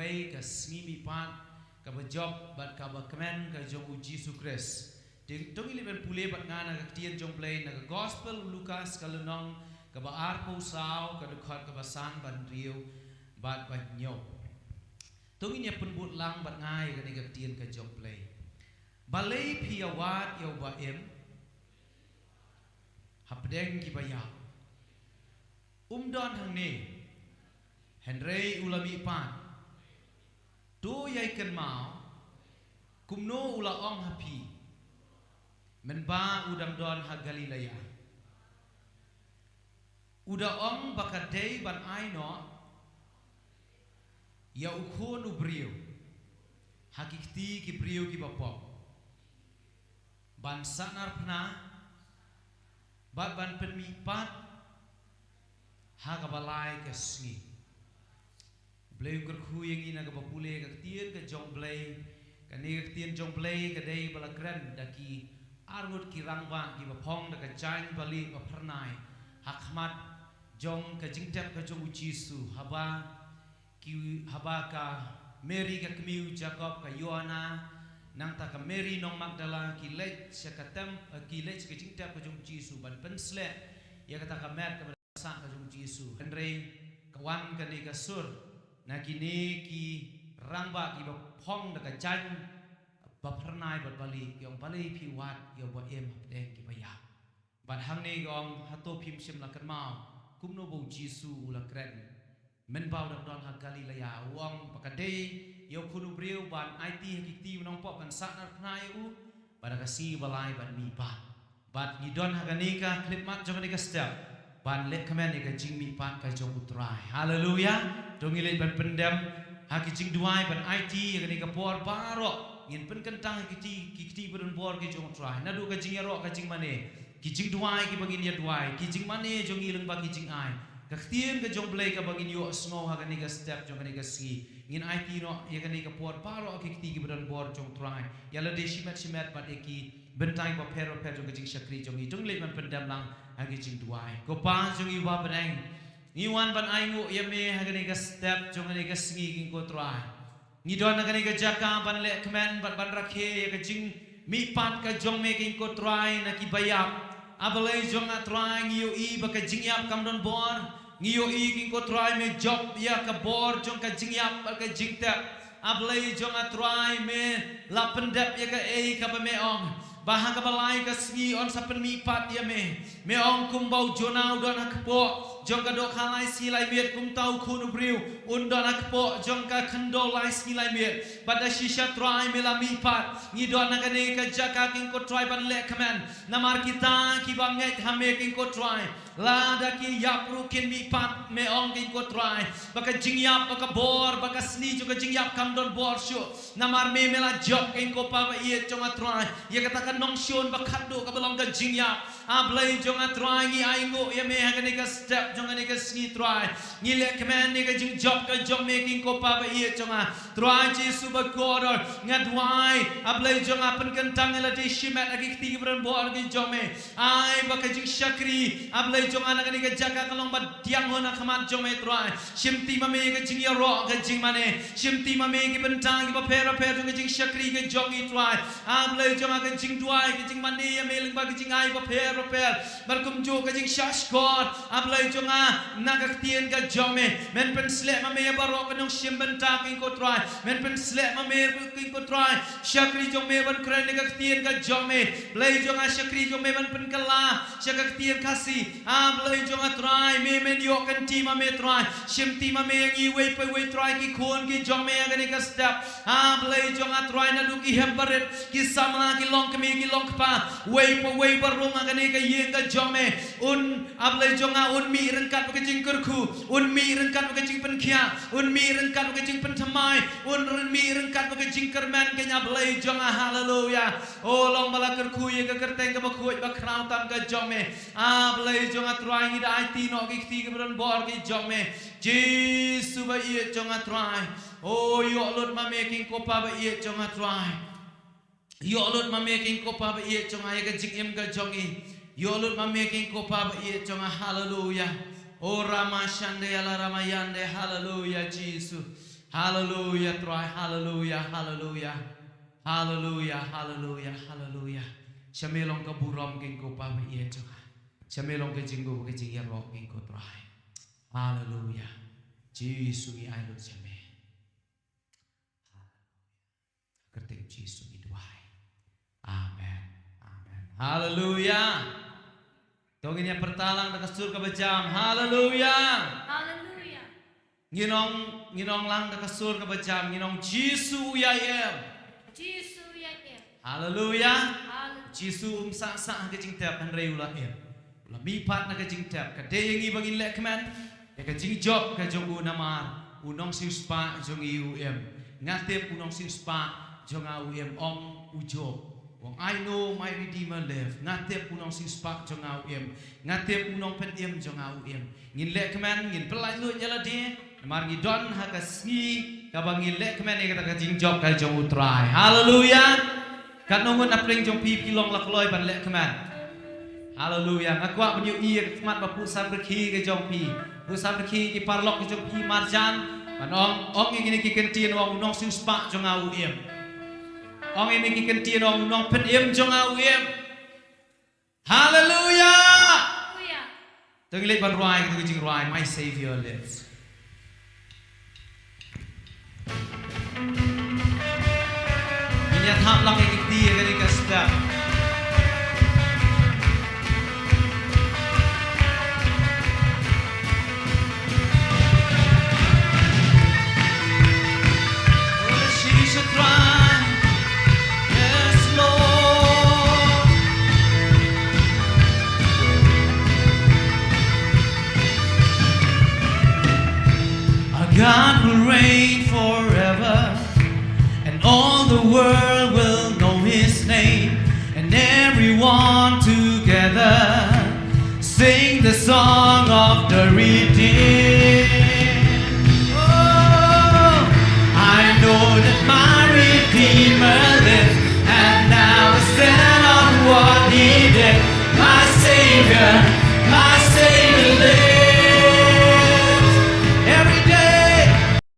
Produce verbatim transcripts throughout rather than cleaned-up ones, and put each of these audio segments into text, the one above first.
Blei, ka sngi mihpat kaba jop bad kaba kmen ka jong u Jisu Khrist. Te to ngin leit ban pule bad nga na ka ktien jong Blei na ka Gospel u Lukas, ka lynnong kaba arphew saw, ka dkhot kaba san bad hynriew bad ba hynñiew. To ngin ïa pynbud lang bad nga ïa kane ka ktien ka jong Blei. Balei phi ïa wad ïa u ba im hapdeng kiba ïap? Um don hangne, hynrei u la mihpat. To ïai kynmaw kumno u la ong ha phi mynba u dang don ha Galilea. U da ong ba ka dei ban ai noh ïa u Khun u briew ha ki kti ki briew kiba pop, ban sahnarphna bad ban pynmihpat ha kaba lai ka sngi. Blei u kyrkhu ïa ngi na kaba pule ka ktien ka jong Blei. Kane ka ktien jong Blei ka dei ba la kren da ki arngut ki rangbah kiba phong da ka jaiñ balieh ba phyrnai ha khmat jong ka jingtep ka jong u Jisu, haba ki, haba ka Mary ka kmie u Jakob, ka Joanna, nangta ka Mary nong Magdala, ki leit sha ka tem, eh, ki leit sha ka jingtep ka jong u Jisu ban pynsleh ïa kata ka met kaba sah ka jong u Jisu. Hynrei ka wan kane ka sur na kine ki rangbah kiba phong da ka jaiñ ba phyrnai bad balieh, ki ong, balei phi wad ïa u ba im hapdeng kiba ïap? Bad hangne ka ong, hato phim shym la kynmaw kumno ba u Jisu u la kren mynba u dang don ha Galilea, u ong ba ka dei ïa u Khun u briew ban aiti ha ki kti ba nongpop ban sahnarphna ïa u, bad ha ka sngi ba lai ban mihpat. Bad ngi don ha kane ka khyllipmat jong kane ka step ban lehkmen ïa ka jingmihpat ka jong u Trai. Haleluia. To ngin leit ban pyndem ha ki jingduwai ban aiti ïa kane ka por baroh. Ngin pynkyntang ha ki kti, ki kti ba don bor ki jong u Trai, naduh ka jingïaroh, ka jingmane, ki jingduwai kiba ngin ïa duwai, ki jingmane jong ngi lyngba ki jingai. Ka ktien ka jong Blei kaba ngin ïohsngew ha kane ka step jong kane ka sngi, ngin aiti noh ïa kane ka por baroh ha ki kti kiba don bor jong u Trai, ïa lade shimet shimet bad ïa ki bynta kiba pher bapher jong ka jingshakri jong ngi. To ngin leit ban pyndem lang ha ki jingduwai. Ko Pa jong ngi uba ha bneng, ngi wan ban ainguh ïa me ha kane ka step jong kane ka sngi, ko Trai. Ngi don ha kane ka jaka ban lehkmen bad ban rakhe ïa ka jingmihpat ka jong me, ko Trai, na kiba ïap. A Blei jong nga Trai, ngi ïohi ba ka jingïap kam don bor. Ngi ïohi, ko Trai, me jop ïa ka bor jong ka jingïap bad ka jingtep. A Blei jong nga Trai, me la pyndep ïa kaei kaba me ong ba ha kaba lai ka sngi yn sa pynmihpat ïa me. Me ong kumba u Jonah u don ha kpoh jong ka dohkha lai sngi lai miet, kumta u Khun u briew un don ha kpoh jong ka khyndew lai sngi lai miet. Bad da shisha Trai me la mihpat. Ngi don ha kane ka jaka, ko Trai, ban lehkmen namar kita kiba ngeit ha me, ko Trai. Lada ki ïap ruh kin mihpat, me ong, ko Trai, ba ka jingïap, ba ka bor, ba ka sni jong ka jingïap kam don bor shuh. Namar me, me la jop, ko Pa ba ïeit jong nga Trai, ïa kata ka nongshun ba khatduh kaba long ka jingïap. A Blei jong nga Trai, ngi ainguh ïa me ha kane ka step jong kane ka sngi Trai. Ngi lehkmen ïa ka jingjop ka jong me, ko Pa ba ïeit jong nga. Trai Jisu bakordor, nga duwai, a Blei jong nga, pynkyntang ïa lade shimet ha ki kti kiba don bor ki jong me. Ai ba ka jingshakri, a Blei jong nga, na kane ka jaka ka long ba diang hun ha khmat jong me Trai. Shimti ma me ka jingïaroh, ka jingmane. Shimti ma me ki bynta kiba pher bapher jong ka jingshakri ka jong ngi Trai. A Blei jong nga, ka jingduwai, ka jingmane ïa me lyngba ka jingai bapher bapher. Bad kumjuh ka jingshahshkor, a Blei jong nga, na ka ktien ka jong me. Men pynsleh ma me ïa baroh ka nongshim bynta, ko Trai. Men pynsleh ma me, ko Trai, shakri jong me ban kren ïa ka ktien ka jong me. Blei jong nga, shakri jong me ban pynkylla sha ka ktien Khasi. A Blei jong nga Trai, me men ïoh kynti ma me Trai. Shimti ma me ïa ngi iwei pa iwei Trai, ki khun ki jong me ha kane ka step. A Blei jong nga Trai, naduh ki hep barit, ki samla, ki longkmie, ki longkpa, uwei pa uwei ba rung ha kane ka ïing ka jong me. Un, a Blei jong nga, un mih ryngkat bad ka jingkyrkhu, un mih ryngkat bad ka jingpynkhiah, un mih ryngkat bad ka jingpynthymmai, un mih ryngkat bad ka jingkyrmen, ko Blei jong nga. Haleluia. O, long ba la kyrkhu ïa ka kyrteng kaba khuid ba khraw tam ka jong me. A Blei jong nga Trai, ngi da aiti noh ki kti kiba don bor ki jong me. Jisu ba ïeit jong nga Trai. O, ïoh lut ma me, ko Pa ba ïeit jong nga Trai. Ïoh lut ma me, ko Pa ba ïeit jong nga, ïa ka jingim ka jong ngi. Ïoh lut ma me, ko Pa ba ïeit jong nga. Haleluia. O Rama Shande ala Rama Yande. Haleluia Jisu. Haleluya, Trai, haleluya, haleluya. Haleluya, haleluya, haleluya. Sha me long ka burom, Kynrad, Kpa ba ïeit jong nga. Sha me long ka jingkyrkhu, ka jingïaroh, Kynrad, Trai. Haleluya. Jisu, ngi ai lut sha me. Haleluya. Kyrteng Jisu ngi duwai. Amen. Amen. Haleluya. To ngin ïa pyrta lang da ka sur kaba jam. Haleluya. Haleluya. Ngin ong, ngin ong lang da ka sur kaba jam. Ngin ong Jisu u ïai im. Jisu u ïai im. Haleluya. Haleluya. Jisu um sah sah ha ka jingtep, hynrei u la im. U la mihpat na ka jingtep. Ka dei ïa ngi ba ngin leh kmen ïa ka jingjop ka jong u, namar u nongsiewspah jong ngi u im. Nga tip u nongsiewspah jong nga u im, ong u Job. U ong, "I know my Redeemer live." Nga tip u nongsiewspah jong nga u im. Nga tip u nongpynim jong nga u im. Ngin leh kmen, ngin pyllait lut ïa lade, namar ngi don ha ka sngi kaba ngin leh kmen ïa kata ka jingjop ka jong u Trai. Haleluya. Katno ngut na pdeng jong phi, phi long la kloi ban leh kmen? Haleluya. Nga kwah ban ïohi ïa ka khmat ba pud samrkhie ka jong phi, pud samrkhie ki paralok ka jong phi marjan, ban ong, ong ïa kine ki kyntien, ong, u nongsiewspah jong nga u im. Ong ïa kine ki kyntien, ong, u nongpynim jong nga u im. Haleluya. Haleluya. To ngin leit ban rwai, to ka jingrwai, My Savior Lives. Ngin ïa thap lang ïa ki kti ïa kane ka step. Oh, Jesus Christ. Yes, Lord. Our God will reign forever, and all the world will know his name, and everyone together sing the song of the redeemed. Oh, I know that my Redeemer lives, and now I stand on what he did. My Savior, my Savior lives. Every day,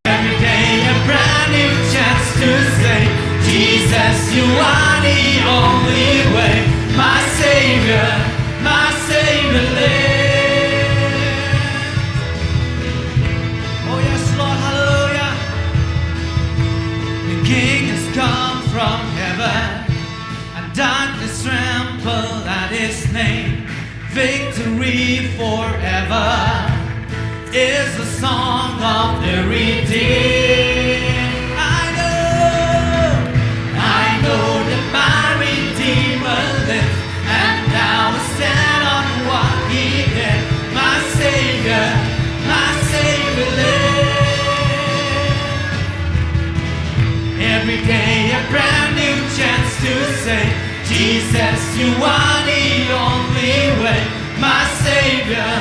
every day a brand new chance to say, "Jesus, you are the only way." My Savior, my Savior lives. Oh yes, Lord, hallelujah. The King has come from heaven, and darkness tremble at his name. Victory forever is the song of the redeemed. I know, I know that my Redeemer lives, and I will stand on what he did. My Savior, my Savior lives. Every day a brand new chance to say, "Jesus, you are the only way." My Savior,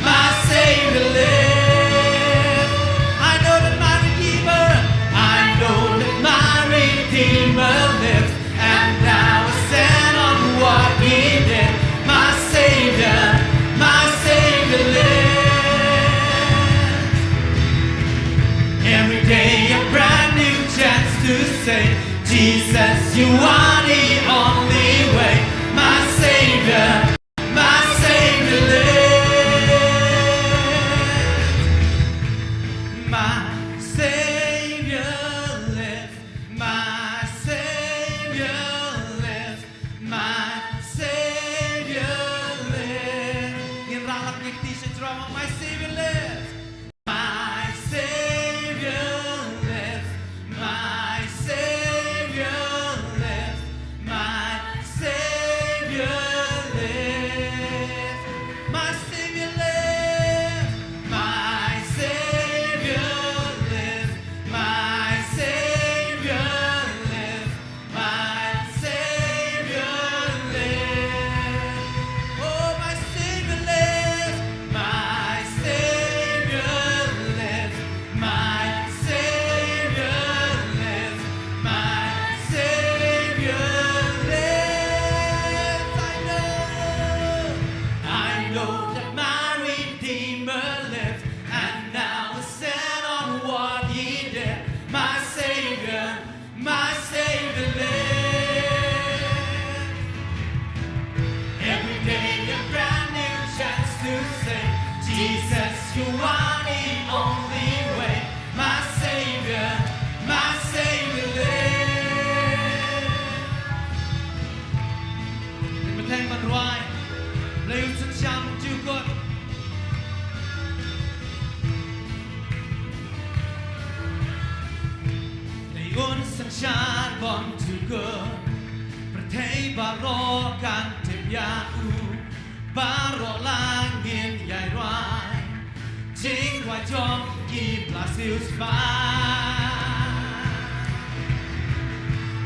my Savior lives. I know that my Redeemer, I know that my Redeemer lives, and I will stand on what he did. My Savior, my Savior lives. Every day a brand new chance to say, "Jesus, you are the only way." My Savior, my Savior lives. My Savior lives. My Savior lives. My Savior lives. Ngin rah lang ïa ki kti sha jrong, "My Savior lives." My Savior lives, my Savior lives, My Savior, my Savior lives. Every day a brand new chance to say, Jesus, you are the only way. My Savior, my Savior lives. Ngin bteng ban rwai. Blei un synshar bymjukut. Blei un synshar bymjukut. Pyrthei baroh kan tip ïa u. Baroh la ngin ïai rwai. Jingrwai jong ki ba la siewspah.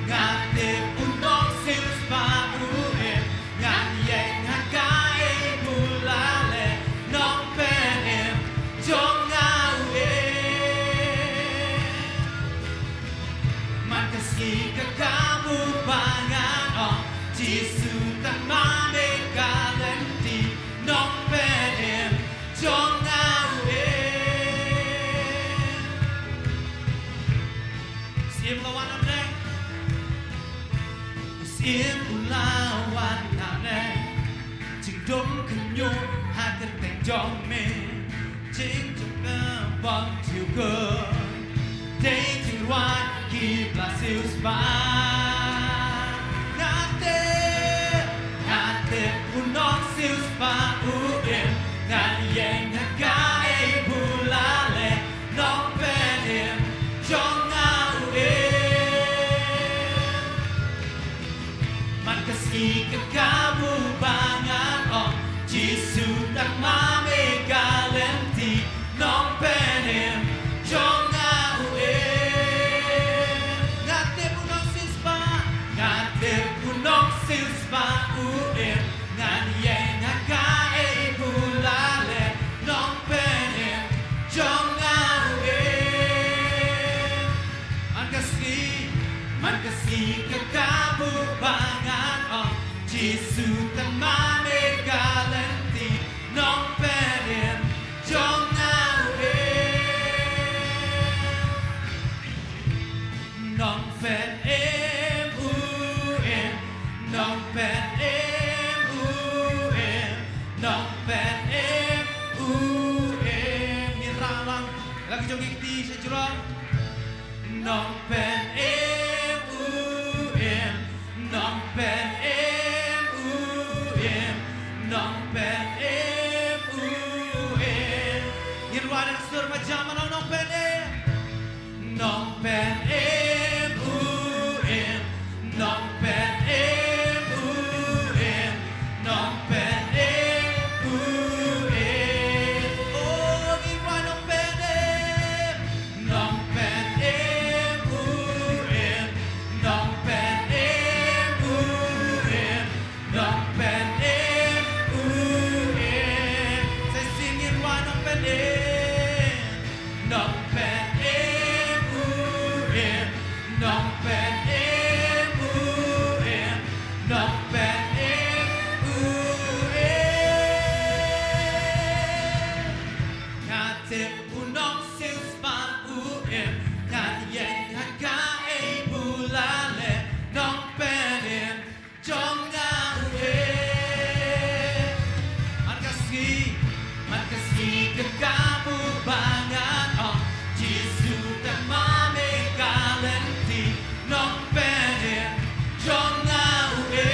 Nga tip u nongsiewspah u im. Ngan ïeng ha kaei ba u la leh. Nongpynim jong nga u im. Man ka sngi ka kabu ba ngan ong, Jisu tang ma me ka lynti, Nongpynim jong nga u im. Syiem la wan hangne. Syiem u la wan hangne. Jingdum khynñiuh ha kyrteng jong me. Jingjop ka bymjukut. Dei jingrwai ki ba la siewspah. Nga tip, nga tip u nongsiewspah u im. Ngan ïeng ha kaei ba u la leh. Nongpynim jong nga u im. Man ka sngi ka kabu ba ngan ong, Jisu tang ma me ka lynti, Nongpynim jong nga u im. Nga tip u nongsiewspah, nga tip u nongsiewspah u im. Ngan ïeng ha kaei ba u la leh, Nongpynim jong nga u im. Man ka sngi, man ka sngi ka kabu ba ngan ong, Jisu tang ma me ka lynti, Nongpynim jong nga u im. Nongpynim u im, Nongpynim u im, Nongpynim u im. Ngin rah lang la ki jong ki kti sha jrong. Nongpynim u im, Nongpynim u im, Nongpynim u im. Ngin rwai da ka sur ba jam, Nongpynim. Nongpynim u im, Nongpynim u im, Nongpynim u im. O, ngin rwai Nongpynim. Nongpynim u im, Nongpynim u im, Nongpynim u im. Sa shisien ngin rwai Nongpynim. Nongpynim u im, Nongpynim u im, Nongpynim u im. Nga tip u nongsiewspah u im, ngan ïeng ha kaei ba u la leh, Nongpynim jong nga u im. Man ka sngi, man ka sngi ka kabu ba ngan ong, Jisu tang ma me ka lynti, Nongpynim jong nga u im.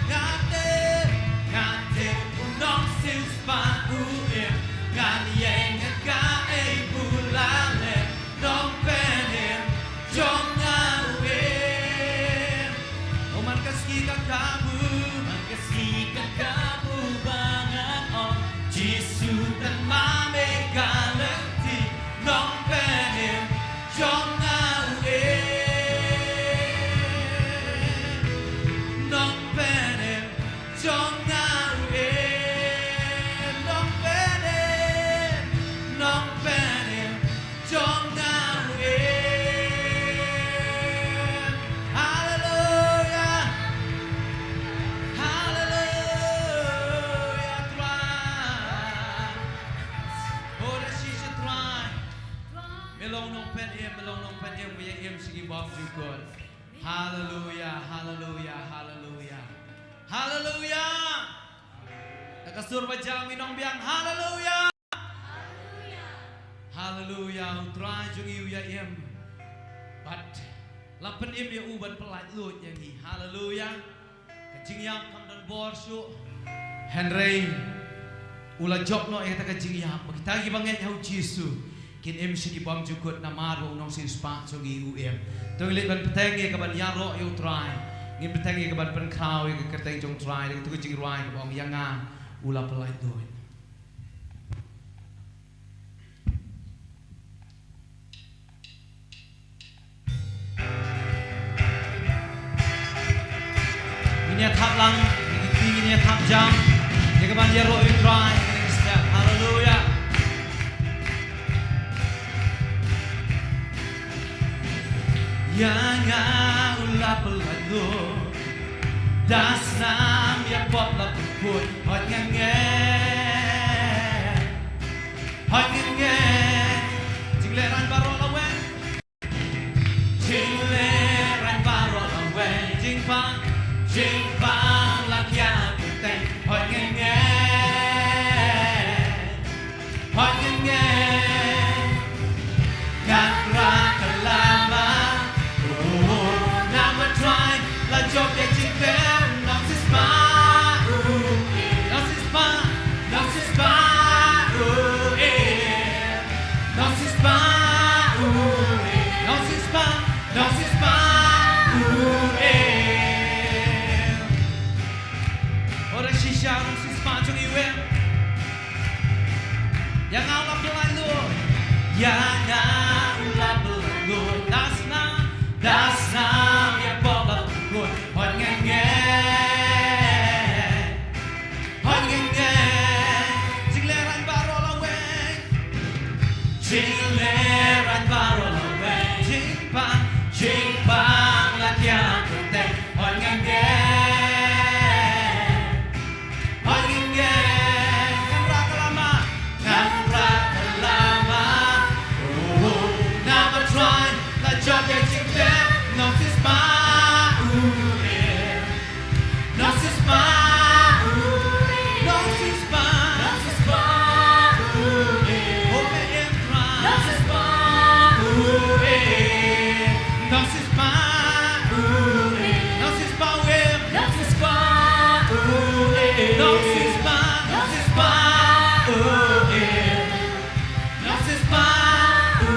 Nga tip, nga tip u nongsiewspah u im, ngan ïeng ha kaei ba u la leh, Nongpynim jong nga u im. O man ka sngi ka kabu, man ka sngi ka kabu ba ngan ong, Jisu tang ma me ka lynti, Nongpynim jong nga u im. Nongpynim jong nga u im. Nongpynim, Nongpynim jong nga u im. Haleluya. Haleluya, Trai. O, da shisha, Trai. Me long nongpynim, me long nongpynim, me ïa im sha ki bymjukut. Haleluya, haleluya, haleluya. Haleluya. Da ka sur ba jam ngi ong biang, haleluya. Haleluya, U Trai jong ngi u ïa im. Bad la pynim ïa u ban pyllait luid ïa ngi. Haleluya. Ka jingïap kam don bor shuh. Hynrei u la jop noh ïa kata ka jingïap. Ba kita kiba ngeit ha U Jisu kin im sha ki bymjukut namar ba u nongsiewspah jong ngi u im. To ngin leit ban bteng ïa ka ban ïaroh ïa U Trai. Ngin bteng ïa ka ban pynkhraw ïa ka kyrteng jong U Trai da kata ka jingrwai kaba ong ïa nga u la pyllait luid. Ngin ïa thap lang, ngin ïa thap jam, ïa ka ban ïaroh ïa U Trai, ngin ïa step. Haleluya. Ïa nga u la pyllait luid, da snam ïa pop la pynkut, hooid nga ngeit. Hooid nga ngeit. Jinglehrain baroh la weng. Jinglehrain baroh la weng. Jingpang, jingpang la kiar kyrteng. Hooid nga ngeit. Hooid nga ngeit. Ngan rak ka lama. Oh, namar U Trai la jop ïa ka jingpynim. Nongsiewspah u im. Nongsiewspah, nongsiewspah u im. Nongsiewspah u im. Nongsiewspah, nongsiewspah u im. Ora shisha nongsiewspah jong ngi u im. Ïa nga u la pyllait luid. Ïa nga u la pyllait luid. Da snam, da snam ïa pop la pynkut. Hooid nga ngeit. Hooid nga ngeit. Jinglehrain baroh la weng. Jinglehrain baroh la weng. Jingpang, jingpang la kiar kyrteng. Hooid nga ngeit. Hooid nga ngeit. Ngan rak ka lama. Ngan rak ka lama. Oh, namar U Trai la jop ïa ka jingpynim. Nongsiewspah u im. Nongsiewspah u im. Nongsiewspah. Nongsiewspah u im. Oh, me im Trai. Nongsiewspah u im. Nongsiewspah u im. Nongsiewspah u im. Nongsiewspah u im. Nongsiewspah, nongsiewspah u im. Nongsiewspah u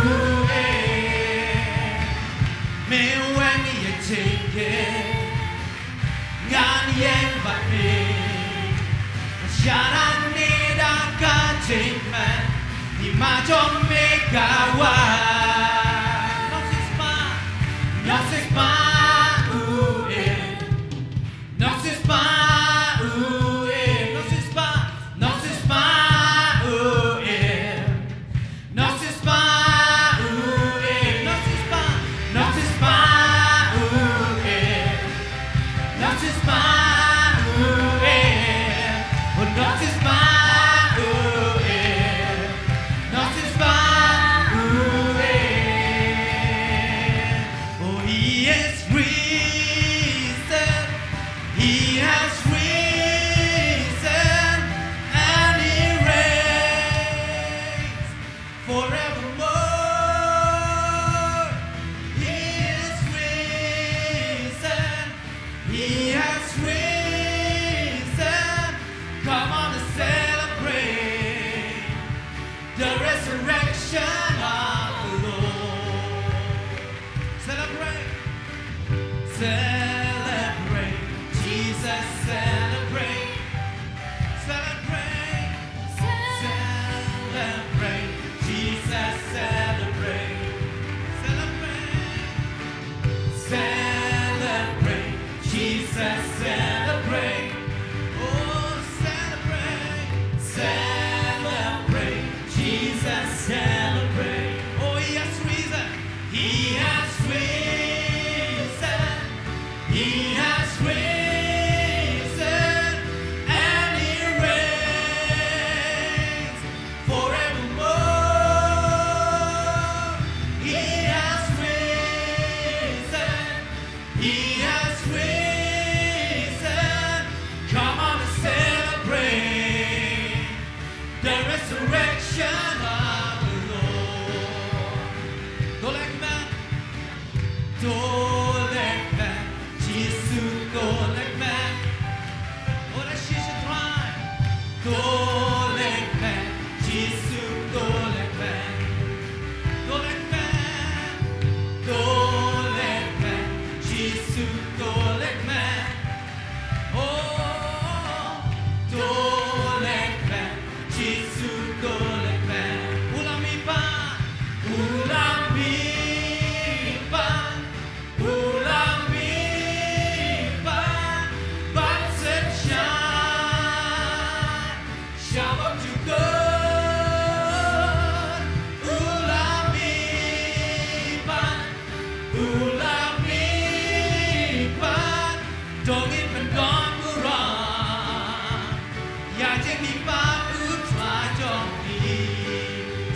im. Me weng ïa jingkit. Ngan ïeng bad me. Sharan ne da ka jingkmen. Hima jong me ka wan. Nongsiewspah. Nongsiewspah u im. Nongsiewspah u im. Nongsiewspah. Nongsiewspah u im. Nongsiewspah u im. Nongsiewspah, nongsiewspah u im. Nongsiewspah u im. Oh, nongsiewspah u im. Nongsiewspah u im. Oh, he is risen. He has risen and he reigns forevermore. He is risen. He has risen. Come on and celebrate the resurrection of the Lord. Celebrate. Celebrate. Jesus, celebrate. Celebrate. Celebrate. Jesus, celebrate. Celebrate. Celebrate. Jesus, celebrate. Oh, celebrate. Celebrate. Jesus, celebrate. Oh, he has risen. He has risen. To leh kmen, Jisu to leh kmen. Oh, da shisha Trai. To leh kmen, Jisu to leh kmen. To leh kmen, to leh kmen, Jisu to leh kmen. Oh, to leh kmen, Jisu to leh kmen. U la mih pat, u la mih pat, u la mih pat, ban synshar sha bymjukut. U la mih pat, u la mih pat, to ngin pyndon burom ïa jingmihpat u Trai jong ngi.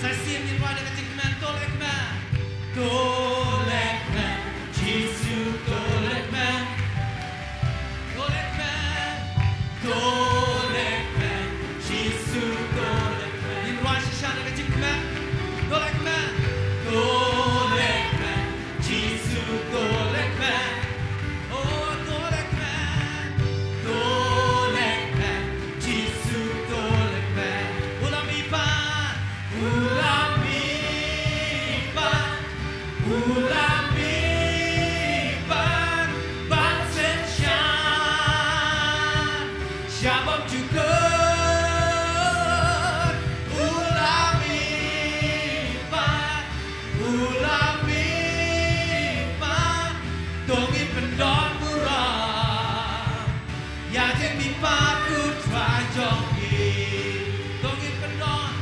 Sa shisien ngin rwai da ka jingkmen, to leh kmen. To leh kmen, Jisu to leh kmen. To leh kmen, to leh kmen, Jisu to leh kmen. Ngin rwai shisha da ka jingkmen. To leh kmen, to leh kmen, Jisu to leh kmen. Oh, to leh kmen, to leh kmen, Jisu to leh kmen. U la mih pat, u la mih pat, u la mih pat, ban synshar sha bymjukut. U la mih pat, u la mih pat, to ngin pyndon burom ïa jingmihpat u Trai jong ngi. To ngin pyndon,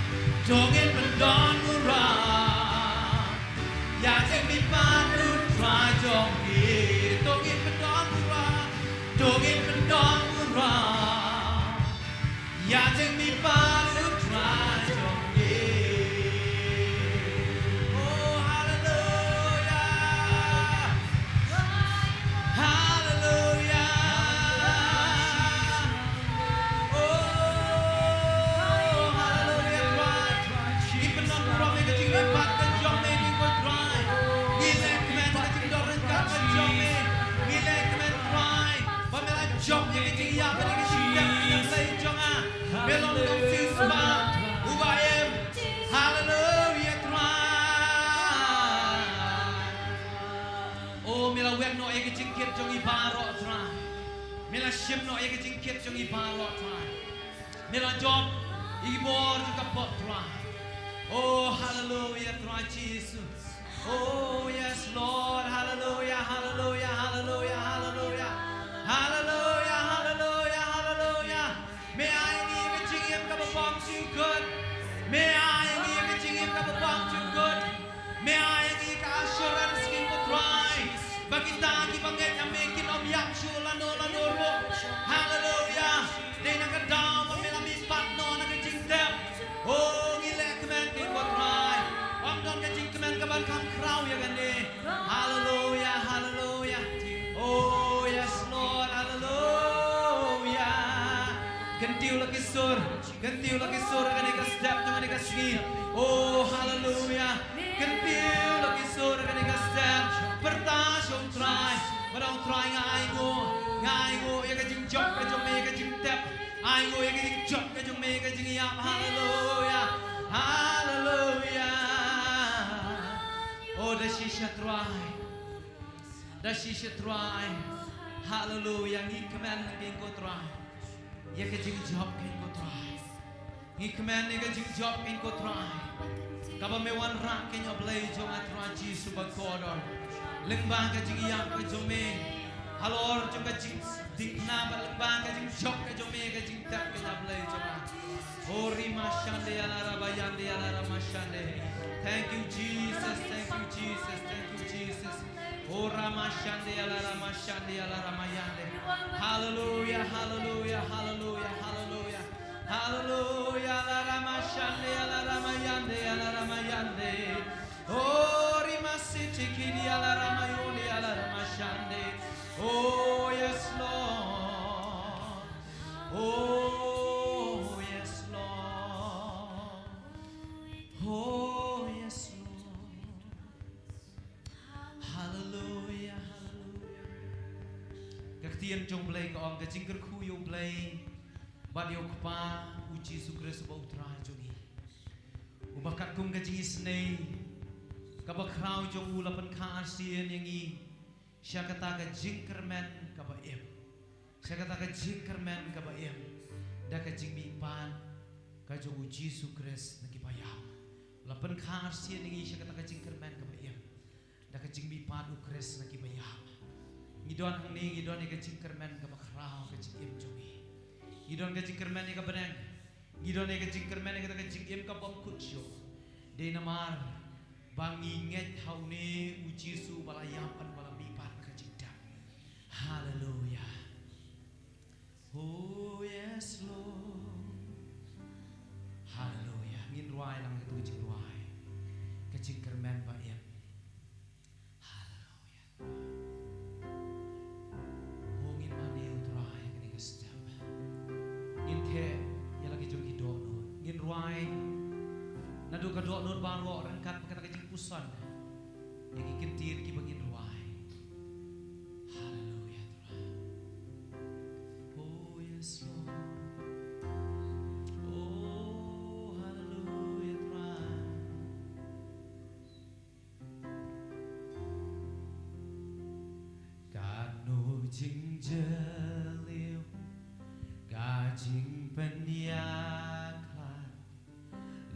to ngin pyndon burom ïa jingmihpat u Trai jong ngi. To ngin pyndon burom, to ngin pyndon burom ïa jingmihpat u Trai jong ngi. Oh, haleluia. Haleluia. Oh, haleluia, Trai. Ngi pynlong burom ïa ka jingmihpat ka jong me, ko Trai. Ngi leh kmen ïa ka jingdonkam ka jong me. Ngi leh kmen, Trai, ba me la jop ïa ka jingïap bad ïa ka jingtep ka jong me jong nga. Me long u Nongsiewspah uba im. Haleluia, Trai. Oh, me la weng noh ïa ka jingkit jong ngi baroh, Trai. Me la shim noh ïa ka jingkit jong ngi baroh, Trai. Me la jop ïa ki bor jong ka pop, Trai. Oh, haleluia, Trai Jisu. Oh, yes, Lord. Haleluia, haleluia, haleluia, haleluia. Haleluia, haleluia, haleluia. Me ai ngi ïa ka jingim kaba bymjukut. Me ai ngi ïa ka jingim kaba bymjukut. Me ai ngi ka assurance, ko Trai, ba kita kiba ngeit ha me kin ym ïap shuh lano lano ruh. Haleluia. Dei na ka daw ba me la mihpat noh na ka jingtep. Oh, ngi leh kmen, ko Trai. Ym don ka jingkmen kaban kham khraw ïa kane. Haleluia, haleluia. Oh, yes, Lord, haleluia. Kyntiew la ki sur. Kyntiew la ki sur ha kane ka step jong kane ka sngi. Oh, haleluia. Kyntiew la ki sur ha kane ka step. Pyrta sha u Trai. Bad ong, Trai, nga ainguh. Nga ainguh ïa ka jingjop ka jong me ïa ka jingtep. Ainguh ïa ka jingjop ka jong me ïa ka jingïap. Haleluia. Haleluia. Oh, da shisha, Trai. Da shisha, Trai. Haleluia. Ngi kmen, ko Trai, ïa ka jingjop, ko Trai. Ngi kmen ïa ka jingjop, ko Trai, kaba me wanrah, ko Blei jong nga, Trai Jisu bakordor. Lyngba ka jingïap ka jong me halor jong ka jingdikna, bad lyngba ka jingjop ka jong me, ka jingtep, ko Blei jong nga. Ori mashande ala raba yande ala rama shande. Thank you, Jesus. Thank you, Jesus. Thank you, Jesus. Ora mashande ala rama shande ala rama yande. Hallelujah, hallelujah, hallelujah, hallelujah. Hallelujah, ala rama shande, ala rama yande, ala rama yande. Oh, rima siti kini, ala rama yoni, ala rama shande. Oh, yes, Lord. Oh, yes, Lord. Oh, yes, Lord. Hallelujah. Ktien jong U Blei ka ong, ka jingkyrkhu ïa U Blei bad ïa U Kpa, U Jisu Khrist uba U Trai jong ngi, uba katkum ka jingisynei kaba khraw jong u la pynkha arsien ïa ngi sha kata ka jingkyrmen kaba im, sha kata ka jingkyrmen kaba im, da ka jingmihpat ka jong U Jisu Khrist na ki baïap. La pynkha arsien ïa ngi sha kata ka jingkyrmen kaba im, da ka jingmihpat U Khrist na ki baïap. Ngi don hangne, ngi don ïa ka jingkyrmen kaba khraw, ka jingim jong ngi. Ngi don ka jingkyrmen ïa ka bneng. Ngi don ïa ka jingkyrmen ïa kata ka jingim ka bym kut shuh. Dei namar ba ngi ngeit ha une U Jisu ba la ïap bad ba la mihpat na ka jingdep. Haleluya. Oh yes, Lord. Haleluya. Ngin rwai lang katu ka jingrwai, ka jingkyrmen ba im. Haleluya. Oh, ngin mane ïa U Trai ha kane ka step. Ngin theh ïa la ki jong ki dohnud. Ngin rwai naduh ka dohnud baroh ryngkat bad kata ka jingpuson ïa ki kyntien kiba ngin rwai. Haleluya, Trai. Oh yes, Lord. Oh, haleluya, Trai. Katno jingjylliew ka jingpynïakhlad,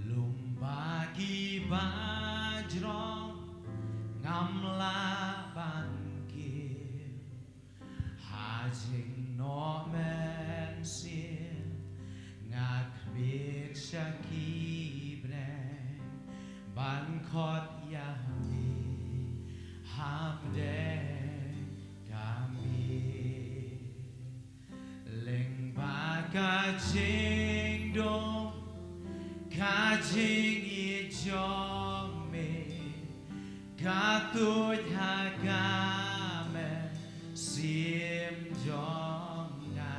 lum ba ki bajrong ngam lah ban kiew. Ha jingnoh mynsiem nga khmih sha ki bneng ban khot ïa me hapdeng ka miet. Lyngba ka jingdum ka jingïeit jong me, ka tuid ha ka mynsiem jong nga.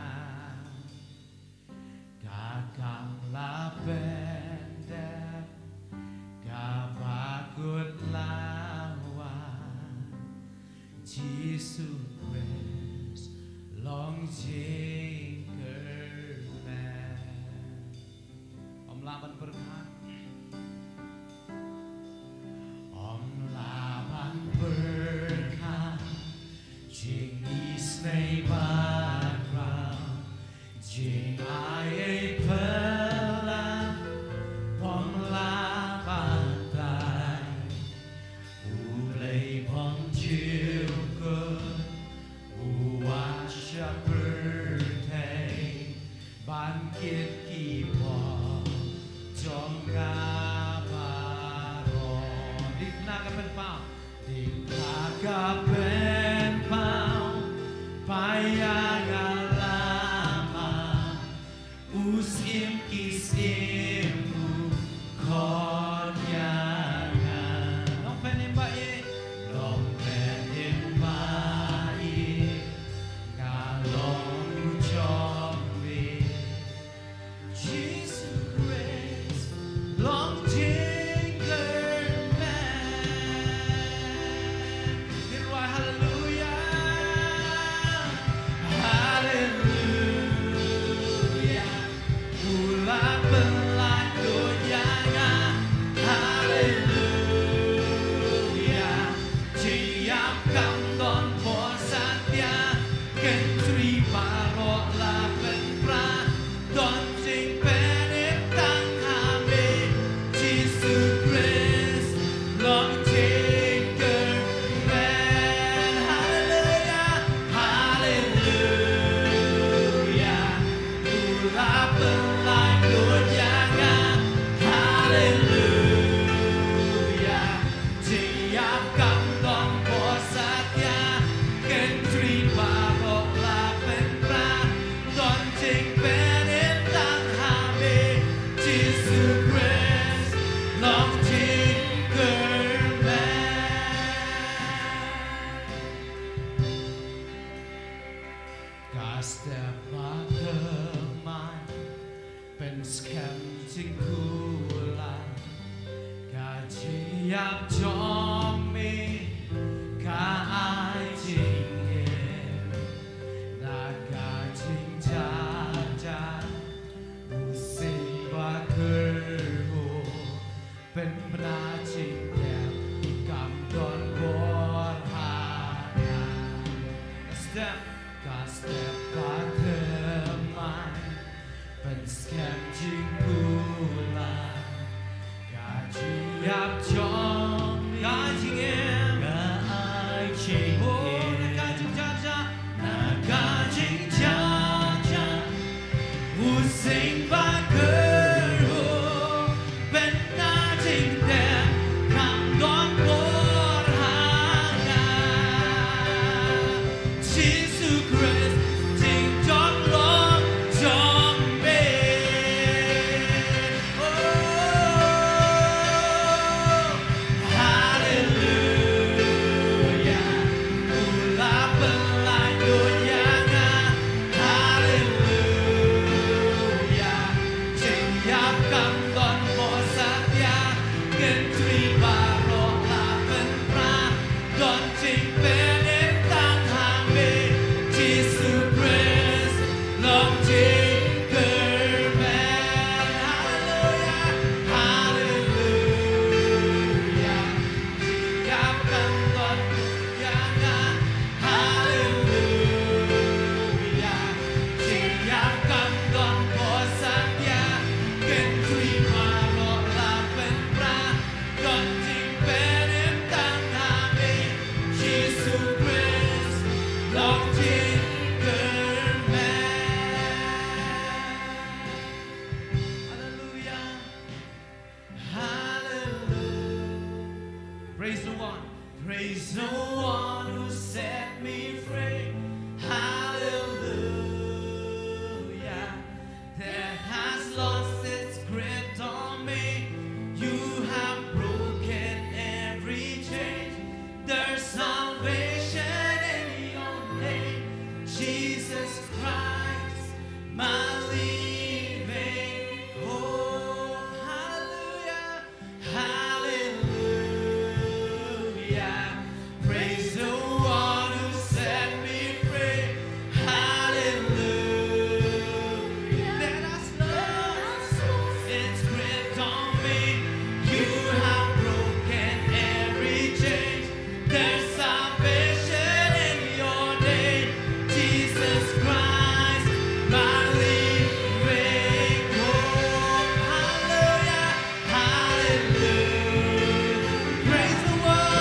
Ka kam la pyndep, ka bakut la wan, Jisu Khrist long jingkyrmen. Ym lah ban pyrkhat. Ym lah ban pyrkhat. Jingisynei bakhraw, jingai ei phylla, bym lah batai. U Blei bym ju kut, u wan sha pyrthei ban kit ki pop jong nga baroh. Dei na ka pynpaw, dei na ka pynpaw, peit ïa nga lama, u syiem ki syiem u khot ïa nga. Nongpynim ba ïeit, nongpynim ba ïeit, nga long u jong me. Jisu Khrist long jingkyrmen. Ngin rwai Praise the one who set me free. Hallelujah. Death has lost its grip on me. You have broken every chain. There's salvation in your name. Jesus Christ, my living hope. Hallelujah. Hallelujah. Praise the one who set me free. Hallelujah. Let us know it's great on me. You have broken every chain. There's salvation in your name, Jesus Christ, my living hope. Hallelujah, hallelujah. Praise the Lord.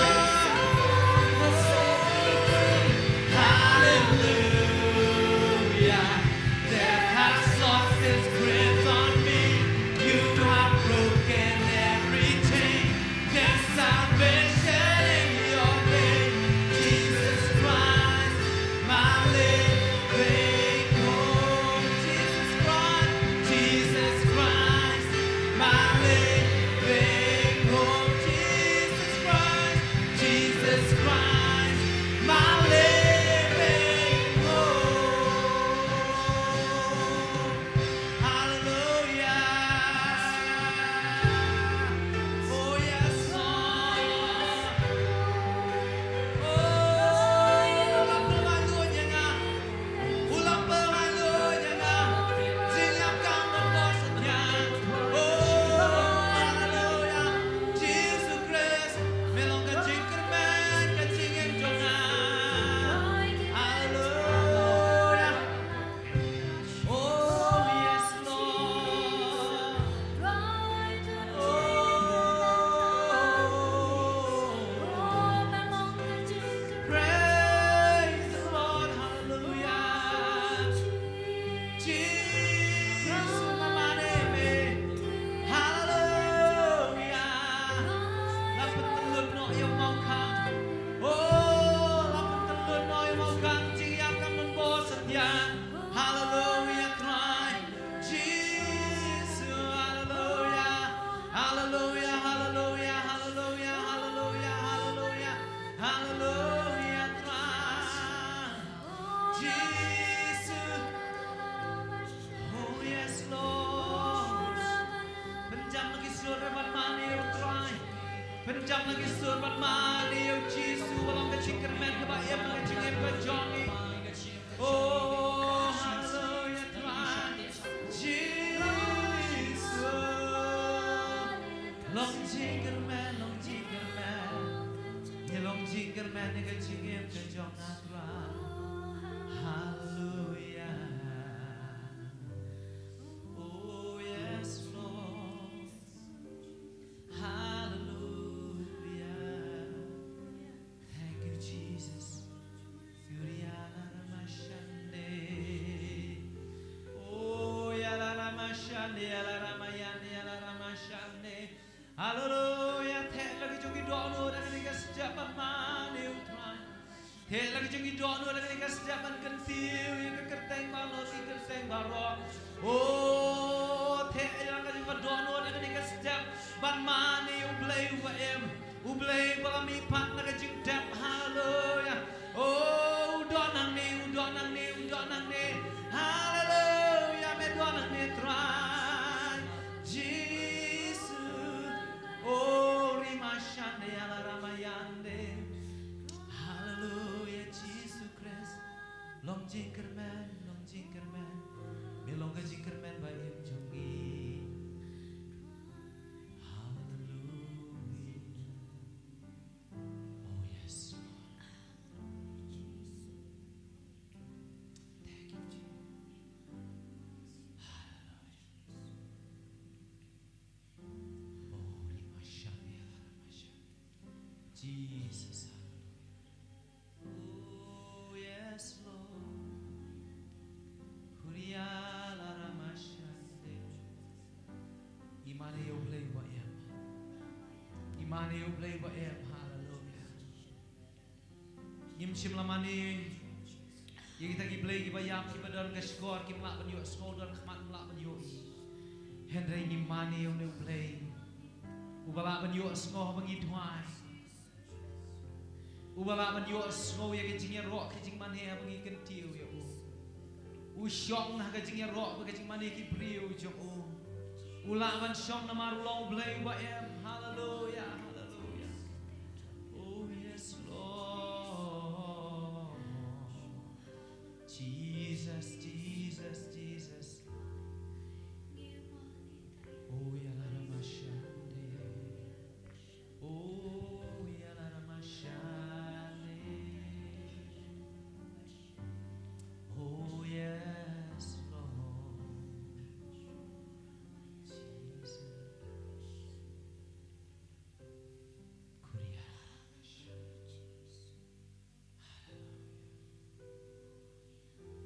Hallelujah. Death has lost its grip on me. You have broken every chain. There's salvation in your name, Jesus Christ, my living hope. Jesus Christ, Jesus Christ, my living hope. Jesus Christ, Jesus Christ, my living hope. Hallelujah. Oh, yes, Lord. Oh, la pynlait lut ïa nga. U la pynlait lut ïa nga. Jingïap kam bun bor satia. Oh, hallelujah. Jisu Khrist, me long ka jingkyrmen, ka jingim jong nga. Hallelujah. Oh, yes, Lord. Oh, praise the Lord. Hallelujah. Jisu nga mane ïa me. Hallelujah. La pyntyllun noh ïa u mawkhang. Oh, la pyntyllun noh ïa u mawkhang. Jingïap kam bun bor satia. Hallelujah, Trai Jisu, hallelujah. Hallelujah, hallelujah, hallelujah, hallelujah, hallelujah, hallelujah, Trai Jisu. Oh, yes, Lord. Pynjam la ki sur bad mane ïa u Trai. Pynjam la ki sur bad mane ïa u Jisu, ba long ka jingkyrmen kaba im ha ka jingim ka jong ngi. Oh, hallelujah, Trai Jisu. Long jingkyrmen, long jingkyrmen. Ngi long jingkyrmen ïa ka jingim ka jong nga, Trai. Hallelujah. Oh, yes, Lord. Hallelujah. Thank you, Jesus. Yuriana Ramashande. Oh, Yala Ramashande, Yala Ramayande, Yala Ramashande. Hallelujah. Theh la ki jong ki dohnud ha kane ka step, ban mane ïa u Trai. Theh la ki jong ki dohnud ha kane ka step, ban kyntiew ïa ka kyrteng baroh ki kyrteng baroh. Oh, theh la ki jong ki dohnud ha kane ka step, ban mane ïa u Blei uba im, u Blei uba la mihpat na ka jingtep. Hallelujah. Oh, u don hangne, u don hangne, u don hangne. Hallelujah, me don hangne, Trai Jisu. Oh, Rimashande, Yala Ramayande. Hallelujah, Jisu Khrist. Long jingkyrmen, long jingkyrmen. Me long ka jingkyrmen ba im jong ngi. Hallelujah. Oh, yes, Lord. Thank you, Jesus. Hallelujah. Oh, Rimashande, Yala Ramasha. Jesus, hallelujah. Oh, yes, Lord. Kuriala Ramashande. Imane ïa u Blei ba im. Imane ïa u Blei ba im. Hallelujah. Ngim shym la mane ïa kita ki blei kiba ïap kiba don ka shkor, kim lah ban ïohsngew, don khmat ym lah ban ïohi. Hynrei ngim mane ïa une u Blei uba lah ban ïohsngew haba ngi duwai, uba lah ban ïohsngew ïa ka jingïaroh ka jingmane haba ngi kyntiew ïa u. U shong ha ka jingïaroh bad ka jingmane ki briew jong u. U lah ban shong namar u long u Blei uba em. Haleluya, haleluya. Oh yes, Lord. Jesus, Jesus, Jesus. Oh ya la la mashande. Oh ya la la mashande. Oh yes, Lord. Jesus. Kuria. Hallelujah.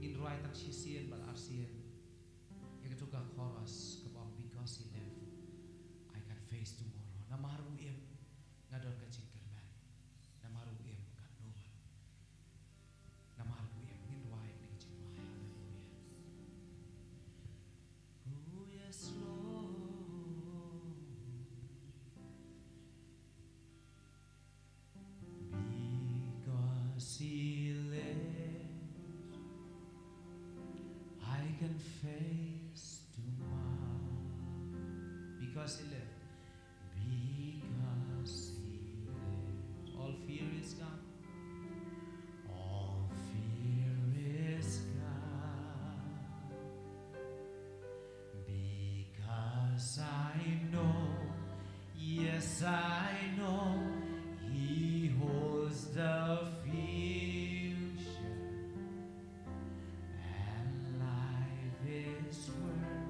Ngin rwai tang shisien bad arsien ïa kato ka chorus kaba ong, "Because he live, I can face tomorrow." Namar u im nga don ka jingkyrmen. Namar u im katno ngan. Namar u im, ngin rwai ïa kane ka jingrwai. Haleluya. Oh yes, Lord. Because he lives, I can face tomorrow. Because he lives, because he lives, all fear is gone. All fear is gone. Because I know, yes, I know, he holds the future. And life is worth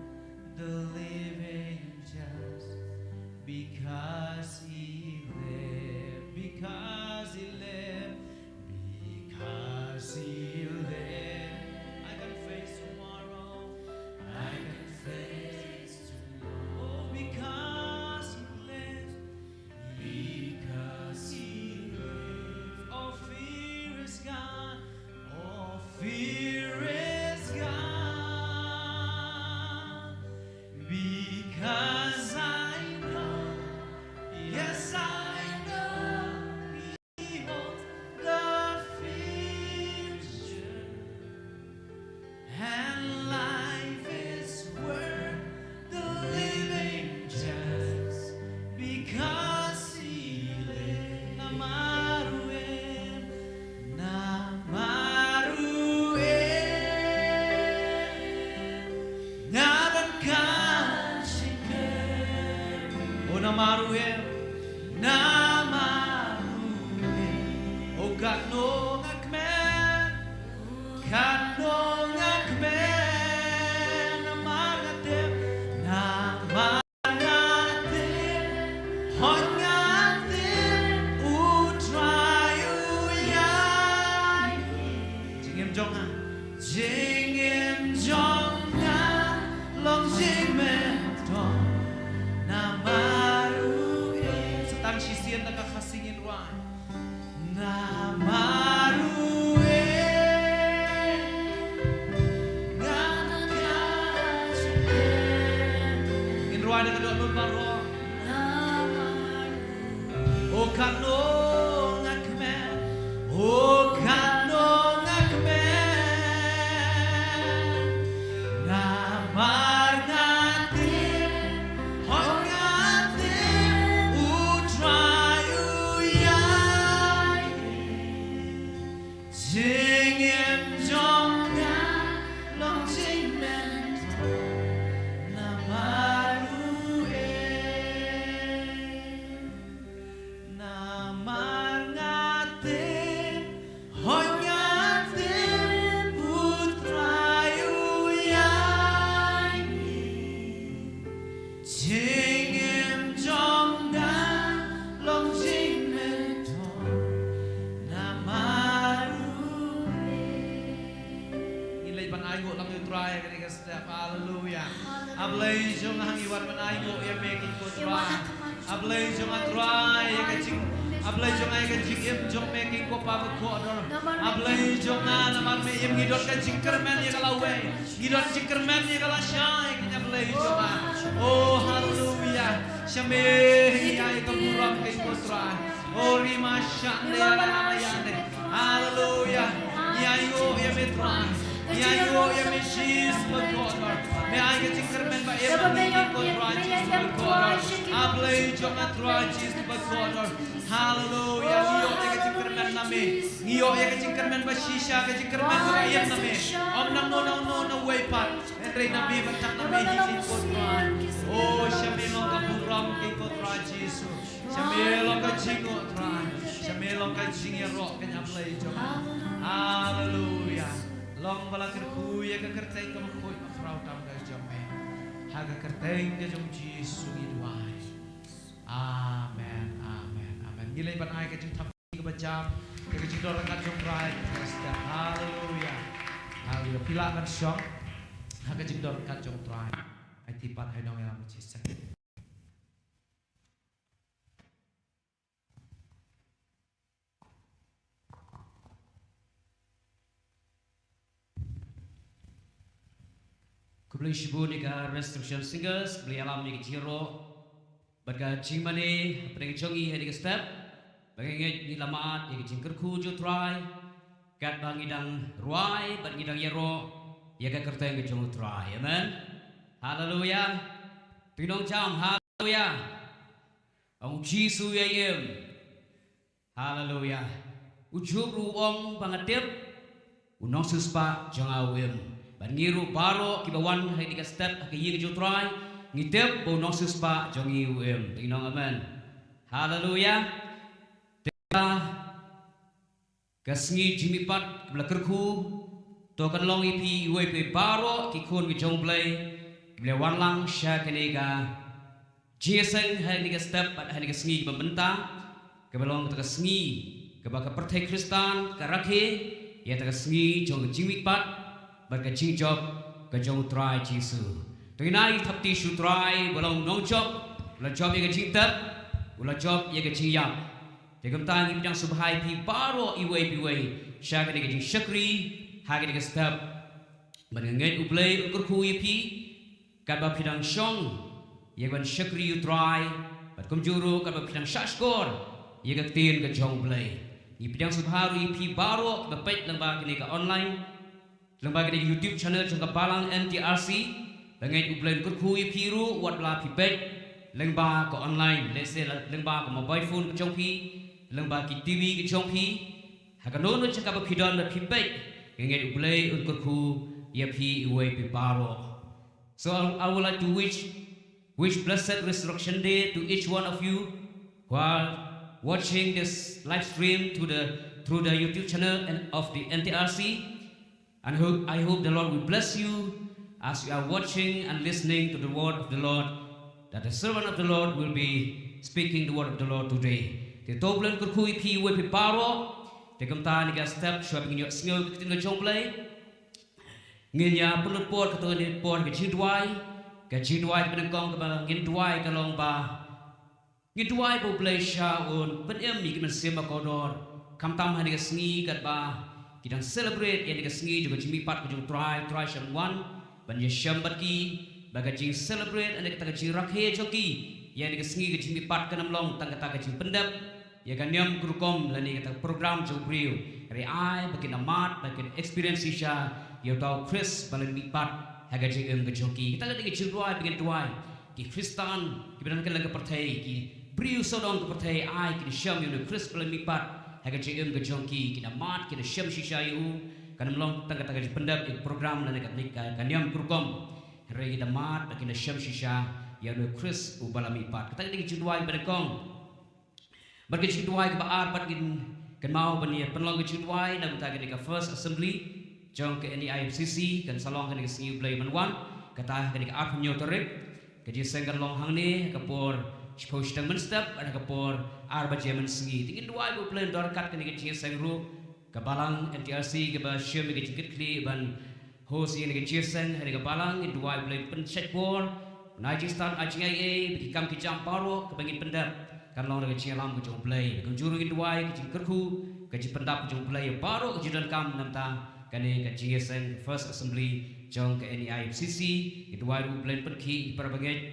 the living just because he lived, because he lived, because he lived. I can face tomorrow. I can face tomorrow. Oh, because he lived, because he lived. All fear is gone. All fear is gone. Because I know, yes, I know, he holds the future. And life is worth the living just because he lives. Namar u im, namar u im, nga don ka jingkyrmen. O namar u im, namar u im, o katno nga kmen. Katno nga kmen, namar nga tip, namar nga tip, hooid nga tip, u Trai u ïai. Jingim jong nga, jingim jong nga long jingmyntoi namar u im. Sa tang shisien da ka Khasi ngin rwai. Namar u im, nga don ka jingkyrmen. Ngin rwai da ka dohnud baroh. Namar u im. O katno nga kmen, o katno nga kmen. Namar nga tip, hooid nga tip, u Trai u ïai. Jingim jong nga long jingmyntoi namar u im. Namar nga tip, hooid nga tip, u Trai u ïai. Jingim jong nga long jingmyntoi namar u im. Ngin leit ban ainguh lang ïa u Trai ha kane ka step. Haleluya. A Blei jong nga, ngi wan ban ainguh ïa me ko Trai. A Blei jong nga Trai, ïa ka jing, a Blei jong nga, ïa ka jingim jong me ko A Blei jong nga, namar me im ngi don ka jingkyrmen ïa ka lawei, ngi don jingkyrmen ïa ka lashai, kane Blei jong nga. Oh, haleluya. Sha me ïa ka burom ka, ko Trai. Oh, rima shande ïa la ïa ne. Haleluya. Ngi ïa ïoh ïa me Trai. Ngi ïa ïoh ïa me Jisu bakordor. Me ai ka jingkyrmen ba im na me, ko Trai Jisu bakordor. A Blei jong nga Trai Jisu bakordor. Haleluya. Ngi ïoh ïa ka jingkyrmen na me. Ngi ïoh ïa ka jingkyrmen ba shisha, ka jingkyrmen ba im na me. Ym nangno nangno na wei pat. Hynrei na me, ba tang na me hi hi, ko Trai. Oh, sha me long ka burom ka, ko Trai Jisu. Sha me long ka jingnguh Trai. Sha me long ka jingïaroh ka, ko Blei jong nga. Haleluya. Long ba la kyrkhu ïa ka kyrteng kaba khuid ba khraw tam ka jong me. Ha ka kyrteng ka jong Jisu ngi duwai. Amen, amen, amen. Ngi leit ban ai ka jingthap kaba jam ïa ka jingdon ryngkat jong Trai. Haleluya. Haleluya. Phi lah ban shong ha ka jingdon ryngkat jong Trai. Aiti pat ha i nongïalam jingïaseng. Khublei shibun ïa ka Resurrection Singers, khublei ïalam ïa ka jingïaroh bad ka jingmane hapdeng jong ngi ha kane ka step. Ba ngi ngeit ngi la mad ïa ka jingkyrkhu jong u Trai, katba ngi dang rwai bad ngi dang ïaroh ïa ka kyrteng ka jong u Trai. Amen. Haleluya. To ngi nongjam, haleluya. Ong u Jisu ïa im. Haleluya. U Job ruh u ong ba nga tip, u nongsiewspah jong nga u im. Bad ngi ruh baroh kiba wan ha kane ka step ha ka ïing jong u Trai, ngi tip ba u nongsiewspah jong ngi u im. To ngi ong amen. Haleluya. Te ka sngi jingmihpat kaba la kyrkhu, to kan long ïa phi iwei pa iwei baroh ki khun ki jong u Blei kiba la wan lang sha kane ka jingïaseng ha kane ka step bad ha kane ka sngi kaba mynta, kaba long kata ka sngi kaba ka pyrthei Khristan ka rakhe ïa kata ka sngi jong ka jingmihpat bad ka jingjop ka jong u Trai Jisu. To ngin ai thapti sha u Trai ba long u nongjop, u la jop ïa ka jingtep, u la jop ïa ka jingïap. Te kumta ngi pdiang sngewbha ïa phi baroh iwei pa iwei sha kane ka jingshakri ha kane ka step. Bad nga ngeit u Blei un kyrkhu ïa phi katba phi dang shong ïa ka ban shakri ïa u Trai, bad kumjuh ruh katba phi dang shahshkor ïa ka ktien ka jong u Blei. Ngi pdiang sngewbha ruh ïa phi baroh kiba peit lyngba kane ka online, lyngba kane ka YouTube channel jong ka Balang N T R C. Ba ngeit u Blei un kyrkhu ïa phi ruh wat la phi peit lyngba ka online, lehse la lyngba ka mobile phone ka jong phi, lyngba ki T V ka jong phi. Ha kano kano jaka ba phi don ba phi peit, nga ngeit u Blei un kyrkhu ïa phi iwei pa iwei baroh. So I, I would like to wish, wish blessed Resurrection Day to each one of you who are watching this live stream through the, through the YouTube channel and of the N T R C. And hope, I hope the Lord will bless you as you are watching and listening to the word of the Lord, that the servant of the Lord will be speaking the word of the Lord today. Te to u Blei un kyrkhu ïa phi iwei pa iwei baroh. Te kumta ha kane ka step shuwa ba ngin ïohsngew ïa ka ktien ka jong u Blei, ngin ïa pynlut por, kato ngin ïa por ka jingduwai. Ka jingduwai kaba nyngkong kaba ngin duwai ka long ba ngin duwai ba u Blei sha un pynim ïa ki mynsiem ba kordor, khamtam ha kane ka sngi katba ki dang celebrate ïa kane ka sngi jong ka jingmihpat ka jong u Trai, Trai sha ban wan ban ïashem bad ki, ba ka jingcelebrate lane kata ka jingrakhe jong ki ïa kane ka sngi ka jingmihpat kan ym long tang kata ka jingpyndep ïa ka niam ka rukom lane kata ka program jong u briew. Hynrei ai ba kin da mad, ba kin experience shisha ïa uta u Khrist ba la mihpat ha ka jingim ka jong ki. Kata ka dei ka jingduwai ba ngin duwai. Ki Khristan kiba don ha kylleng ka pyrthei, ki briew sawdong ka pyrthei, ai kin shem ïa une u Khrist ba la mihpat ha ka jingim ka jong ki, kin da mad, kin da shem shisha ïa u. Kan ym long tang kata ka jingpyndep ïa ka program lane ka, ka, ka niam ka rukom. Hynrei kin da mad bad kin da shem shisha ïa une u Khrist uba la mihpat. Kata ka dei ka jingduwai ba nyngkong. Bad ka jingduwai kaba ar bad ngin kynmaw ban ïa pynlong ka jingduwai na ka bynta kane ka First Assembly jong ka N E I F C C kan sa long ha kane ka sngi u Blei ban wan, kata ha kane ka arphew hynñiew tarik. Ka jingïaseng kan long hangne ha ka por shiphew shiteng mynstep bad ha ka por ar baje mynsngi. Te ngin duwai ba u Blei un don ryngkat kane ka jingïaseng ruh, ka Balang N T R C kaba shim ïa ka jingkitkhlieh ban host ïa kane ka jingïaseng ha kane ka balang. Ngin duwai ba u Blei un pynshait bor, un ai jingstad, ai jingaiei ba ki kam ki jam baroh kiba ngin pyndep kan long da ka jingïalam ka jong u Blei. Kumjuh ruh ngin duwai ka jingkyrkhu ka jingpyndap jong U Blei ïa baroh ka jingdonkam namar kane ka jingïaseng First Assembly jong ka N E I F C C. Ngi duwai ruh U Blei un pynkhih ïa ki para bangeit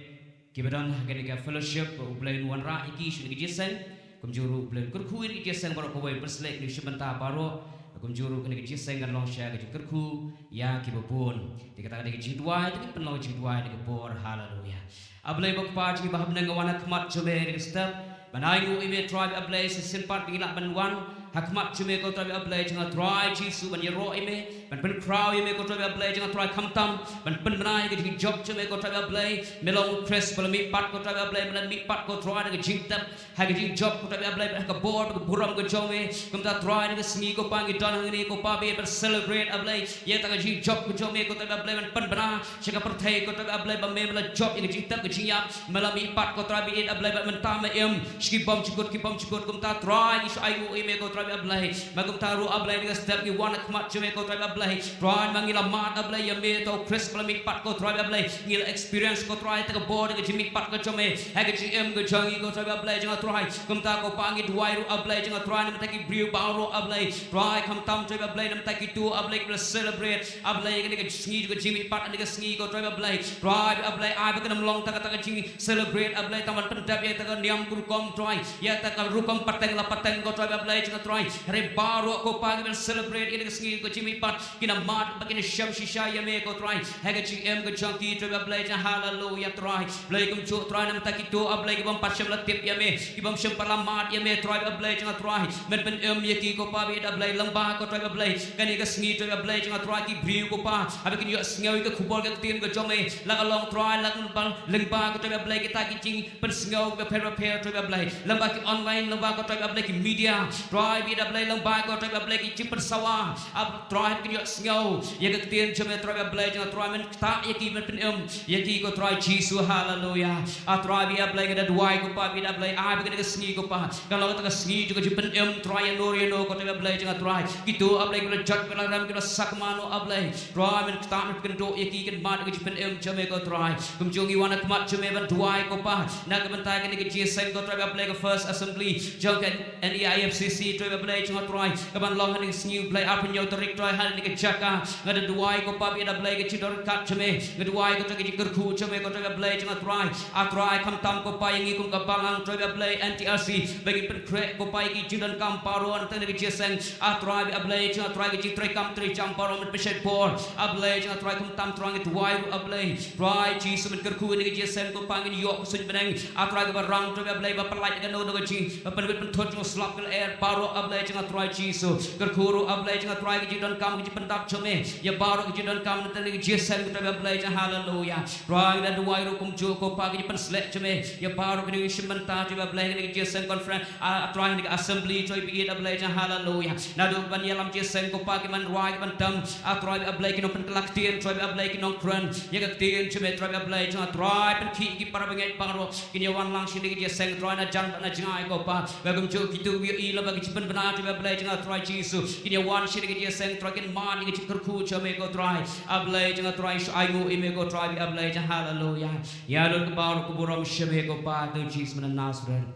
kiba don ha kane ka fellowship, ba U Blei un wanrah ïa ki sha kane ka jingïaseng. Kumjuh ruh U Blei un kyrkhu ïa kane ka jingïaseng baroh kawei, pynsleh ïa ki sha bynta baroh. Kumjuh ruh kane ka jingïaseng kan long sha ka jingkyrkhu ïa kiba bun. Te kata ka dei ka jingduwai, te ngin pynlong ka jingduwai ha kane ka por. Haleluya. A Blei ba Kpa jong ngi ba ha bneng, nga wan ha khmat jong me ha kane ka step ban ainguh ïa me Trai ba A Blei, sa shisien pat ba ngi lah ban wan ha khmat jong me ko Trai ba A Blei jong nga Trai Jisu, ban ïaroh ïa me, ban pynkhraw ïa me ko Trai ba A Blei jong nga Trai, khamtam ban pynbna ïa ka jingjop jong me ko Trai ba A Blei. Me long U Khrist ba la mihpat ko Trai ba A Blei, me la mihpat ko Trai da ka jingtep ha ka jingjop ko Trai ba A Blei, ha ka bor, ha ka burom ka jong me. Kumta Trai ha kane ka sngi ko Pa ngi don hangne ko Pa ba ïa ban celebrate A Blei ïa kata ka jingjop ka jong me ko Trai ba A Blei, ban pynbna sha ka pyrthei ko Trai ba A Blei ba me, me la jop ïa ka jingtep ka jingïap, me la mihpat ko Trai ba ïeit A Blei, ba mynta me im sha ki bymjukut ki bymjukut. Kumta Trai ngi shu ainguh ïa me ko Trai ba A Blei. Ba kumta ruh A Blei ha kane ka step ngi wan ha khmat jong me ko Trai ba A Blei, Trai ba ngi la mad A Blei ïa me, uta U Khrist ba la mihpat ko Trai ba A Blei, ngi la experience ko Trai ïa kata ka bor da ka jingmihpat ka jong me ha ka jingim ka jong ngi ko Trai ba A Blei jong nga Trai. Kumta ko Pa ngi duwai ruh A Blei jong nga Trai namar ki briew baroh A Blei, Trai khamtam Trai ba A Blei namar kito A Blei kiba la celebrate A Blei ïa kane ka sngi ka jingmihpat ha kane ka sngi ko Trai ba A Blei. Trai ba A Blei ai ba kan ym long tang kata ka jing celebrate A Blei tang ban pyndep ïa kata ka niam ka rukom Trai, ïa kata ka rukom pateng la pateng ko Trai ba A Blei jong nga Trai. Hynrei baroh ko Pa kiban celebrate ïa kane ka sngi ka jingmihpat, ki na mad bad ki na shem shisha ïa me ko Trai ha ka jingim ka jong ki Trai ba A Blei jong nga. Haleluya Trai. Blei kumjuh Trai namar kito A Blei ki bym pat shym la tip ïa me, ki bym shym pat la mad ïa me Trai ba A Blei jong nga Trai, men pynim ïa ki ko Pa ba ïeit A Blei lyngba ko Trai ba A Blei kane ka sngi Trai ba A Blei jong nga Trai, ki briew ko Pa haba kin ïohsngew ïa ka khubor ka ktien ka jong me, la ka long Trai la ka long lyngba ko Trai ba A Blei kita ki jingpynsngew bapher bapher Trai ba A Blei, lyngba ki online, lyngba ko Trai ba A Blei ki media Trai ba ïeit A Blei, lyngba ko Trai ba A Blei ki jingpynsawa, A Trai haba kin ïohsngew ïa ka ktien jong me Trai ba A Blei jong nga Trai, men ktah ïa ki, men pynim ïa ki ko Trai Jisu. Haleluya. A Trai ba ïeit A Blei, nga da duwai ko Pa ba ïeit A Blei, ai ba kane ka sngi ko Pa kan long kata ka sngi jong ka jingpynim Trai ïano ïano ko Trai ba A Blei jong nga Trai. Kito A Blei kiba la jot, kiba la rem, kiba la sakma noh A Blei, Trai men ktah, men pynduh ïa ki, kin mad ïa ka jingpynim jong me ko Trai. Kumjuh ngi wan ha khmat jong me ban duwai ko Pa na ka bynta kane ka jingïaseng ko Trai ba A Blei, ka First Assembly jong ka N E I F C C Trai ba A Blei jong nga Trai, kaban long ha kane ka sngi Blei arphew hynñiew tarik Trai ha kane ka jaka. Nga da duwai ko Pa ba ïeit A Blei ka jingdon ryngkat jong me, nga duwai ko Trai ka jingkyrkhu jong me ko Trai ba A Blei jong nga Trai. A Trai khamtam ko Pa ïa ngi kum ka Balang Trai ba A Blei N T R C, ba ngin pynkhreh ko Pa ïa ki jingdonkam baroh na kane ka jingïaseng. A Trai ba A Blei jong nga Trai ka jingtreikam treijam baroh men pynshait bor A Blei jong nga Trai, khamtam Trai ngi duwai ruh A Blei Trai Jisu men kyrkhu ïa kane ka jingïaseng ko Pa, ngin ïoh ka suiñ bneng A Trai kaba rang Trai ba A Blei, ba pyllait ïa kano kano ka jing, ba pynwit pynthoh jong u slap ka lyer baroh A Blei jong nga Trai Jisu. Kyrkhu ruh A Blei jong nga Trai ka jingdonkam ka jingpyndap jong me ïa baroh ka jingdonkam na kane ka jingïaseng Trai ba A Blei jong nga. Haleluya. Trai ngi da duwai ruh kumjuh ko Pa ka jingpynsleh jong me ïa baroh kine ki shim bynta Trai ba A Blei kane ka jingïaseng conference, A Trai kane ka assembly Trai ba ïeit A Blei jong nga. Haleluya. Naduh ban ïalam jingïaseng ko Pa, ki ban rwai, ki ban tem A Trai ba A Blei, ki nongpynkylla ktien Trai ba A Blei, ki nongkren ïa ka ktien jong me Trai ba A Blei jong nga Trai, pynkhih ïa ki para bangeit baroh kin ïa wan lang sha kane ka jingïaseng Trai na jan bad na jngai ko Pa. Ba kumjuh kito kiba ïohi lyngba ka jingpynbna Trai ba A Blei jong nga Trai Jisu, kin ïa wan sha kane ka jingïaseng Trai, kin mad ïa ka jingkyrkhu jong me ko Trai. A Blei jong nga Trai, shu ainguh ïa me ko Trai ba A Blei jong nga. Haleluya. Ïa lut ka baroh ka burom sha me ko Pa, to Jisu na Nasareth.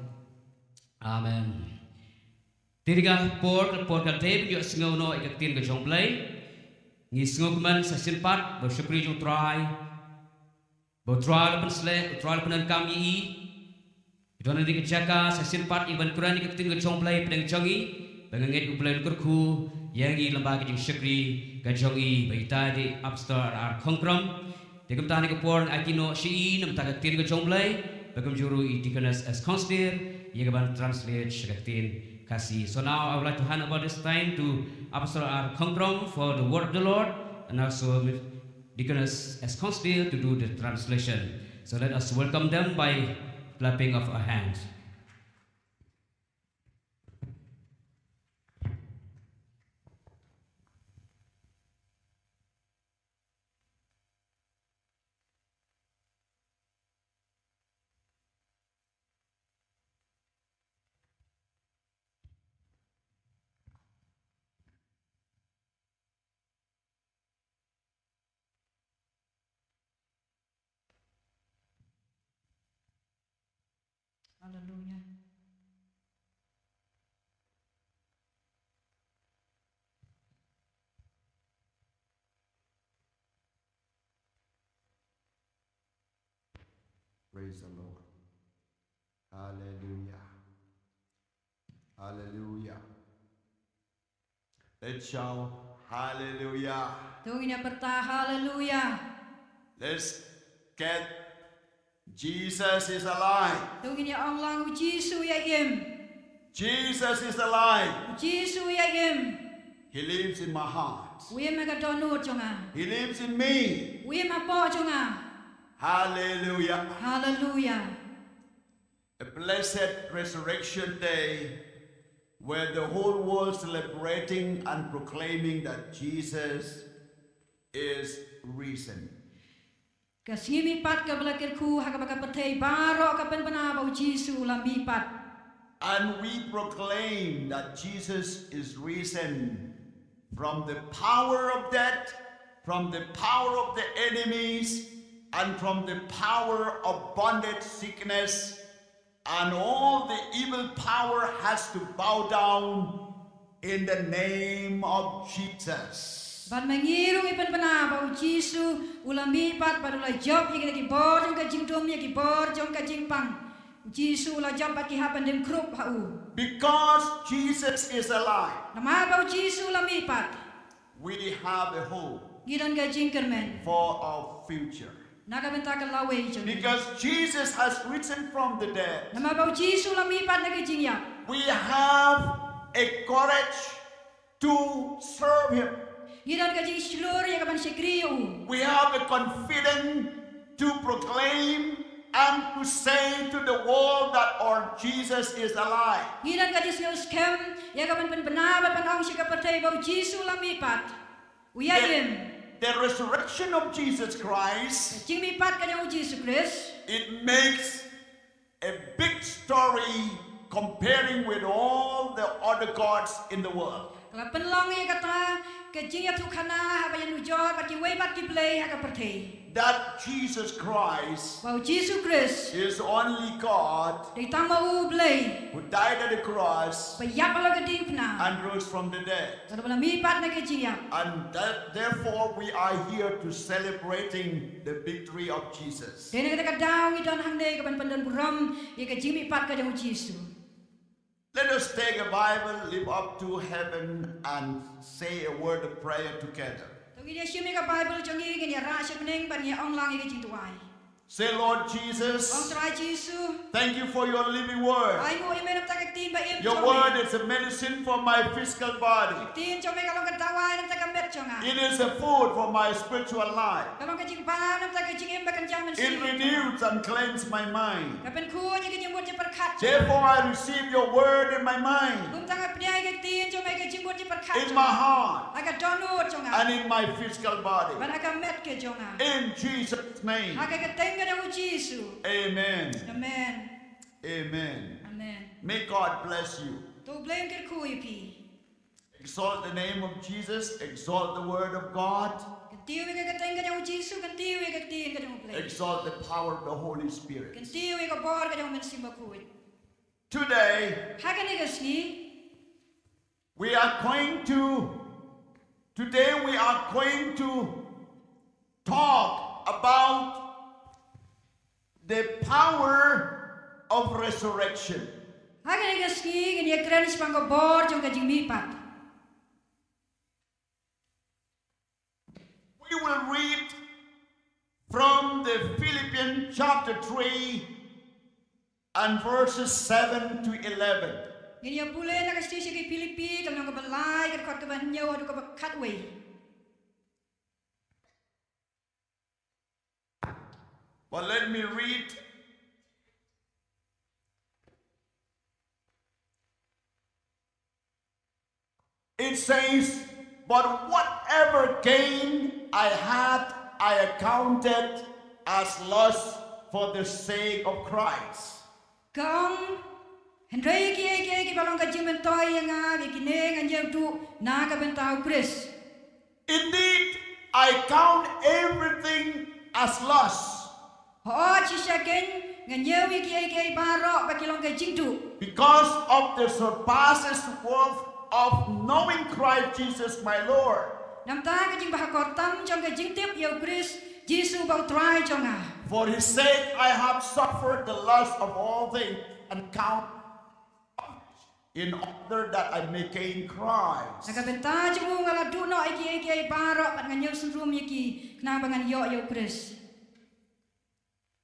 Amen. Te ha kane ka por, ka por ka dei ban ïohsngew noh ïa ka ktien ka jong U Blei. Ngi sngewkmen sa shisien pat ba u shakri jong U Trai, ba U Trai u la pynsleh, U Trai u la pyndonkam ïa i, i don ha kane ka jaka sa shisien pat ïa ban kren ïa ka ktien ka jong U Blei hapdeng jong ngi. Ba nga ngeit U Blei un kyrkhu ïa ngi lyngba ka jingshakri ka jong i, ba ita i dei Apostol R R Khongkrom. Te kumta ha kane ka por ngi aiti noh sha i na ka bynta ka ktien ka jong U Blei, ba kumjuh ruh i Deaconess S Khongstier ïa kaban translate sha ka ktien Khasi. So now I would like to hand over this time to Apostle R Khongkrom for the word of the Lord, and also Deaconess S Khongstier to do the translation. So let us welcome them by clapping of our hands. Haleluya. Praise the Lord. Hallelujah. Hallelujah. Let's shout hallelujah. To ngin ïa pyrta haleluya. Let's get Jesus is alive. To ngin ïa ong lang u Jisu u ïa im. Jesus is alive. U Jisu u ïa im. He lives in my heart. U im ha ka dohnud jong nga. He lives in me. U im hapoh jong nga. Hallelujah. Haleluya. A blessed resurrection day where the whole world celebrating and proclaiming that Jesus is risen. Ka sngi mihpat kaba la kyrkhu ha kaba ka pyrthei baroh ka pynbna ba u Jisu u la mihpat. And we proclaim that Jesus is risen from the power of death, from the power of the enemies, and from the power of bondage, sickness, and all the evil power has to bow down in the name of Jesus. Bad ma ngi ruh ngi pynbna ba u Jisu u la mihpat bad u la jop ïa kita ki bor jong ka jingdum, ïa ki bor jong ka jingpang. U Jisu u la jop bad ki hap ban deng khrup ha u. Because Jesus is alive, namar ba u Jisu u la mihpat, we have a hope, ngi don ka jingkyrmen for our future. Na ka bynta ka lawei jong ngi. Because Jesus has risen from the dead, namar ba u Jisu u la mihpat na ka jingïap, we have a courage to serve him. Ngi don ka jingshlur ïa ka ban shakri ïa u. We have a confidence to proclaim and to say to the world that our Jesus is alive. Ngi don ka jingsngewskhem ïa ka ban pynbna bad ban ong sha ka pyrthei ba u Jisu u la mihpat. U ïa im. The, the resurrection of Jesus Christ, ka jingmihpat ka jong u Jisu Khrist, it makes a big story comparing with all the other gods in the world. Ka la pynlong ïa kata ka jingïathuhkhana haba ïanujor bad kiwei pat ki blei ha ka pyrthei. That Jesus Christ, ba u Jisu Khrist, is only God, dei tang ma u Blei, who died at the cross, ba ïap halor ka diengphna, and rose from the dead. Bad ba la mihpat na ka jingïap. And that, therefore, we are here to celebrating the victory of Jesus. Dei na kata ka daw ngi don hangne ka ban pyndon burom ïa ka jingmihpat ka jong u Jisu. Let us take a Bible, lift up to heaven, and say a word of prayer together. To ngin ïa shim ïa ka Bible jong ngi, ngin ïa rah sha bneng bad ngin ïa ong lang ïa ka jingduwai. Say, Lord Jesus, ong Trai Jisu, thank you for your living word. Ai nguh ïa me namar ka ktien ba im jong me. Your word is a medicine for my physical body. Ka ktien jong me ka long ka dawai namar ka met jong nga. It is a food for my spiritual life. Ka long ka jingbam namar ka jingim ba kynja mynsiem. It renews and cleanses my mind. Ka pynkhuid ïa ka jingmut jingpyrkhat jong nga. Therefore, I receive your word in my mind. Kumta nga pdiang ïa ka ktien jong me ha ka jingmut jingpyrkhat jong nga. In my heart. Ha ka dohnud jong nga. And in my physical body. Bad ha ka met ka jong nga. In Jesus' name. Ha ka kyrteng ka jong u Jisu. Amen. Amen. Amen. Amen. May God bless you. To u Blei un kyrkhu ïa phi. Exalt the name of Jesus, exalt the word of God. Kyntiew ïa ka kyrteng ka jong u Jisu, kyntiew ïa ka ktien ka jong u Blei. Exalt the power of the Holy Spirit. Kyntiew ïa ka bor ka jong u Mynsiem Bakhuid. Today, ha kane ka sngi, we are going to, today we are going to talk about the power of resurrection. Ha kane ka sngi ngin ïa kren shaphang ka bor jong ka jingmihpat. We will read from the Philippians chapter three and verses seven to eleven. Ngin ïa pule na ka shithi sha ki Philippi, ka lynnong kaba lai, ka dkhot kaba hynñiew haduh kaba khatwei. But let me read. It says, "But whatever gain I had, I accounted as loss for the sake of Christ." Ka ong, hynrei kiei kiei kiba long ka jingmyntoi ïa nga, ïa kine nga ñiew duh na ka bynta u Khrist. Indeed, I count everything as loss. Hooid shisha kein, nga ñiew ïa kiei kiei baroh ba ki long ka jingduh. Because of the surpasses worth of knowing Christ Jesus my Lord. Namar ka jingbahakor tam jong ka jingtip ïa u Khrist Jisu ba u Trai jong nga. For his sake I have suffered the loss of all things and count in order that I may gain Christ. Na ka bynta jong u nga la duh noh ïa kiei kiei baroh bad ngan ïoh synrum ïa ki khnang ba ngan ïoh ïa u Khrist.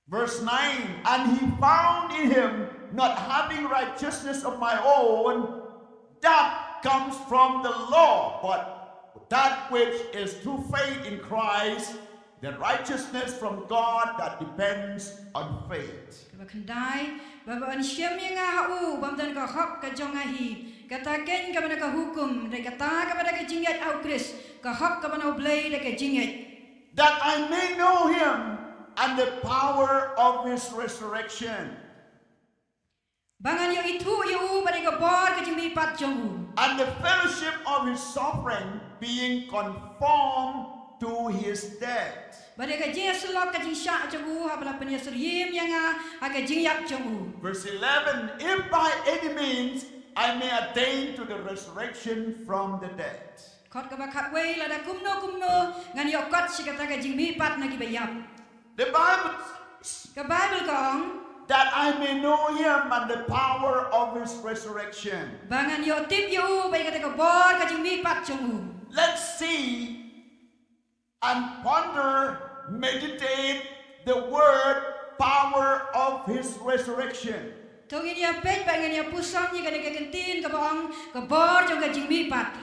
Verse nine, and he found in him not having righteousness of my own that comes from the law, but that which is through faith in Christ, the righteousness from God that depends on faith. Kaba khyndai, ba ban shem ïa nga ha u bym don ka hok ka jong nga hi, kata keiñ kaba na ka hukum, hynrei kata kaba na ka jingngeit ha u Khrist, ka hok kaba na u Blei da ka jingngeit. That I may know him and the power of his resurrection. Ba ngan ïoh ithuh ïa u bad ïa ka bor ka jingmihpat jong u. And the fellowship of his suffering, being conformed to his death. Bad ïa ka jingïasyllok ka jingshah jong u, haba la pynïasyriem ïa nga ha ka jingïap jong u. Verse eleven, if by any means I may attain to the resurrection from the dead. Khot kaba khatwei, lada kumno kumno ngan ïoh kot sha kata ka jingmihpat na kiba ïap. The Bible says, ka Baibl ka ong, that I may know him and the power of his resurrection. Ba ngan ïoh tip ïa u bad ïa kata ka bor ka jingmihpat jong u. Let's see and ponder, meditate the word power of his resurrection. To ngin ïa peit bad ngin ïa puson ïa kane ka kyntien kaba ong ka bor jong ka jingmihpat.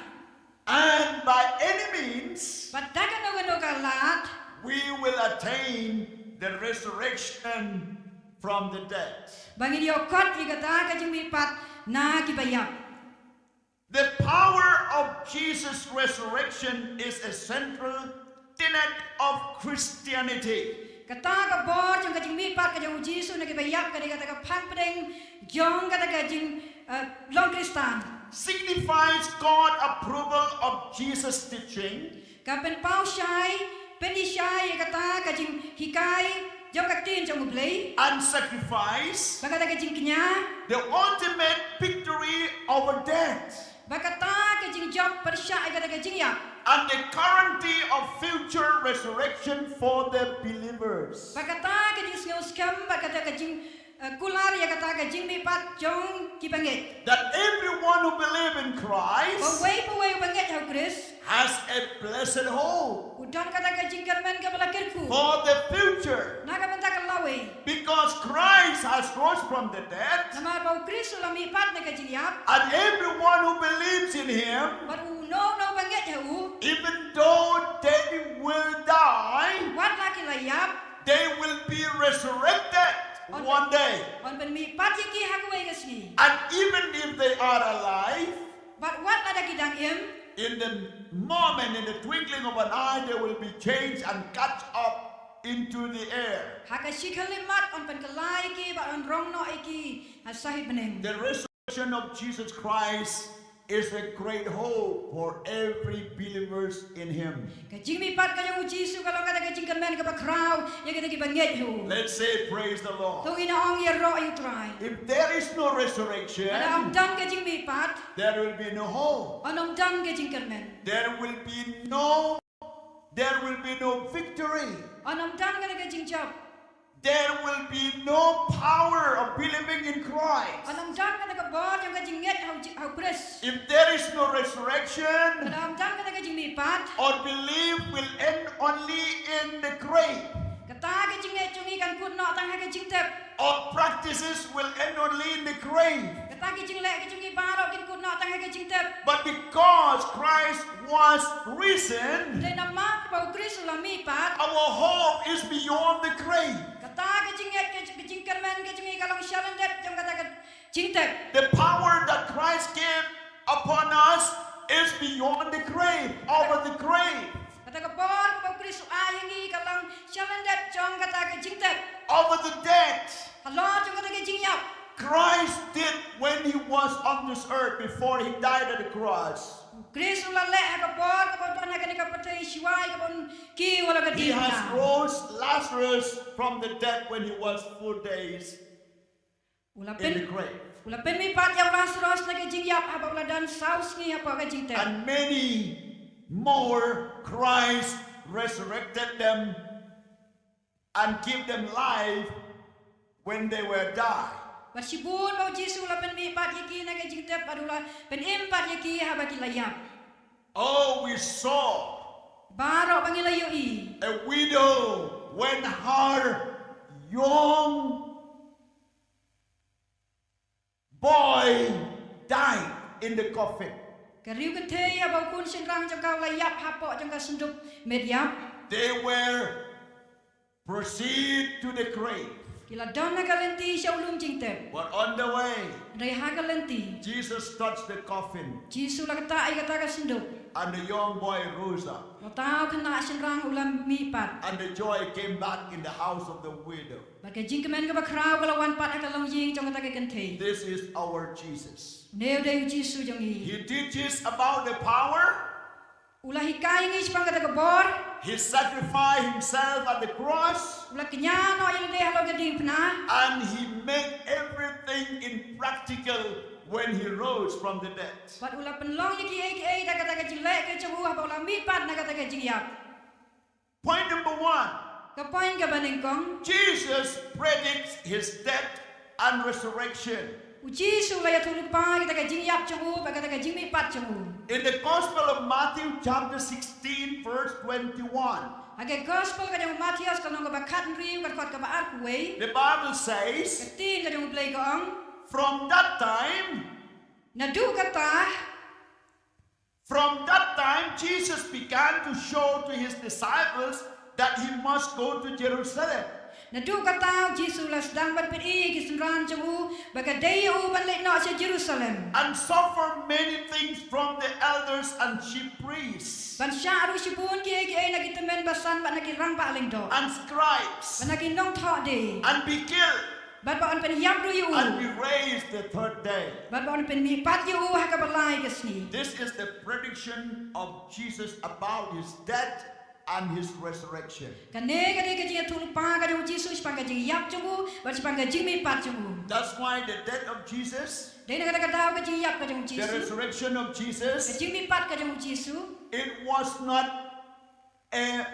And by any means, bad da kano kano ka lad, we will attain the resurrection from the dead. Ba ngin ïoh kot ïa kata ka jingmihpat na kiba ïap. The power of Jesus' resurrection is a central tenet of Christianity. Kata ka bor jong ka jingmihpat ka jong u Jisu na kiba ïap ka dei kata ka phang pdeng jong kata ka jing, eh, long Khristan. Signifies God approval of Jesus' teaching. Ka pynpaw shai, pynïashai ïa kata ka jinghikai jong ka ktien jong u Blei. And sacrifice. Bad kata ka jingkñia. The ultimate victory over death. Bad kata ka jingjop pyrshah ïa kata ka jingïap. And the guarantee of future resurrection for the believers. Bad kata ka jingsngewskhem, bad kata ka jing, eh, kular ïa kata ka jingmihpat jong kiba ngeit. That everyone who believe in Christ, ba uwei pa uwei uba ngeit ha u Khrist, has a blessed hope, u don kata ka jingkyrmen kaba la kyrkhu, for the future, na ka bynta ka lawei. Because Christ has rose from the dead, namar ba u Khrist u la mihpat na ka jingïap. And everyone who believes in him, bad uno uno uba ngeit ha u, even though they will die, wat la ki la ïap, they will be resurrected one day. Un pynmihpat ïa ki ha kawei ka sngi. And even if they are alive, bad wat lada ki dang im, in the moment, in the twinkling of an eye, they will be changed and caught up into the air. Ha ka shi khyllipmat un pynkylla ïa ki bad un rong noh ïa ki ha sahit bneng. The resurrection of Jesus Christ is a great hope for every believers in him. Ka jingmihpat ka jong u Jisu ka long kata ka jingkyrmen kaba khraw ïa kita kiba ngeit ha u. Let's say, praise the Lord. To ngin ong ïaroh ïa u Trai. If there is no resurrection, lada ym don ka jingmihpat, there will be no hope. Un ym don ka jingkyrmen. There will be no, there will be no victory. Un ym don kata ka jingjop. There will be no power of believing in Christ. Un ym don kata ka bor jong ka jingngeit ha u Ji-, ha u Khrist. If there is no resurrection, lada ym don kata ka jingmihpat, our belief will end only in the grave. Kata ka jingngeit jong ngi kan kut noh tang ha ka jingtep. Our practices will end only in the grave. Kata ka jingleh ka jong ngi baroh kin kut noh tang ha ka jingtep. But because Christ was risen, hynrei namar ba u Khrist u la mihpat, our hope is beyond the grave. Kata ka jingngeit ka, ka jingkyrmen ka jong ngi ka long shalyndet jong kata ka jingtep. The power that Christ gave upon us is beyond the grave, over the grave. Kata ka bor kaba u Khrist u ai ïa ngi ka long shalyndet jong kata ka jingtep. Over the death. Halor jong kata ka jingïap. Christ did when he was on this earth before he died at the cross. U Khrist u la leh ha ka por kaba u don ha kane ka pyrthei shuwa ïa kaba un kiew ha la ka diengphna. He has rose Lazarus from the dead when he was four days in the grave. U la pyn-, u la pynmihpat ïa u Lasaros na ka jingïap haba u la don saw sngi hapoh ka jingtep. And many more Christ resurrected them and give them life when they were die. Bad shibun ba u Jisu u la pynmihpat ïa ki na ka jingtep bad u la pynim pat ïa ki haba ki la ïap. Oh, we saw Baroh ba ngi la ïohi. A widow when her young boy died in the coffin. Ka riew kynthei haba u khun shynrang jong ka u la ïap hapoh jong ka syndup met ïap. They were proceed to the grave. Ki la don ha ka lynti sha u lum jingtep. But on the way, hynrei ha ka lynti, Jesus touched the coffin. Jisu u la ktah ïa kata ka syndup. And the young boy rose up. Bad uta u khynnah shynrang u la mihpat. And the joy came back in the house of the widow. Bad ka jingkmen kaba khraw ka la wan pat ha ka longïing jong kata ka kynthei. This is our Jesus. Une u dei u Jisu jong ngi. He teaches about the power. U la hikai ngi shaphang kata ka bor. He sacrificed himself at the cross. U la kñia noh ïa lade halor ka diengphna. And he made everything in practical when he rose from the dead. Bad u la pynlong ïa kiei kiei da kata ka jingleh ka jong u haba u la mihpat na kata ka jingïap. Point number one. Ka point kaba nyngkong. Jesus predicts his death and resurrection. U Jisu u la ïathuhlypa ïa kata ka jingïap jong u bad kata ka jingmihpat jong u. In the Gospel of Matthew chapter sixteen verse twenty-one. Ha ka Gospel ka jong u Mathaios ka lynnong kaba khathynriew ka dkhot kaba arphew wei. The Bible says, ka ktien ka jong U Blei ka ong. From that time, naduh kata, from that time, Jesus began to show to his disciples that he must go to Jerusalem. Naduh kata u Jisu u la sdang ban pyni ïa ki synran jong u ba ka dei ïa u ban leit noh sha Jerusalem. And suffer many things from the elders and chief priests. Ban shah ruh shibun kiei kiei na ki tymmen basan bad na ki rangbah lyngdoh. And scribes. Bad na ki nongthoh die. And be killed. Bad ba yn pynïap ruh ïa u. And be raised the third day. Bad ba yn pynmihpat ïa u ha kaba lai ka sngi. This is the prediction of Jesus about his death and his resurrection. Kane ka dei ka jingïathuhlypa ka jong u Jisu shaphang ka jingïap jong u bad shaphang ka jingmihpat jong u. That's why the death of Jesus, dei na kata ka daw ka jingïap ka jong u Jisu, the resurrection of Jesus, ka jingmihpat ka jong u Jisu, it was not a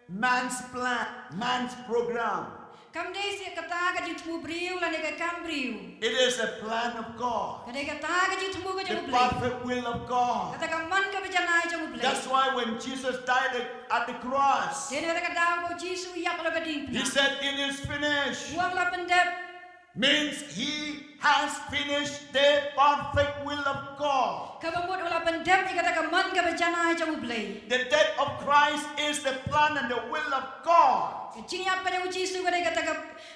man's plan, man's program. Kam dei seh kata ka jingthmu briew lane ka kam briew. It is a plan of God. Ka dei kata ka jingthmu ka jong U Blei. The perfect will of God. Kata ka mon kaba janai jong U Blei. That's why when Jesus died at the cross, dei na kata ka daw ba u Jisu u ïap halor ka diengphna, he said, "It is finished." U ong la pyndep. Means he has finished the perfect will of God. Kaba mut u la pyndep ïa kata ka mon kaba janai jong U Blei. The death of Christ is the plan and the will of God. Ka jingïap ka jong u Jisu ka dei kata ka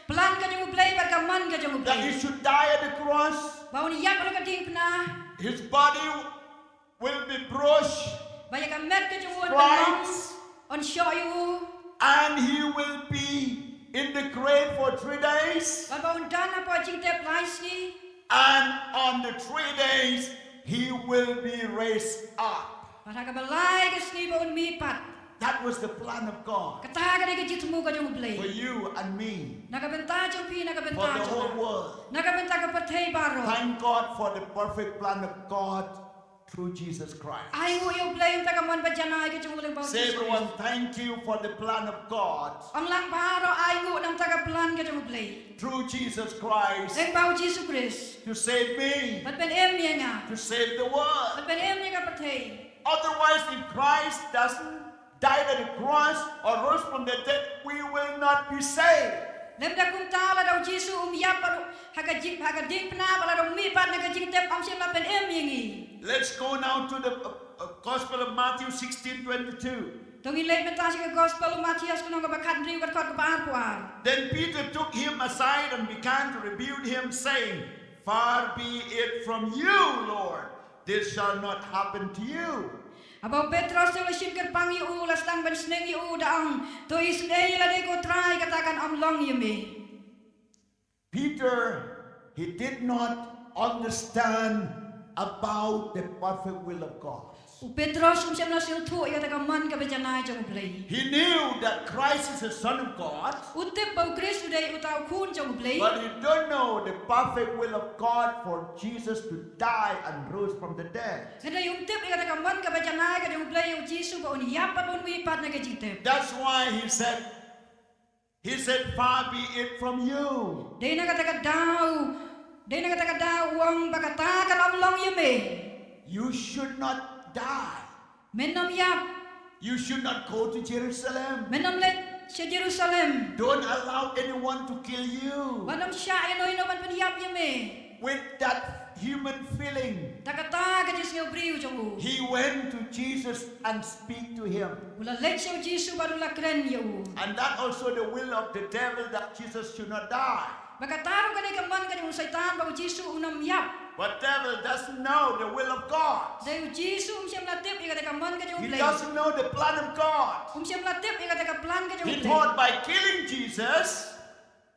plan ka jong U Blei bad ka mon ka jong U Blei. That he should die at the cross. Ba un ïap halor ka diengphna. His body will be bruised. Ba ïa ka met ka jong u yn pynlong, yn shoh ïa u. And he will be in the grave for three days. Bad ba un don hapoh jingtep lai sngi. And on the three days he will be raised up. Bad ha kaba lai ka sngi ba un mihpat. That was the plan of God. Kata ka dei ka jingthmu ka jong U Blei. For you and me. Na ka bynta jong phi, na ka bynta jong nga. For the whole world. Na ka bynta ka pyrthei baroh. Thank God for the perfect plan of God through Jesus Christ. Ai nguh ïa U Blei na kata ka mon ba janai ka jong u lyngba u Jisu Khrist. Say, everyone, thank you for the plan of God. Ong lang baroh ai nguh na kata ka plan ka jong U Blei. Through Jesus Christ. Lyngba u Jisu Khrist. To save me. Ban pynim ïa nga. To save the world. Ban pynim ïa ka pyrthei. Otherwise, if Christ doesn't died at the cross or rose from the dead, we will not be saved. Lymda kumta lada u Jisu um ïap bad ha ka jing, ha ka diengphna bad lada um mihpat na ka jingtep, ym shym la pynim ïa ngi. Let's go now to the uh, uh, Gospel of Matthew sixteen twenty-two. To ngin leit mynta sha ka Gospel u Mathaios ka lynnong kaba khathynriew ka dkhot kaba arphew ar. Then Peter took him aside and began to rebuke him, saying, "Far be it from you, Lord, this shall not happen to you." Haba u Petros te u la shim kyrpang ïa u, u la sdang ban sneng ïa u da ong, "To isynei ïa lade ko Trai, kata kan ym long ïa me." Peter, he did not understand about the perfect will of God. U Petros um shym la sngewthuh ïa kata ka mon kaba janai jong U Blei. He knew that Christ is the Son of God. U tip ba u Khrist u dei uta u Khun jong U Blei. But he don't know the perfect will of God for Jesus to die and rose from the dead. Hynrei um tip ïa kata ka mon kaba janai ka jong U Blei ïa u Jisu ba un ïap bad un mihpat na ka jingtep. That's why he said, He said, "Far be it from you." Dei na kata ka daw, dei na kata ka daw u ong ba kata kan ym long ïa me. You should not die. Men ym ïap. You should not go to Jerusalem. Men ym leit sha Jerusalem. Don't allow anyone to kill you. Wat ym shah ïano ïano ban pynïap ïa me. With that human feeling, Da kata ka jingsngewbriew jong u, he went to Jesus and speak to him. U la leit sha u Jisu bad u la kren ïa u. And that also the will of the devil, that Jesus should not die. Ba kata ruh ka dei ka mon ka jong u Soitan ba u Jisu un ym ïap. But devil doesn't know the will of God. Dei u Jisu um shym la tip ïa kata ka mon ka jong u Blei. He doesn't know the plan of God. Um shym la tip ïa kata ka plan ka jong u Blei. He thought by killing Jesus,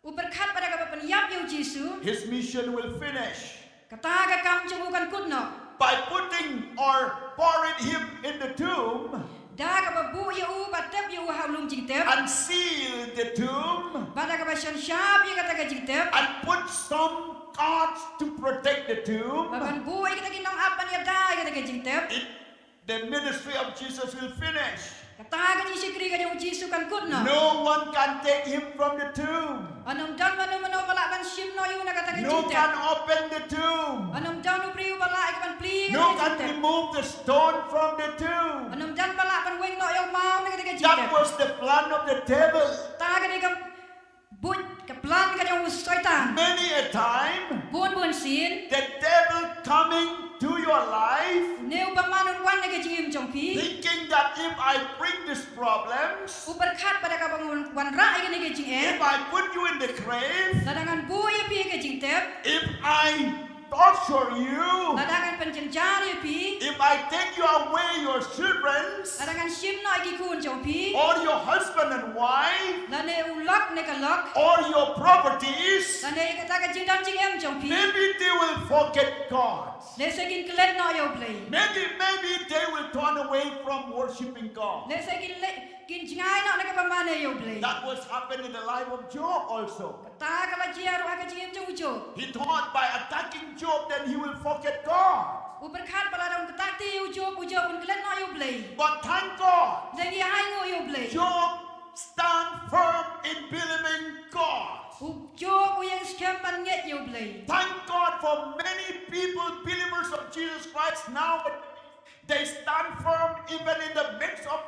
U pyrkhat ba da kaba pynïap ïa u Jisu, his mission will finish. Kata ka kam jong u kan kut noh. By putting or buried him in the tomb, Da kaba buh ïa u bad tep ïa u ha u lum jingtep. And seal the tomb. Bad da kaba shon shap ïa kata ka jingtep. And put some guards to protect the tomb. Bad ban buh ïa kita ki nongap ban ïada ïa kata ka jingtep. It, the ministry of Jesus will finish. Kata ka jingshakri ka jong u Jisu kan kut noh. No one can take him from the tomb. Ym don mano mano ba lah ban shim noh ïa u na kata ka jingtep. No can open the tomb. Ym don u briew ba lah ïa ka ban plie ïa kata ka jingtep. No can remove the stone from the tomb. Ym don ba lah ban weng noh ïa u maw na kata ka jingtep. That was the plan of the devil. Kata ka dei ka buit ka plan ka jong u Soitan. Many a time, Bun bun sien. The devil coming to your life, Ne u bymman un wan na ka jingim jong phi. Thinking that if I bring these problems, U pyrkhat ba da kaba ngan wanrah ïa kane ka jingeh. If I put you in the grave, Lada ngan buh ïa phi ha ka jingtep. If I torture you, Lada ngan pynjynjar ïa phi. If I take you away your children, Lada ngan shim noh ïa ki khun jong phi. Or your husband and wife, Lane u lok ne ka lok. Or your properties, Lane kata ka jingdon jingem jong phi. Maybe they will forget God. Lehse kin klet noh ïa u Blei. Maybe, maybe they will turn away from worshiping God. Lehse kin leh kin jngai noh na kaba mane ïa u Blei. That was happened in the life of Job also. Kata ka la jia ruh ha ka jingim jong u Job. He thought by attacking Job, then he will forget God. U pyrkhat ba lada un kata kti ïa u Job, u Job un klet noh ïa u Blei. But thank God, Lehse ngi ainguh ïa u Blei. Job stand firm in believing God. U Job u ïeng skhem ban ngeit ïa u Blei. Thank God for many people, believers of Jesus Christ now. They stand firm even in the midst of,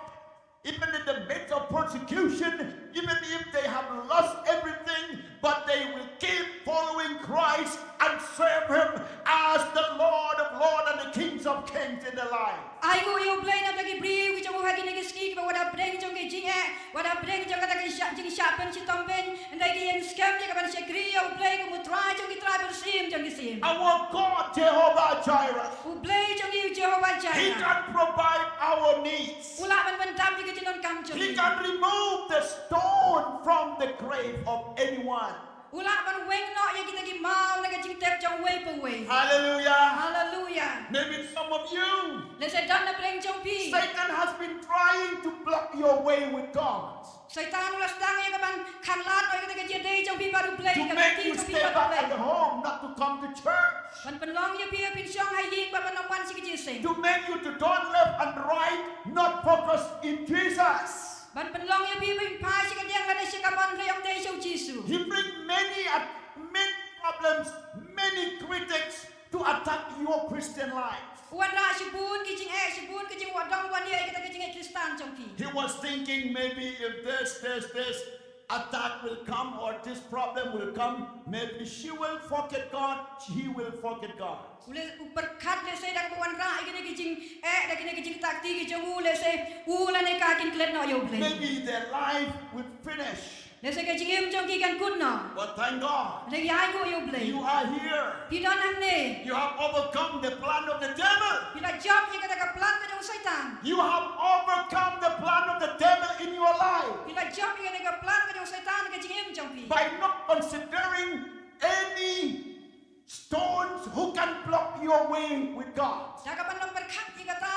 even in the midst of persecution, even if they have lost everything, but they will keep following Christ and serve Him as the Lord of Lords and the Kings of Kings in their life. Ainguh ïa u Blei na kita ki briew ki jong u ha kine ki sngi kiba wat hapdeng jong ki jingeh, wat hapdeng jong kata ka jingshah, jingshah pynshitom beiñ, hynrei ki ïeng skhem ïa ka ban shakri ïa u Blei kum u Trai jong ki trai, u Syiem jong ki syiem. Our God, Jehovah Jireh. U Blei jong ngi u Jehovah Jireh. He can provide our needs. U lah ban pyndap ïa ki jingdonkam jong ngi. He can remove the stone from the grave of anyone. U lah ban weng noh ïa kita ki maw na ka jingtep jong uwei pa uwei. Hallelujah. Hallelujah. Maybe some of you, Lehse don napdeng jong phi. Satan has been trying to block your way with God. Soitan u la sdang ïa ka ban khanglad noh ïa kata ka jingïadei jong phi bad u Blei, ka kti jong phi bad u Blei. To make you stay back at home, not to come to church. Ban pynlong ïa phi ba phin shong ha ïing bad ban ym wan sha ka jingïaseng. To make you to turn left and right, not focus in Jesus. Ban pynlong ïa phi ba phin phai sha ka diang lane sha ka mon hynrei ym dei sha u Jisu. He bring many, uh, many problems, many critics to attack your Christian life. U wanrah shibun ki jingeh, shibun ki jingwad dong wad ïa kata ka jingeh Khristan jong phi. He was thinking maybe if this, this, this attack will come or this problem will come, maybe she will forget God, he will forget God. U leh, u pyrkhat lehse da kaba wanrah ïa kine ki jingeh, da kine ki jingtah kti ki jong u, lehse u lane ka kin klet noh ïa u Blei. Maybe their life will finish. Lehse ka jingim jong ki kan kut noh. But thank God. Hynrei ngi ainguh ïa u Blei. You are here. Phi don hangne. You have overcome the plan of the devil. Phi la jop ïa kata ka plan ka jong u Soitan. You have overcome the plan of the devil in your life. Phi la jop ïa kata ka plan ka jong u Soitan ha ka jingim jong phi. By not considering any stones who can block your way with God. Da kaba ym pyrkhat ïa kata,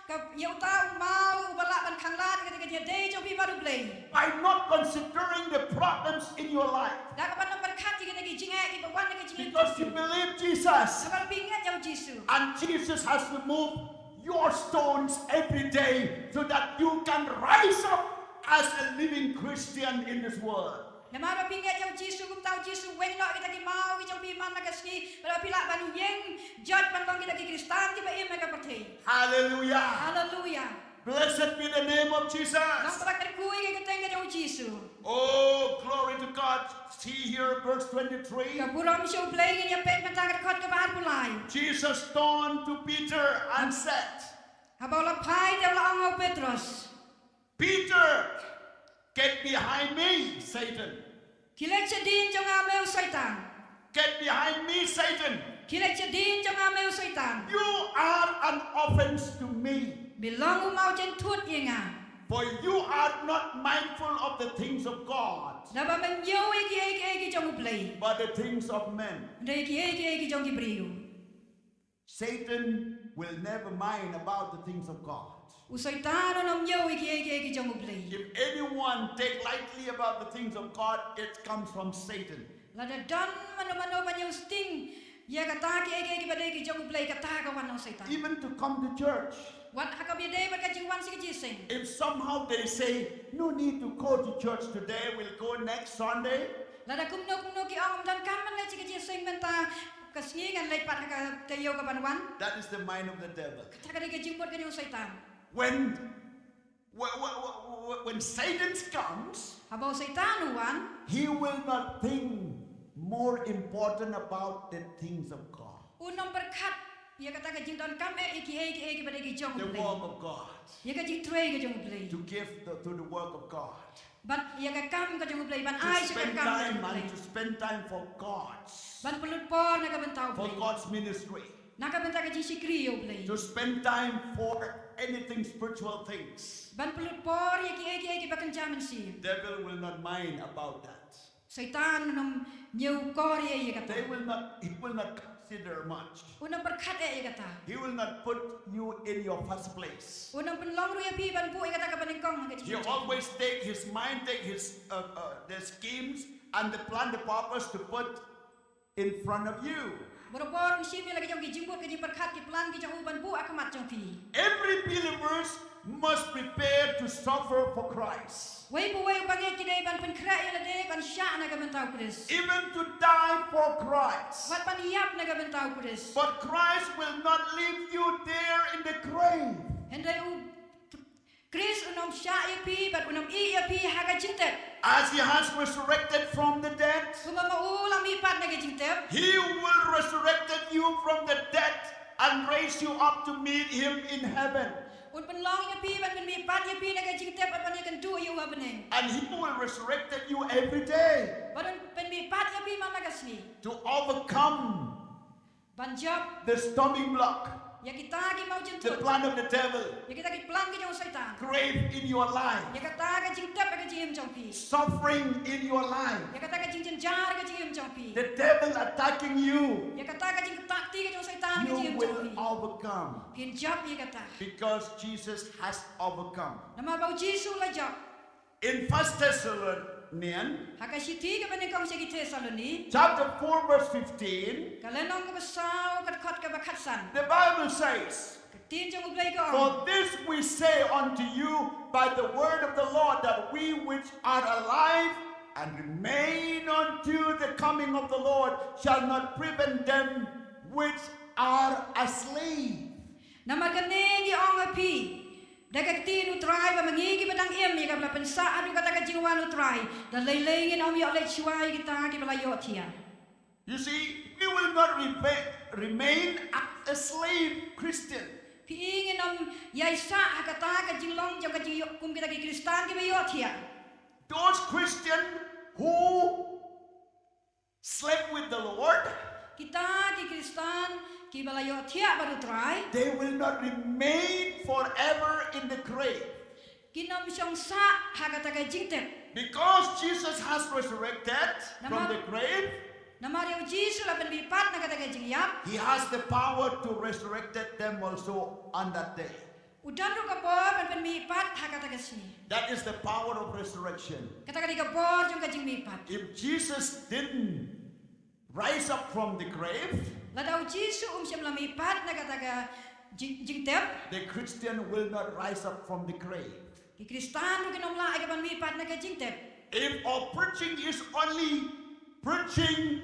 ka, ïa uta u maw uba lah ban khanglad ïa kata ka jingïadei jong phi bad u Blei. By not considering the problems in your life. Da kaba ym pyrkhat ïa kata ki jingeh kiba wan ha ka jingim jong phi. Because you believe Jesus. Namar phi ngeit ïa u Jisu. And Jesus has removed your stones every day so that you can rise up as a living Christian in this world. Namar ba phi ngeit ïa u Jisu, kumta u Jisu u weng noh ïa kita ki maw ki jong phi man la ka sngi, bad ba phi lah ban ïeng jot ban long kita ki Khristan kiba im ha ka pyrthei. Hallelujah. Haleluya. Blessed be the name of Long Jesus. kaba kyrkhu ïa ka kyrteng ka jong u Jisu. Oh, glory to God. See here, verse twenty-three. Ka burom sha u Blei, ngin ïa peit mynta ka dkhot kaba arphew lai. Jesus turned to Peter and said, Haba u la phai te u la ong ha u Petros, Peter, get behind me, Satan. Khie leit shadien jong nga me u Soitan. Get behind me, Satan. Khie leit shadien jong nga me u Soitan. You are an offense to me. Me long u mawjynthut ïa nga. For you are not mindful of the things of God, Naba mem ïohi ïa kiei kiei ki jong u Blei, but the things of men. hynrei ïa kiei kiei ki jong ki briew. Satan will never mind about the things of God. U Soitan unym ïohi ïa kiei kiei ki jong u Blei. If anyone take lightly about the things of God, it comes from Satan. Lada don mano mano ban ïohsting ïa kata kiei kiei kiba dei ki jong u Blei, kata ka wan na u Soitan. Even to come to church. Wat ha kaba ïadei bad ka jingwan sha ka jingïaseng. If somehow they say, no need to go to church today, we'll go next Sunday. Lada kumno kumno ki ong, ym donkam ban leit sha ka jingïaseng mynta ka sngi, ngan leit pat ha ka taïew kaban wan. That is the mind of the devil. Kata ka dei ka jingmut ka jong u Soitan. When, when, when, when Satan comes, Haba u Soitan u wan, he will not think more important about the things of God, unym pyrkhat ïa kata ka jingdonkam eh ïa kiei kiei kiba dei ki jong u the Blei, work of God, ïa ka jingtrei ka jong u Blei, to give the, to the work of God, bad ïa ka kam ka jong u Blei, ban to ai sha ka spend kam ka time jong u Blei, and to spend time for God's, ban pynlut por na ka bynta u for Blei, God's ministry, na ka bynta ka jingshakri ïa u Blei, to spend time for anything spiritual things. ban pynlut por ïa kiei kiei kiba kynja mynsiem. Devil will not mind about that. Soitan unym ñiewkor ïa ïa kata. They will not, he will not consider much. Unym pyrkhat eh ïa kata. He will not put you in your first place. Unym pynlong ruh ïa phi ban buh ïa kata kaba nyngkong ha ka jingim. He always take his mind, take his uh, uh, the schemes and the plan, the purpose to put in front of you. Barabor un shim ïa la ki jong ki jingmut, ki jingpyrkhat, ki plan ki jong u ban buh ha khmat jong phi. Every believers must prepare to suffer for Christ. Wei pa wei u bangeit ki dei ban pynkhreh ïa lade ban shah na ka bynta u Khrist. Even to die for Christ. Wat ban ïap na ka bynta u Khrist. But Christ will not leave you there in the grave. Hynrei u Khrist unym shah ïa phi bad unym ïeh ïa phi ha ka jingtep. As he has resurrected from the dead, Kumba ma u la mihpat na ka jingtep, he will resurrect you from the dead and raise you up to meet him in heaven. Un pynlong ïa phi ban pynmihpat ïa phi na ka jingtep bad ban ïakynduh ïa u ha bneng. And he will resurrect you every day Bad un pynmihpat ïa phi man la ka sngi. to overcome Ban jop the stumbling block, ïa kita ki the mawjynthut, plan of the devil, ïa kita ki plan ki jong u Soitan, grave in your life, ïa kata ka jingtep ha ka jingim jong phi, suffering in your life, ïa kata ka jingjynjar ha ka jingim jong phi, the devil attacking you, ïa kata ka jingkti ka jong u Soitan ha ka you jingim jong will phi. Overcome. Phin jop ïa kata. Because Jesus has overcome. Namar ba u Jisu u la jop. In First Thessalonians Ha ka shithi kaba nyngkong sha ki Thessaloni, chapter four, verse fifteen, ka lynnong kaba saw, ka dkhot kaba khatsan, the Bible says, ka ktien jong u Blei ka ong, for this we say unto you by the word of the Lord, that we which are alive and remain unto the coming of the Lord shall not prevent them which are asleep. Namar kane ngi ong ha phi da ka ktien u Trai, ba ma ngi kiba dang im, ïa kaba la pynsah haduh kata ka jingwan u Trai, da lei lei ngin ym ïoh leit shuwa ïa kita kiba la ïohthiah. You see, we will not reve- remain as a slave Christian. Phi i, ngin ym ïaisah ha kata ka jinglong jong ka jingïoh kum kita ki Khristan kiba ïohthiah. Those Christians who slept with the Lord, Kita ki Khristan kiba la ïohthiah bad u Trai, they will not remain forever in the grave. kin ym shong sah ha kata ka jingtep. Because Jesus has resurrected from the grave, Namar ïa u Jisu la pynmihpat na kata ka jingïap, he has the power to resurrect them also on that day. u don ruh ka bor ban pynmihpat ha kata ka sngi. That is the power of resurrection. Kata ka dei ka bor jong ka jingmihpat. If Jesus didn't rise up from the grave, Lada u Jisu um shym la mihpat na kata ka jing- jingtep, the Christian will not rise up from the grave. ki Khristan ruh kin ym lah ïa ka ban mihpat na ka jingtep. If our preaching is only preaching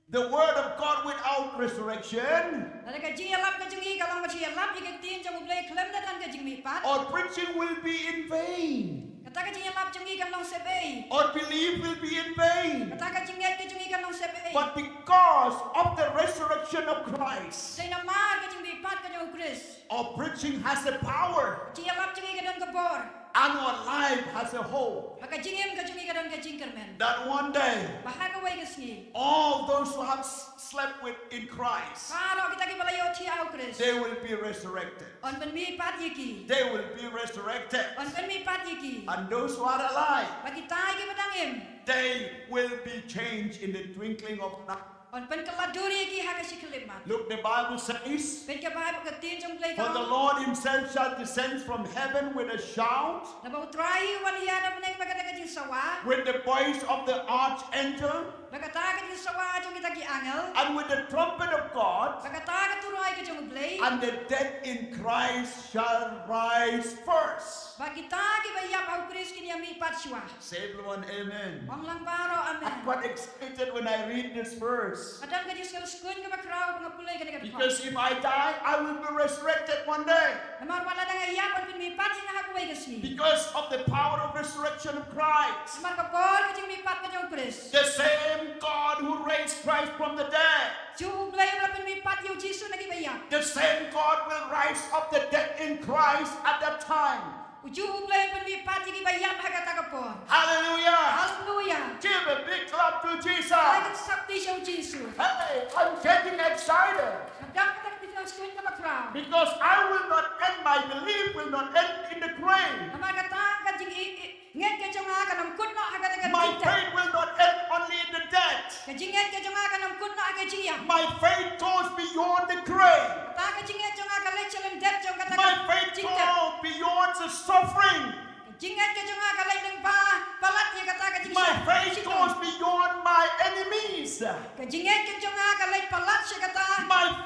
the word of God without resurrection, Lada ka jingïalap ka jong ngi ka long ban ïalap ïa ka ktien jong U Blei khlem da don ka jingmihpat, our preaching will be in vain. Kata ka jingïalap jong ngi kan long sepei. Our belief will be in vain. Kata ka jingngeit ka jong ngi kan long sepei. But because of the resurrection of Christ, Dei namar ka jingmihpat ka jong U Khrist. Our preaching has a power, Jingïalap jong ngi ka don ka bor. And our life has a hope. Bad ka jingim ka jong ngi ka don ka jingkyrmen. That one day, Ba ha kawei ka sngi, all those who have s- slept with in Christ, baroh kita kiba la ïohthiah ha U Khrist, they will be resurrected. yn pynmihpat ïa ki. They will be resurrected. Yn pynmihpat ïa ki. And those who are alive, Bad kita kiba dang im, they will be changed in the twinkling of an eye. yn pynkylla dur ïa ki ha ka shi khyllipmat. Look, the Bible says, Peit ka Baibl, ka ktien jong U Blei ka "For the ong, Lord himself shall descend from heaven with a shout, Naba U Trai un wan ïa na bneng bad kata ka jingsawa, with the voice of the archangel, bad kata ka jingsawa jong kita ki angel, and with the trumpet of God, bad kata ka turoi ka jong U Blei, and the dead in Christ shall rise first." bad kita kiba ïap ha U Khrist kin ïamihpat shuwa. Say, everyone, amen. Ong lang baroh, I amen. got excited when I read this verse. Nga don ka jingsngewskuh kaba khraw ba nga pule ïa kane ka dkhot. Because if I die, I will be resurrected one day. Namar wat lada nga ïap, yn pynmihpat ïa nga ha kawei ka sngi. Because of the power of resurrection of Christ. Namar ka bor ka jingmihpat ka jong U Khrist. The same God who raised Christ from the dead, Ju U Blei uba la pynmihpat ïa U Jisu na kiba ïap, the same God will rise up the dead in Christ at that time. U Ju U Blei un pynmihpat ïa kiba ïap ha kata ka por. Hallelujah. Haleluia. Give a big clap to Jesus. Ai ka sap ti sha U Jisu. Hey, I'm getting excited. Nga don kata ka jingsngewskuh kaba khraw. Because I will not end, my belief will not end in the grave. Namar kata ka jingngeit ka jong nga kan ym kut noh ha kata ka jingïap. My faith will not end only in the death. Ka jingngeit ka jong nga kan ym kut noh ha ka jingïap. My faith goes beyond the grave. Kata ka jingngeit jong nga ka leit sha lyndet jong kata ka My faith jingïap. Goes beyond the suffering. Ka jingngeit ka jong nga ka leit lyngba palat ïa kata ka jingïap. My faith goes beyond my enemies. Ka jingngeit ka jong nga ka leit palat sha kata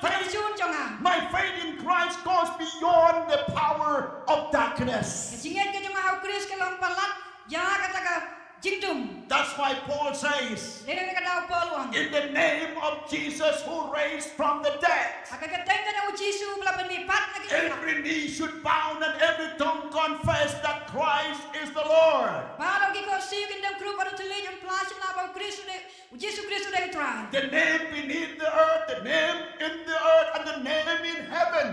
ka jingshun jong nga. My faith in Christ goes beyond the power of darkness. Ka jingngeit ka jong nga ha U Khrist ka long palat ïa kata ka jingdum. That's why Paul says, Dei na kata ka daw Paul u ong, "In the name of Jesus who raised from the dead, ha ka kyrteng ka jong U Jisu uba la pynmihpat na ki ïap, every knee should bow and every tongue confess that Christ is the Lord." Baroh ki khohsiew kin dem khrup bad u thylliej un phla shynna ba U Khrist u dei, U Jisu Khrist u dei U Trai. The name beneath the earth, the name in the earth, and the name in heaven.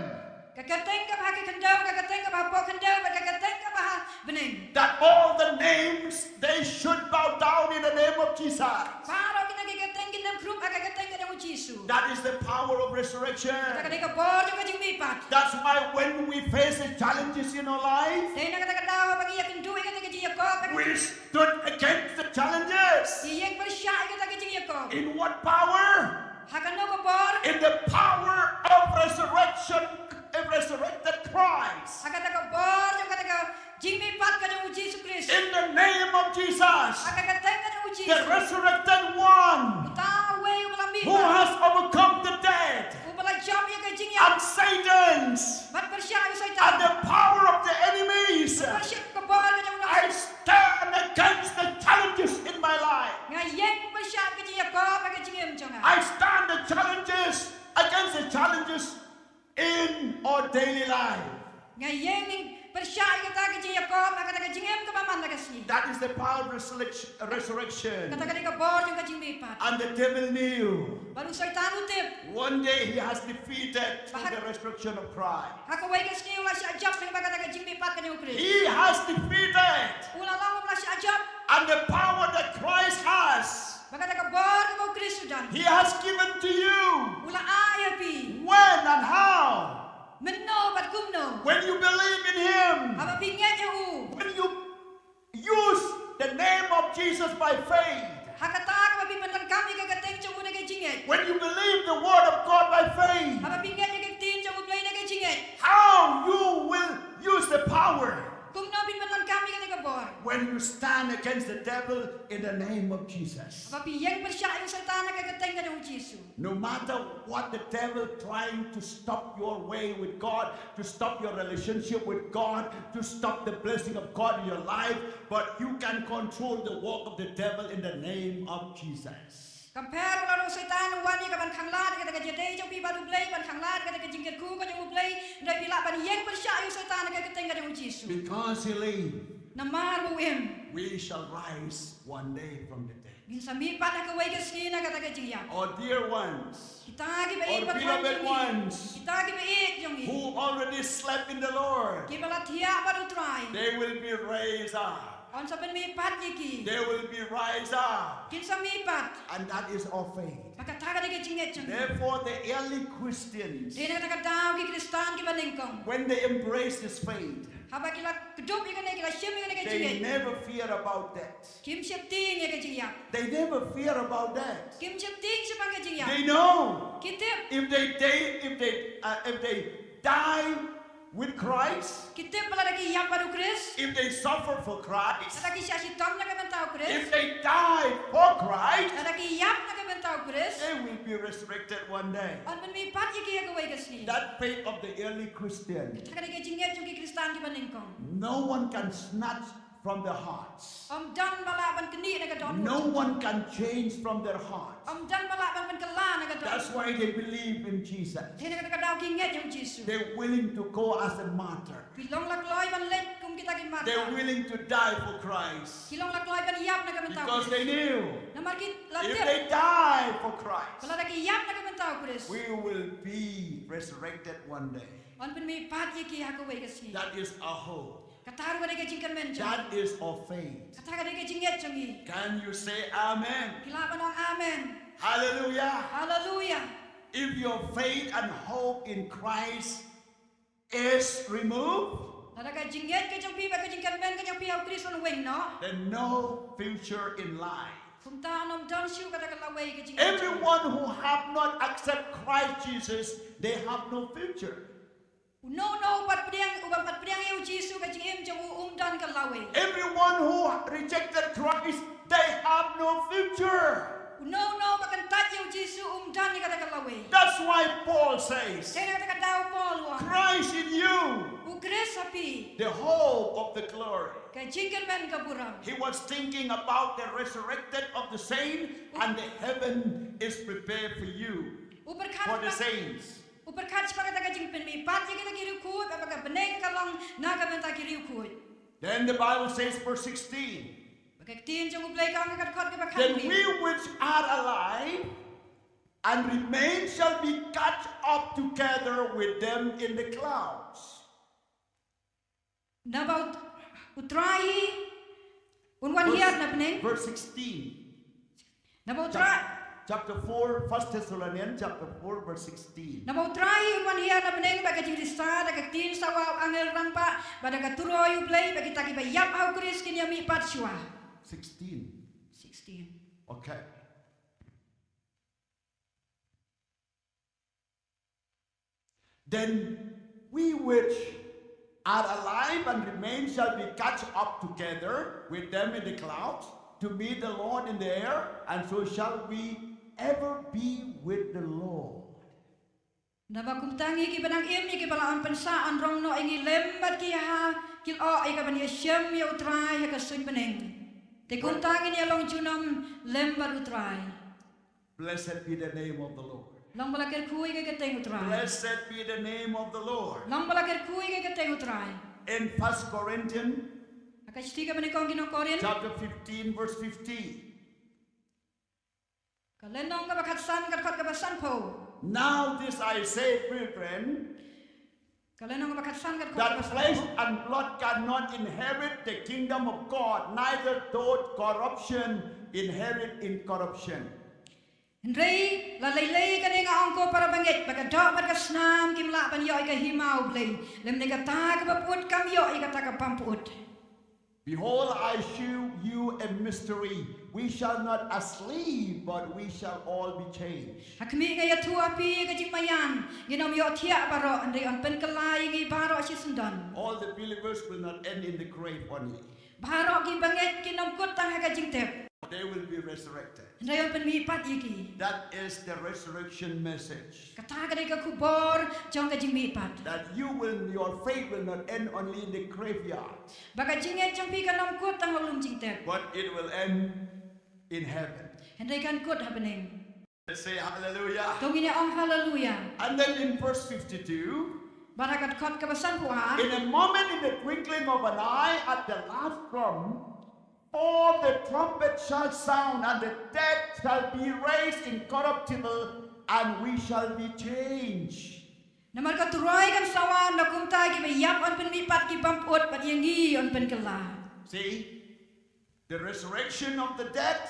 Ka kyrteng kaba ha ka khyndew, ka kyrteng kaba hapoh khyndew, bad ka kyrteng kaba ha bneng. That all the names they should bow down in the name of Jesus. Baroh kine ki kyrteng kin dem khrup ha ka kyrteng ka jong U Jisu. That is the power of resurrection. Kata ka dei ka bor jong ka jingmihpat. That's why when we face the challenges in our life, Dei na kata ka daw haba ngi ïakynduh ïa kata ka jingïakop, we stood against the challenges. ngi ïeng pyrshah ïa kata ka jingïakop. In what power? Ha kano ka bor? In the power of resurrection, of resurrected Christ. Ha kata ka bor jong kata ka jingmihpat ka jong U Jisu Khrist. In the name of Jesus, Ha ka kyrteng ka jong U Jisu. The resurrected one, Uta uwei uba la mih. Who has overcome the death Uba la jop ïa ka jingïap. And Satan's Bad pyrshah ïa u Soitan. And the power of the enemies. Bad pyrshah ka bor ka jong u. I stand against the challenges in my life. Nga ïeng pyrshah ka jingïakop ha ka jingim jong nga. I stand the challenges against the challenges in our daily life. Nga ïeng pyrshah ïa kata ka jingïakop ha kata ka jingim kaba man la ka sngi. That is the power of resurrection, resurrection. Kata ka dei ka bor jong ka jingmihpat. And the devil knew. Bad u Soitan u tip. One day he has defeated through the resurrection of Christ. Ha kawei ka sngi u la shah jop lyngba kata ka jingmihpat ka jong U Khrist. He has defeated. U la long uba la shah jop. And the power that Christ has, Bad kata ka bor kaba U Khrist u don. He has given to you. U la ai ha phi. When and how? Mynno bad kumno? When you believe in Him. Haba phi ngeit ha u. When you use the name of Jesus by faith. Ha kata kaba phi pyndonkam ïa ka kyrteng jong u da ka jingngeit. When you believe the word of God by faith. Haba phi ngeit ïa ka ktien jong U Blei da ka jingngeit. How you will use the power. Kumno phin pyndonkam ïa kata ka bor. When you stand against the devil in the name of Jesus, Haba phi ïeng pyrshah ïa u Soitan ha ka kyrteng ka jong u Jisu. No matter what the devil trying to stop your way with God, to stop your relationship with God, to stop the blessing of God in your life, but you can control the work of the devil in the name of Jesus. Kam pher ba u Soitan u wan ïa ka ban khanglad ïa kata ka jingïadei jong phi bad u Blei, ban khanglad ïa kata ka jingkyrkhu ka jong u Blei, hynrei phi lah ban ïeng pyrshah ïa u Soitan ha ka kyrteng ka jong u Jisu. Because he live, Namar ba u im, we shall rise one day from the dead. Ngin sa mihpat ha kawei ka sngi na kata ka jingïap. Oh, dear ones, Kita kiba ïeit, oh, pathai beloved jong ngi, ones, kita kiba ïeit jong ngi, who already slept in the Lord, kiba la thiah bad u Trai, they will be raised up. Yn sa pynmihpat ïa ki. They will be raised up. Kin sa mihpat. And that is our faith. Bad kata ka dei ka jingngeit jong ngi. Therefore, the early Christians, Dei na kata ka daw ki Khristan kiba nyngkong, when they embrace this faith, haba ki la kdup ïa kane, ki la shim ïa kane ka jingngeit, they never fear about death. Kim sheptieng ïa ka jingïap. They never fear about death. Kim sheptieng shaphang ka jingïap. They know, Ki tip. If they, they, if they, uh, if they die with Christ, Ki tip ba lada ki ïap bad u Khrist, if they suffer for Christ, lada ki shah shitom na ka bynta u Khrist, if they die for Christ, lada ki ïap na ka bynta u Khrist, they will be resurrected one day. Yn pynmihpat ïa ki ha kawei ka sngi. That faith of the early Christian, Kata ka dei ka jingngeit jong ki Khristan kiba nyngkong. No one can snatch from their hearts. Ym don ba lah ban knieh na ka dohnud. No one can change from their hearts. Ym don ba lah ban pynkylla na ka dohnud. That's why they believe in Jesus. Dei na kata ka daw ki ngeit ïa u Jisu. They're willing to go as a martyr. Ki long la kloi ban leit kum kita ki martyr. They're willing to die for Christ. Ki long la kloi ban ïap na ka bynta u Khrist. Because they knew, Namar ki la tip, if they die for Christ, ba lada ki ïap na ka bynta u Khrist, we will be resurrected one day. Yn pynmihpat ïa ki ha kawei ka sngi. That is our hope. Kata ruh ka dei ka jingkyrmen jong ngi. That is our faith. Kata ka dei ka jingngeit jong ngi. Can you say amen? Phi lah ban ong amen. Hallelujah. Hallelujah. If your faith and hope in Christ is removed, Lada ka jingngeit ka jong phi bad ka jingkyrmen ka jong phi ha u Khrist yn weng noh, then no future in life. Kumta ym don shuh kata ka lawei ka jingngeit jong phi. Everyone who have not accept Christ Jesus, they have no future. Uno uno uba pat pdiang, uba pat pdiang ïa u Jisu, ka jingim jong u um don ka lawei. Everyone who rejected Christ, they have no future. Uno uno uba kyntait ïa u Jisu um don ïa kata ka lawei. That's why Paul says, Dei na kata ka daw u Paul u ong, Christ in you, U Khrist ha phi, the hope of the glory. Ka jingkyrmen ka burom. He was thinking about the resurrected of the saint and the heaven is prepared for you, U pyrkhat, for the saints. U pyrkhat shaphang kata ka jingpynmihpat ïa kita ki riewkhuid, ba ka bneng ka long na ka bynta ki riewkhuid. Then the Bible says, verse sixteen, Ba ka ktien jong U Blei ka ong ha ka dkhot kaba khatwei, Then we which are alive and remain shall be caught up together with them in the clouds. Naba u, U Trai un wan hiar na bneng. Verse sixteen. Naba U Trai, chapter four, First Thessalonians chapter four, verse sixteen. Naba U Trai un wan hiar na bneng bad ka jingrisa, da ka ktien sawa u angel rangbah, bad da ka turoi U Blei, bad kita kiba ïap ha u Khrist kin ïa mihpat shuwa. Sixteen. Sixteen. Okay. Then we which are alive and remain shall be caught up together with them in the clouds to meet the Lord in the air, and so shall we ever be with the Lord. Naba kumta ngi kiba dang im, ngi kiba la wan pynsah, yn rong noh ïa ngi lem bad ki ha ki lyoh ïa kaban ïashem ïa U Trai ha ka suiñ bneng. Te kumta ngin ïa long junom lem bad U Trai. Blessed be the name of the Lord. Long ba la kyrkhu ïa ka kyrteng U Trai. Blessed be the name of the Lord. Long ba la kyrkhu ïa ka kyrteng U Trai. In First Corinthians, ha ka shithi kaba nyngkong ki nong Korinth, chapter fifteen, verse fifteen. Ka lynnong kaba khatsan, ka dkhot kaba sanphew. Now this I say, brethren, Ka lynnong kaba khatsan, ka dkhot kaba sanphew, that flesh and blood cannot inherit the kingdom of God, neither doth corruption inherit incorruption. Hynrei la lei lei kane nga ong ko para bangeit, ba ka doh bad ka snam kim lah ban ïoh ïa ka hima U Blei, lymne kata kaba pyut kam ïoh ïa kata ka bym pyut. Behold, I shew you a mystery. We shall not asleep, but we shall all be changed. Ha khmih nga ïathuh ha phi ka jingmaïan, ngin ym ïoh thiah baroh, hynrei yn pynkylla ïa ngi baroh shisyndon. All the believers will not end in the grave only. Baroh ki bangeit kin ym kut tang ha ka jingtep. They will be resurrected. Hynrei yn pynmihpat ïa ki. That is the resurrection message. Kata ka dei ka khubor jong ka jingmihpat. That you will, your faith will not end only in the graveyard, Ba ka jingngeit jong phi kan ym kut tang ha u lum jingtep, but it will end in heaven. hynrei kan kut ha bneng. Let's say hallelujah. To ngin ïa ong haleluya. And then in verse fifty-two, Bad ha ka dkhot kaba sanphew ar. In a moment, in the twinkling of an eye, at the last trump, for the trumpet shall sound, and the dead shall be raised incorruptible, and we shall be changed. Namar ka turoi kan sa wan, na kumta kiba ïap yn pynmihpat ki bym pyut, bad ïa ngi yn pynkylla. See, the resurrection of the dead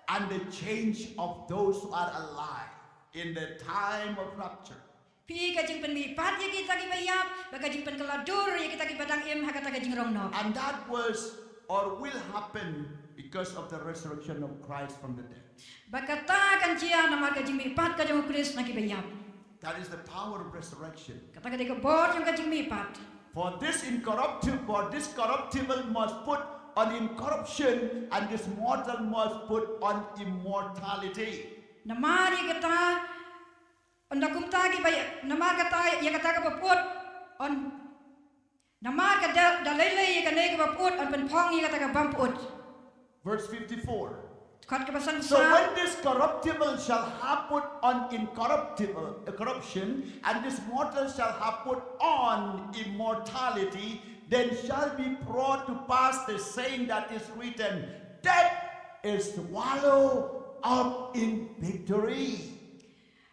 and the change of those who are alive in the time of rapture. Phi, ka jingpynmihpat ïa kita kiba ïap, bad ka jingpynkylla dur ïa kita kiba dang im ha kata ka jingrong noh. And that was or will happen because of the resurrection of Christ from the dead. Bad kata kan jia namar ka jingmihpat ka jong u Khrist na kiba ïap. That is the power of resurrection. Kata ka dei ka bor jong ka jingmihpat. For this incorruptible, for this corruptible must put on incorruption, and this mortal must put on immortality. Namar ïa kata, ynda kumta kiba ïap, namar kata ïa kata kaba pyut, yn, namar ka da, da lei lei ïa kane kaba pyut, yn pynphong ïa kata ka bym pyut. Verse fifty-four. Dkhot kaba sanphew So saw. When this corruptible shall have put on incorruptible, uh, corruption, and this mortal shall have put on immortality, then shall be brought to pass the saying that is written, "Death is swallowed up in victory."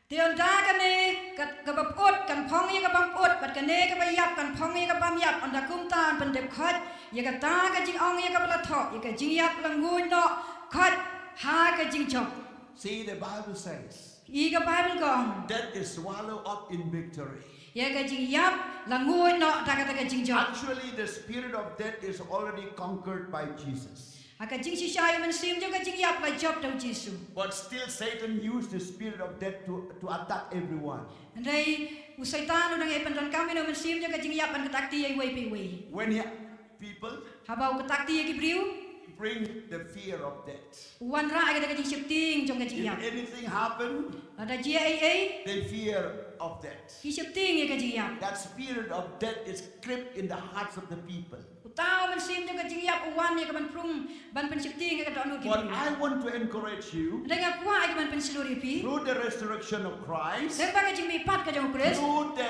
Te ynda kane ka, kaba pyut kan phong ïa ka bym pyut, bad kane kaba ïap kan phong ïa ka bym ïap, ynda kumta yn pyndep khoit ïa kata ka jingong ïa kaba la thoh, ïa ka jingïap la nguid noh khoit ha ka jingjop. See, the Bible says, Ïa ka Baibl ka ong, "Death is swallowed up in victory." ïa ka jingïap la nguid noh da kata ka jingjop. Actually, the spirit of death is already conquered by Jesus. Ha ka jingshisha ïa u mynsiem jong ka jingïap la jop da u Jisu. But still, Satan used the spirit of death to, to attack everyone. Hynrei u Soitan u dang ïai pyndonkam ïa u mynsiem jong ka jingïap ban ktah kti ïa iwei pa iwei. When he, people, Haba u ktah kti ïa ki briew, he bring the fear of death. u wanrah ïa kata ka jingsheptieng jong ka If jingïap. anything happened, Lada jia ei ei, they fear of death. ki sheptieng ïa ka jingïap. That spirit of death is crept in the hearts of the people. Uta u mynsiem jong ka jingïap u wan ïa ka ban prung, ban pynsheptieng ïa ka dohnud ki But briew. I want to encourage you Hynrei nga kwah ïa ka ban pynshlur ïa phi. through the resurrection of Christ, Lyngba ka jingmihpat ka jong u Khrist. through the,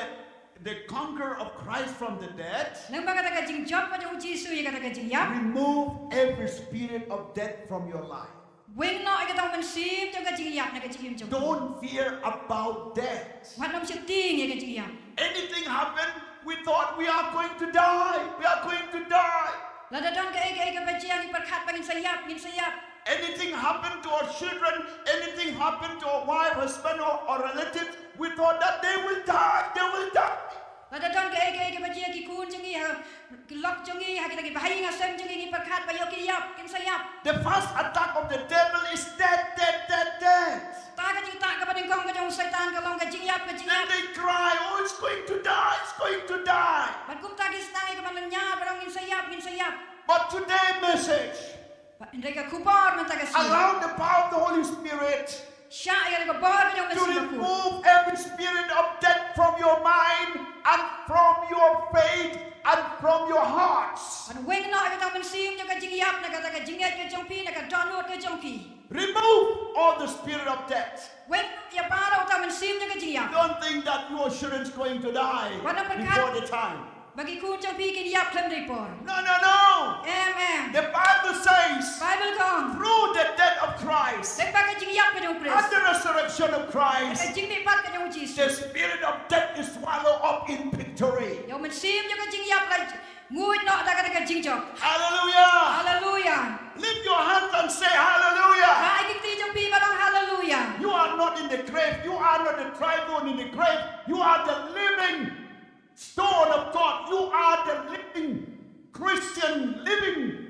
the conquer of Christ from the dead, Lyngba kata ka jingjop ka jong u Jisu ïa kata ka jingïap. remove every spirit of death from your life. Weng noh ïa kata u mynsiem jong ka jingïap na ka jingim jong phi. Don't fear about death. Wat nym sheptieng ïa ka jingïap. Anything happen, we thought we are going to die. We are going to die. Lada don kaei kaei kaba jia ngi pyrkhat ba ngin sa ïap, ngin sa ïap. Anything happen to our children, anything happen to our wife, husband, or, or relatives, we thought that they will die, they will die. Lada don kaei kaei kaba jia ki khun jong ngi ha, ki lok jong ngi ha, kita ki bahaïing hasem jong ngi, ngi pyrkhat ba ïoh kin ïap, kin sa ïap. The first attack of the devil is death, death, death, death. Ta ka jingtah kaba nyngkong ka jong u Soitan ka long ka jingïap, ka Then jingïap. They cry, "Oh, it's going to die, it's going to die." Bad kumta ki snang ïa ka ban lynñiar, ba ong ngin sa ïap, ngin sa ïap. But today message, Bad hynrei ka khubor mynta ka sngi, allow the power of the Holy Spirit shah ïa ka bor ka jong u Mynsiem Bakhuid. Remove every spirit of death from your mind and from your faith and from your hearts. Ban weng noh ïa kata u mynsiem jong ka jingïap na kata ka jingngeit ka jong phi, na ka dohnud ka jong phi. Remove all the spirit of death. Weng ïa baroh uta u mynsiem jong ka jingïap. Don't think that your children's going to die Wat nym pyrkhat before the time. ba ki khun jong phi kin ïap khlem dei por. No, no, no. Em, em. The Bible says, Baibl ka ong, through the death of Christ lyngba ka jingïap ka jong u and Khrist, the resurrection of ka Christ, jingmihpat ka jong u Jisu, the spirit of death is swallowed up in victory. ïa u mynsiem jong ka jingïap la nguid noh da kata ka jingjop. Hallelujah. Haleluya. Lift your hands and say hallelujah. Rah ïa ki kti jong phi bad ong haleluya. You are not in the grave. You are not the dry bone in the grave. You are the living stone of God. You are the living Christian, living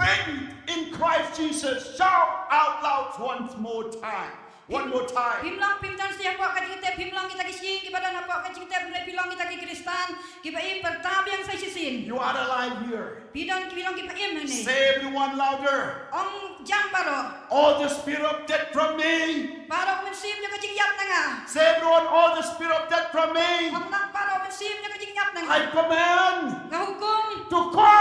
faith in Christ Jesus. Shout out loud once more time. One more time. Phim long phim don shisha hapoh ka jingtep, phim long kita ki shisha kiba don hapoh ka jingtep, hynrei phi long kita ki Khristan kiba im pyrta biang sa shisien. You are alive here. Phi don, phi long kiba im hangne. Say everyone louder. Ong jam baroh. All the spirit of death from me. Baroh mynsiem jong ka jingïap na nga. Say everyone, all the spirit of death from me. Ong lang baroh mynsiem jong ka jingïap na nga. I command. Nga hukum. To go.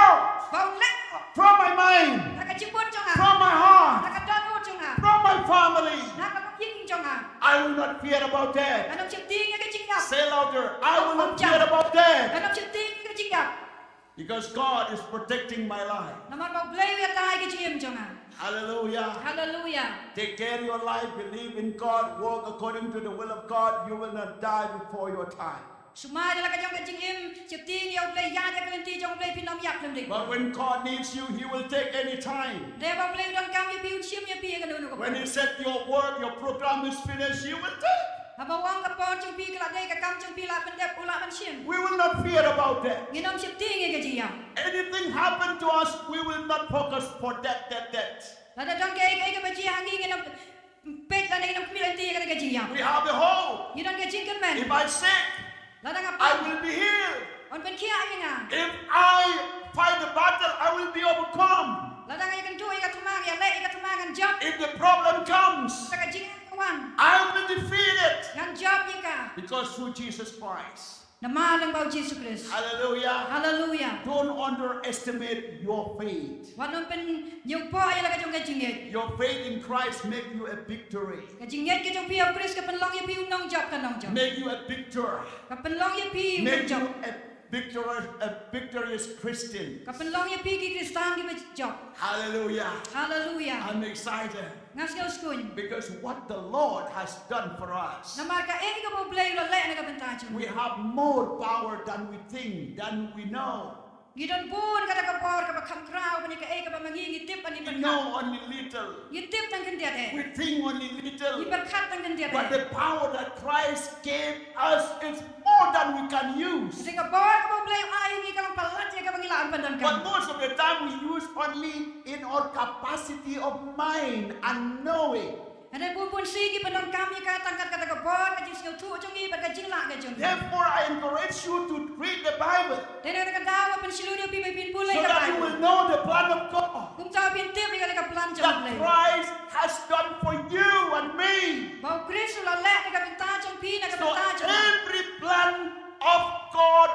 Ba un leh. From my mind. Na ka jingmut jong nga. From my heart. Na ka dohnud jong nga. From my family. Na ka longïing jong nga. I will not fear about death. Ngan ym sheptieng ïa ka jingïap. Say louder. I will not fear about death. Ngan ym sheptieng ïa ka jingïap. Because God is protecting my life. Namar ba U Blei u ïada ïa ka jingim jong nga. Hallelujah. Hallelujah. Take care of your life. Believe in God. Walk according to the will of God. You will not die before your time. Sumar ïa la ka jong ka jingim, sheptieng ïa U Blei, ïaid ïa ka lynti jong U Blei, phin ym ïap lynti. But when God needs you, He will take any time. Haba U Blei u donkam ïa phi, un shim ïa phi ïa kano kano ka por. When He said your work, your program is finished, He will take. Haba u ong ka por jong phi ka la dei, ka kam jong phi la pyndep, u lah ban shim. We will not fear about that. Ngin ym sheptieng ïa ka jingïap. Anything happen to us, we will not focus for that, that, that. Lada don kaei kaei kaba jia ha ngi, ngin ym peit lane ngin ym khmih lynti ïa kata ka jingïap. We have a hope. Ngi don ka jingkyrmen. If I sick, lada nga pang, I will be healed. Un pynkhiah ïa nga. If I fight the battle, I will be overcome. Lada nga ïakynduh ïa ka thma, nga ïaleh ïa ka thma, ngan jop. If the problem comes, lada ka jingeh ka wan, I will defeat it. Ngan jop ïa ka. Because through Jesus Christ. Namar lyngba U Jisu Khrist. Hallelujah. Hallelujah. Don't underestimate your faith. Wat nym pynñiewpoh ïa la ka jong ka jingngeit. Your faith in Christ make you a victory. Ka jingngeit ka jong phi ha U Khrist ka pynlong ïa phi u nongjop ka nongjop. Make you a victor. Ka pynlong ïa phi u nongjop. Make you a victorious, a victorious Christian. Ka pynlong ïa phi ki Khristan kiba jop. Hallelujah. Hallelujah. I'm excited. Nga sngew skuñ. Because what the Lord has done for us, namar kaei kaba U Blei u la leh na ka bynta jong ngi. We have more power than we think, than we know. Ngi don bun kata ka bor kaba kham khraw ban ïa kaei kaba ma ngi ngi tip ban ïa pyrkhat. We know only little. Ngi tip tang khyndiat eh. We think only little. Ngi pyrkhat tang khyndiat eh. But the power that Christ gave us is more than we can use. Te ka bor kaba U Blei u ai ïa ngi ka long palat ïa kaba ngi lah ban pyndonkam. But most of the time we use only in our capacity of mind and knowing. Hynrei bun bun sien ngi pyndonkam ïa ka tang kat kata ka bor, ka jingsngewthuh jong ngi bad ka jinglah ka jong ngi. Therefore, I encourage you to read the Bible. Te na kata ka daw nga pynshlur ïa phi ba phin pule ïa ka Bible. So that you will know the plan of God. Kumta phin tip ïa kata ka plan jong U Blei. That Christ has done for you and me. Ba U Khrist u la leh na ka bynta jong phi, na ka bynta jong nga. So every plan of God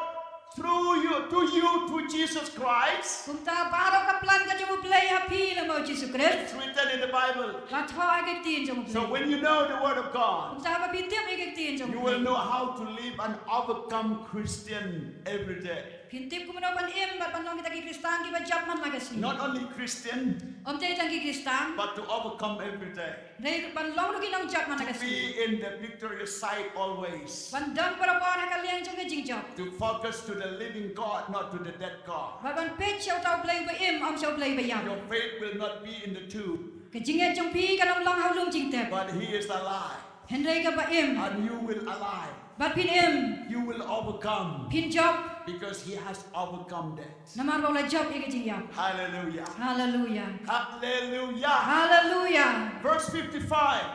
through you, to you, through Jesus Christ. Kumta baroh ka plan ka jong U Blei ha phi lyngba U Jisu Khrist. It's written in the Bible. La thoh ha ki ktien jong U Blei. So when you know the word of God, kumta haba phi tip ïa ki ktien jong U Blei, you will know how to live an overcome Christian every day. Phin tip kumno ban im bad ban long kita ki Khristan kiba jop man la ka sngi. Not only Christian, ym dei tang ki Khristan, but to overcome every day. Hynrei ban long ruh ki nongjop man la ka sngi. To be in the victorious side always. Ban don barabor ha ka liang jong ka jingjop. To focus to the living God, not to the dead God. Bad ban peit sha uta U Blei uba im, ym sha U Blei uba ïap. Your faith will not be in the tomb. Ka jingngeit jong phi kan ym long ha u lum jingtep. But He is alive. Hynrei kaba im. And you will alive. Bad phin im. You will overcome. Phin jop. Because He has overcome death. Namar ba u la jop ïa ka jingïap. Hallelujah. Hallelujah. Hallelujah. Hallelujah. Verse fifty-five.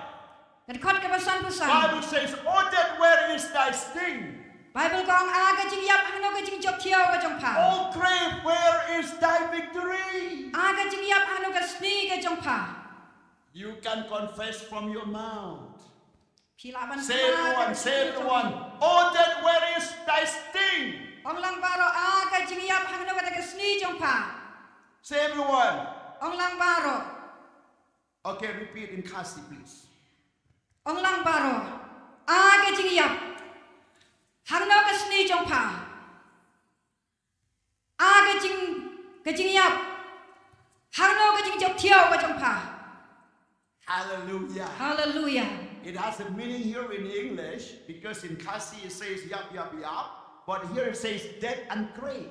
Ka dkhot kaba sanphew san. Bible says, "O death, where is thy sting? Bible ka ong, a ka jingïap, hangno ka jingjop thiaw ka jong pha? O grave, where is thy victory?" A ka jingïap, hangno ka sni ka jong pha? You can confess from your mouth. Phi lah ban kynmaw. Say everyone, say everyone. "O death, where is thy sting?" Ong lang baroh, a ka jingïap, hangno kata ka sni jong pha? Say everyone. Ong lang baroh. Okay, repeat in Khasi, please. Ong lang baroh, a ka jingïap, hangno ka sni jong pha? A ka jing, ka jingïap, hangno ka jingjop thiaw ka jong pha? Hallelujah. Hallelujah. It has a meaning here in English because in Khasi it says yap, yap, yap, but here it says death and grave.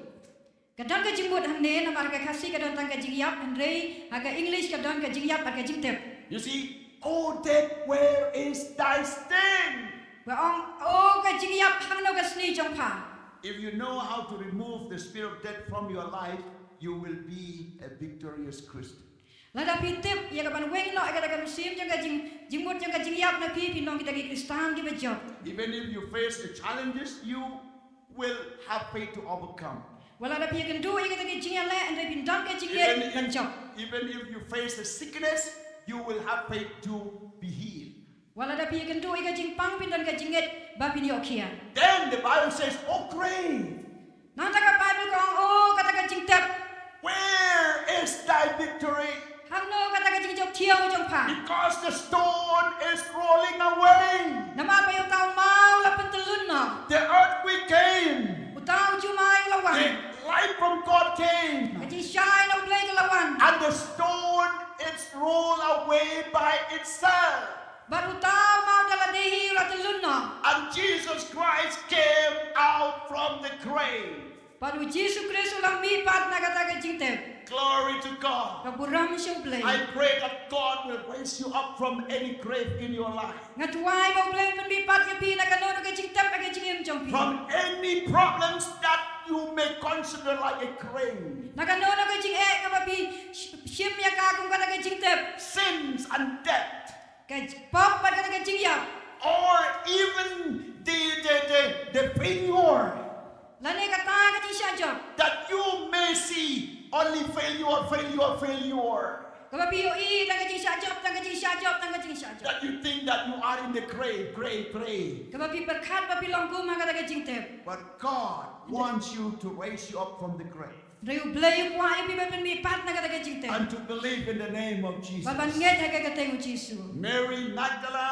Ka don ka jingmut hangne namar ka Khasi ka don tang ka jingïap, hynrei ha ka English ka don ka jingïap bad ka jingtep. You see, "O death, where is thy sting?" Ba ong, o ka jingïap, hangno ka sni jong pha? If you know how to remove the spirit of death from your life, you will be a victorious Christian. Lada phi tip ïa ka ban weng noh ïa kata ka mynsiem jong ka jing jingmut jong ka jingïap na phi, phin long kita ki Khristan kiba jop. Even if you face the challenges, you will have faith to overcome. Wat lada phi ïakynduh ïa kita ki jingïaleh, hynrei phin don ka jingngeit ban jop. Even if you face the sickness, you will have faith to be healed. Wat lada phi ïakynduh ïa ka jingpang, phin don ka jingngeit ba phin ïoh khia. Then the Bible says, "Oh, grave, Nangta ka Baibl ka ong, "O kata ka jingtep, where is thy victory?" Hangno kata ka jingjop thiaw jong pha?" Because the stone is rolling away. Namar ba ïa uta u maw u la pyntyllun noh. The earthquake came. Uta u jumai u la wan. The light from God came. Ka jingshai na U Blei ka la wan. And the stone is rolled away by itself. Bad uta u maw da lade hi u la tyllun noh. And Jesus Christ came out from the grave. Bad u Jisu Khrist u la mihpat na kata ka jingtep. Glory to God. Ka burom sha U Blei. I pray that God will raise you up from any grave in your life. Nga duwai ba U Blei un pynmihpat ïa phi na kano kano ka jingtep ha ka jingim jong phi. From any problems that you may consider like a grave. Na kano kano ka jingeh kaba phi sh- shim ïa ka kum kata ka jingtep. Sins and death. Ka j- pop bad kata ka jingïap. Or even the, the, the, the failure Lane kata ka jingshah jop. that you may see only failure, failure, failure. Kaba phi ïohi tang ka jingshah jop, tang ka jingshah jop, tang ka jingshah jop. That you think that you are in the grave, grave, grave. Kaba phi pyrkhat ba phi long kum ha kata ka jingtep. But God wants you to raise you up from the grave. Hynrei U Blei u kwah ïa phi ba phin mihpat na kata ka jingtep. And to believe in the name of Jesus. Ba ban ngeit ha ka kyrteng u Jisu. Mary Magdala,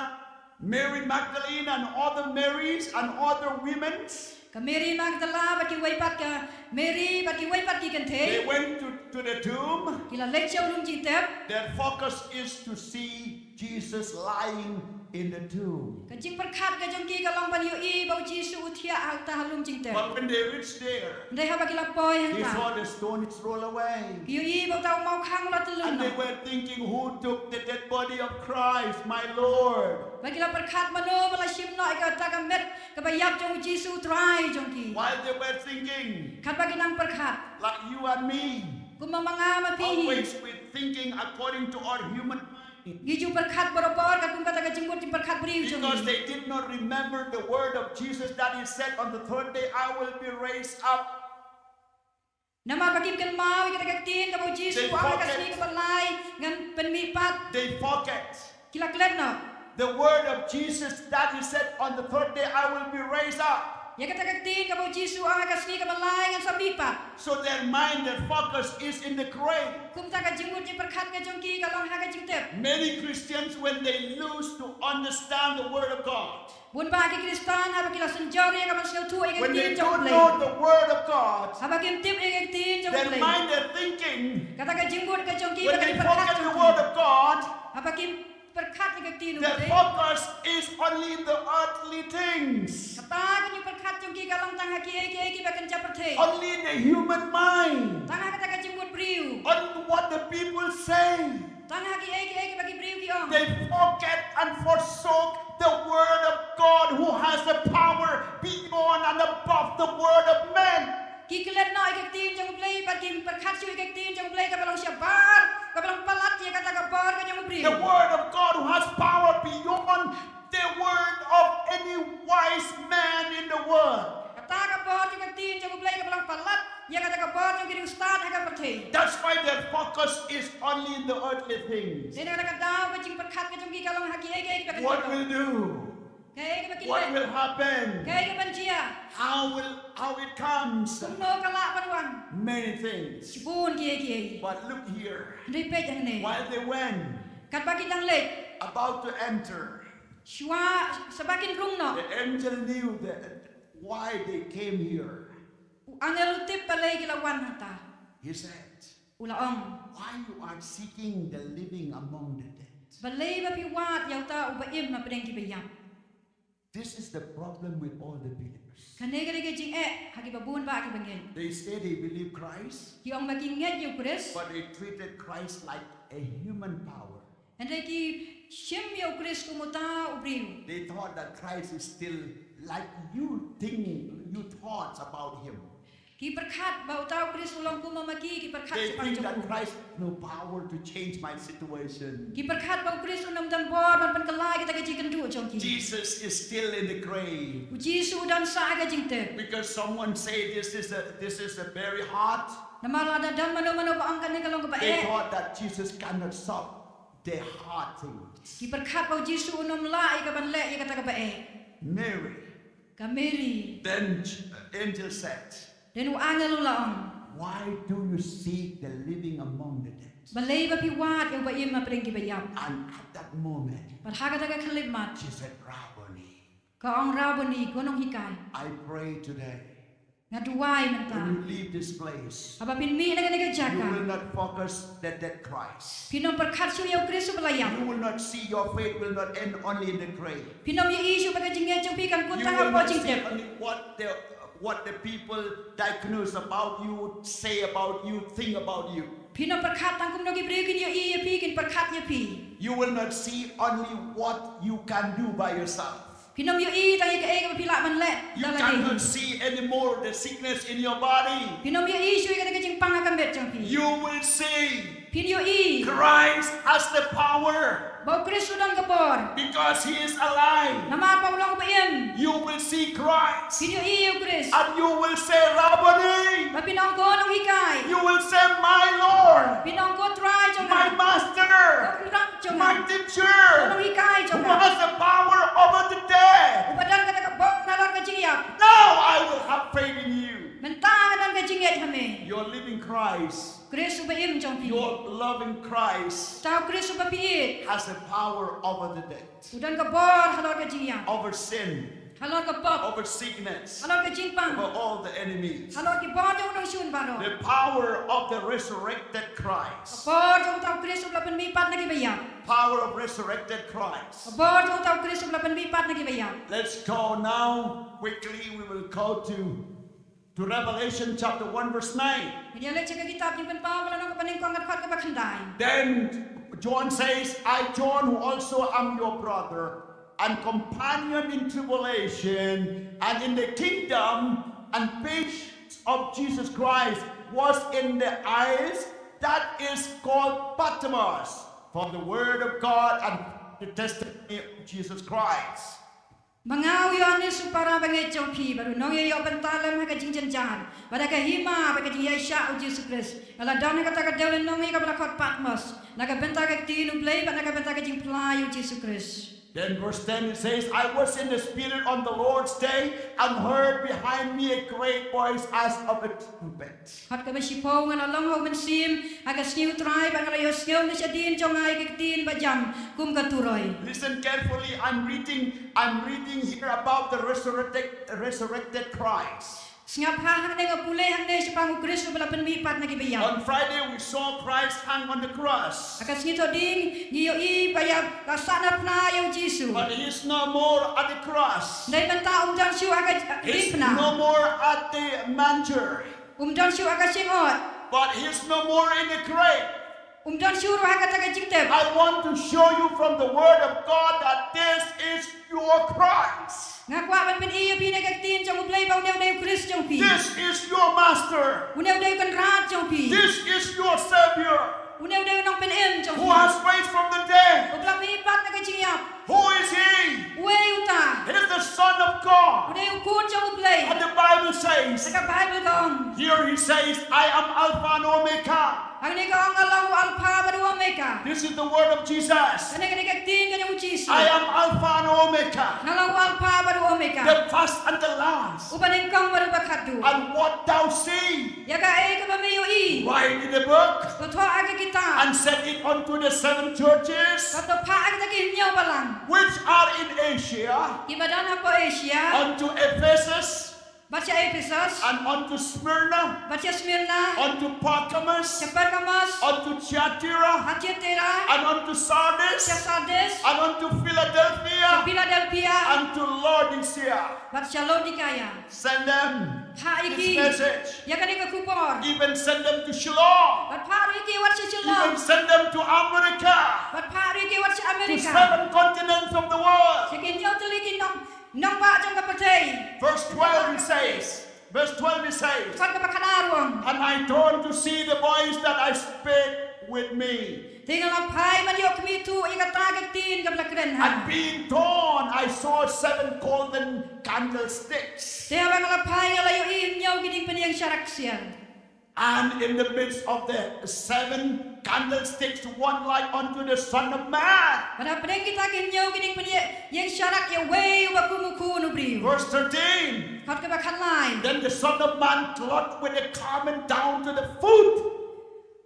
Mary Magdalene and other Marys and other women's, Ka Mary Magdala bad kiwei pat ka Mary bad kiwei pat ki kynthei. They went to, to the tomb. Ki la leit sha u lum jingtep. Their focus is to see Jesus lying in the tomb. Ka jingpyrkhat ka jong ki ka long ban ïohi ba u Jisu u thiah ha uta ha lum jingtep. But when they reached there, Hynrei haba ki la poi they hangta, saw the stone is rolled away. ki ïohi ba uta u maw khang u la tyllun noh. And they were thinking, "Who took the dead body of Christ, my Lord?" Bad ki la pyrkhat, mano ba la shim noh ïa kata ka met kaba ïap jong u Jisu u Trai jong ki. While they were thinking, Katba ki nang pyrkhat, like you and me, kumba ma nga ma phi hi. Always with thinking according to our human mind. Ngi ju pyrkhat barabor katkum kata ka jingmut jingpyrkhat briew jong ngi. Because they did not remember the word of Jesus that he said, "On the third day I will be raised up." Namar ba kim kynmaw ïa kata ka ktien kaba u Jisu u ong ha ka sngi kaba lai ngan pynmihpat. They forget Ki la klet noh. the word of Jesus that he said, "On the third day I will be raised up." Ïa kata ka ktien kaba u Jisu u ong ha ka sngi kaba lai ngan sa mihpat. So their mind, their focus is in the grave. Kumta ka jingmut jingpyrkhat ka jong ki ka long ha ka jingtep. Many Christians, when they lose to understand the word of God, Bun bah ki Khristan haba ki la synjor ïa ka ban sngewthuh ïa ka ktien jong U Blei. When they don't know the word of God, Haba kim tip ïa ka ktien jong U Blei. Their mind, their thinking, Kata ka jingmut ka jong ki, when kata ka they jingpyrkhat forget the jong ki. Word of God, Haba kim pyrkhat ïa ka ktien U Blei. Their focus is only in the earthly things. Kata ka jingpyrkhat jong ki ka long tang ha kiei kiei kiba kynja pyrthei. Only in the human mind. Tang ha kata ka jingmut briew. Only what the people say. Tang ha kiei kiei kiba ki briew ki ong. They forget and forsook the word of God who has a power beyond and above the word of men. Ki klet noh ïa ka ktien jong U Blei, bad ki pyrkhat shuh ïa ka ktien jong U Blei kaba long shabar, kaba long palat ïa kata ka bor ka jong u briew. The word of God who has power beyond the word of any wise man in the world. Kata ka bor jong ka ktien jong U Blei kaba long palat ïa kata ka bor jong ki riewstad ha ka pyrthei. That's why their focus is only in the earthly things. Dei na kata ka daw ka jingpyrkhat ka jong ki ka long ha kiei kiei kiba kynja. What will do? Kaei kaba kin What leh? Will happen? Kaei kaban jia? How will, how it comes? Kumno ka lah ban wan? Many things. Shibun kiei kiei. But look here. Hynrei peit hangne. While they went, Katba ki dang leit, about to enter, shuwa, shaba kin rung noh, the angel knew that why they came here. U angel u tip balei ki la wan hangta. He said, U la ong, "Why you are seeking the living among the dead?" Balei ba phi wad ïa uta uba im hapdeng kiba ïap? This is the problem with all the believers. Kane ka dei ka jingeh ha kiba bun bah kiba ngeit. They say they believe Christ, ki ong ba ki ngeit ïa u Khrist, but they treated Christ like a human power. Hynrei ki shim ïa u Khrist kum uta u briew. They thought that Christ is still like you think, you thoughts about him. Ki pyrkhat ba uta u Khrist u long kum ma ki, ki pyrkhat They shaphang think jong that u. Christ has no power to change my situation. Ki pyrkhat ba u Khrist um don bor ban pynkylla ïa kita ki jingkynduh jong ki. Jesus is still in the grave. U Jisu u don sah ha ka jingtep. Because someone say this is a this is a very hard. Namar lada don mano mano ba ong kane ka long kaba eh. They thought that Jesus cannot solve their hard things. Ki pyrkhat ba u Jisu un ym lah ïa ka ban leh ïa kata kaba eh. Mary. Ka Mary. Then angel said, Then u angel u la ong. Why do you seek the living among the dead? Balei ba phi wad ïa uba im hapdeng kiba ïap? And at that moment, Bad ha kata ka khyllipmat, she said, Rabboni. Ka ong, Rabboni, ko nonghikai. I pray today. Nga duwai mynta. When you leave this place, Haba phin mih na kane ka jaka, you will not focus the dead Christ. Phin ym pyrkhat shuh ïa u Khrist uba la ïap. You will not see, your faith will not end only in the grave. Phin ym ïohi shuh ba ka jingngeit jong phi kan kut tang hapoh jingtep. You will not see only what the what the people diagnose about you, say about you, think about you. Phin ym pyrkhat tang kumno ki briew kin ïohi ïa phi, kin pyrkhat ïa phi. You will not see only what you can do by yourself. Phin ym ïohi tang ïa kaei kaba phi lah ban leh. You cannot see anymore the sickness in your body. Phin ym ïohi shuh ïa kata ka jingpang ha ka met jong phi. You will see Phin ïohi Christ has the power. Ba u Khrist u don ka bor. Because he is alive. Namar ba u long ba im. You will see Christ. Phin ïohi ïa u Khrist. And you will say, Rabboni. Ba phin ong, ko nonghikai. You will say, my Lord. Phin ong, ko Trai jong nga. My master. Ko Kynrad jong nga. My teacher. Ko nonghikai jong nga. Who has the power over the dead. Uba don kata ka bor halor ka jingïap. Now I will have faith in you. Mynta nga don ka jingngeit ha me. Your living Christ. Khrist uba im jong phi. Your loving Christ. Uta u Khrist uba phi ïeit. Has a power over the death. U don ka bor halor ka jingïap. Over sin. Halor ka pop. Over sickness. Halor ka jingpang. Over all the enemies. Halor ki bor jong u nongshun baroh. The power of the resurrected Christ. Ka bor jong uta u Khrist uba la pynmih pat na kiba ïap. Power of resurrected Christ. Ka bor jong uta u Khrist uba la pynmih pat na kiba ïap. Let's go now. Quickly, we will go to To Revelation chapter one verse nine. Ngin ïa leit sha ka kitab Jingpynpaw ba la long kaba nyngkong ka dkhot kaba khyndai. Then John says, I, John, who also am your brother and companion in tribulation and in the kingdom and patience of Jesus Christ, was in the isles that is called Patmos for the word of God and the testimony of Jesus Christ. Ma nga u Ïoannis u para bangeit jong phi, bad u nongïaïoh bynta lem ha ka jingjynjar bad ha ka hima bad ka jingïaishah u Jisu Khrist, nga la don ha kata ka dewlynnong ïa kaba la khot Patmos, na ka bynta ka ktien u Blei bad na ka bynta ka jingphla ïa u Jisu Khrist. Then verse ten it says, I was in the Spirit on the Lord's day and heard behind me a great voice as of a trumpet. Dkhot kaba shiphew, nga la long ha u mynsiem ha ka sngi u Trai bad nga la ïohsngew na shadien jong nga ïa ka ktien ba jam kum ka turoi. Listen carefully. I'm reading, I'm reading here about the resurrected, resurrected Christ. Sngap ha hangne, nga pule hangne shaphang u Khrist uba la pynmih pat na kiba ïap. On Friday we saw Christ hung on the cross. Ha ka sngi Thohdieng ngi ïohi ba ïa ka sahnarphna ïa u Jisu. But he's no more at the cross. Dei mynta um don shuh ha ka diengphna. He's no more at the manger. Um don shuh ha ka shyngot. But he's no more in the grave. Um don shuh ruh ha kata ka jingtep. I want to show you from the word of God that this is your Christ. Nga kwah ban pyni ïa phi na ka ktien jong u Blei ba une u dei u Khrist jong phi. This is your master. Une u dei u Kynrad jong phi. This is your savior. Une u dei u nongpynim jong phi. Who has raised from the dead. Uba la mih pat na ka jingïap. Who is he? Uei uta? He is the Son of God. U dei u Khun jong u Blei. And the Bible says, ka Baibl ka ong. Here he says, I am Alpha and Omega. Hangne ka ong, nga long u Alpha bad u Omega. This is the word of Jesus. Kane ka dei ka ktien ka jong u Jisu. I am Alpha and Omega. Nga long u Alpha bad u Omega. The first and the last. Uba nyngkong bad uba khatduh. And what thou see. Ïa kaei kaba me ïohi. Write in the book. To thoh ha ka kitab. And send it unto the seven churches. Bad to phah ha kita ki hynñiew balang. Which are in Asia. Kiba don hapoh Asia. Unto Ephesus. Bad sha Ephesus. And unto Smyrna. Bad sha Smyrna. Unto Pergamos. Sha Pergamos. Unto Thyatira. Ha Thyatira. And unto Sardis. Sha Sardis. And unto Philadelphia. Sha Philadelphia. And to Laodicea. Bad sha Laodicea. Send them this message. Phah ïa ki ïa kane ka khubor. Even send them to Shillong. Bad phah ruh ïa ki wat sha Shillong. Even send them to America. Bad phah ruh ïa ki wat sha America. To seven continents of the world. Sha ki hynñiew tylli ki nong, nongbah jong ka pyrthei. Verse twelve it says, Verse twelve, he says, Kot kaba khatar u ong. And I turned to see the voice that I spake with me. Te nga la phai ban ïoh khmih thuh ïa kata ka ktien kaba la kren ha. And being torn, I saw seven golden candlesticks. Te haba nga la phai nga la ïohi hynñiew ki diengphna ïing sharak ksiar. And in the midst of the seven candlesticks, one like unto the Son of Man. Bad hapdeng kita ki hynñiew ki diengphna ïing sharak ïa uwei uba kum u khun u briew. Verse thirteen. Kot kaba khatlai. Then the Son of Man clothed with a garment down to the foot.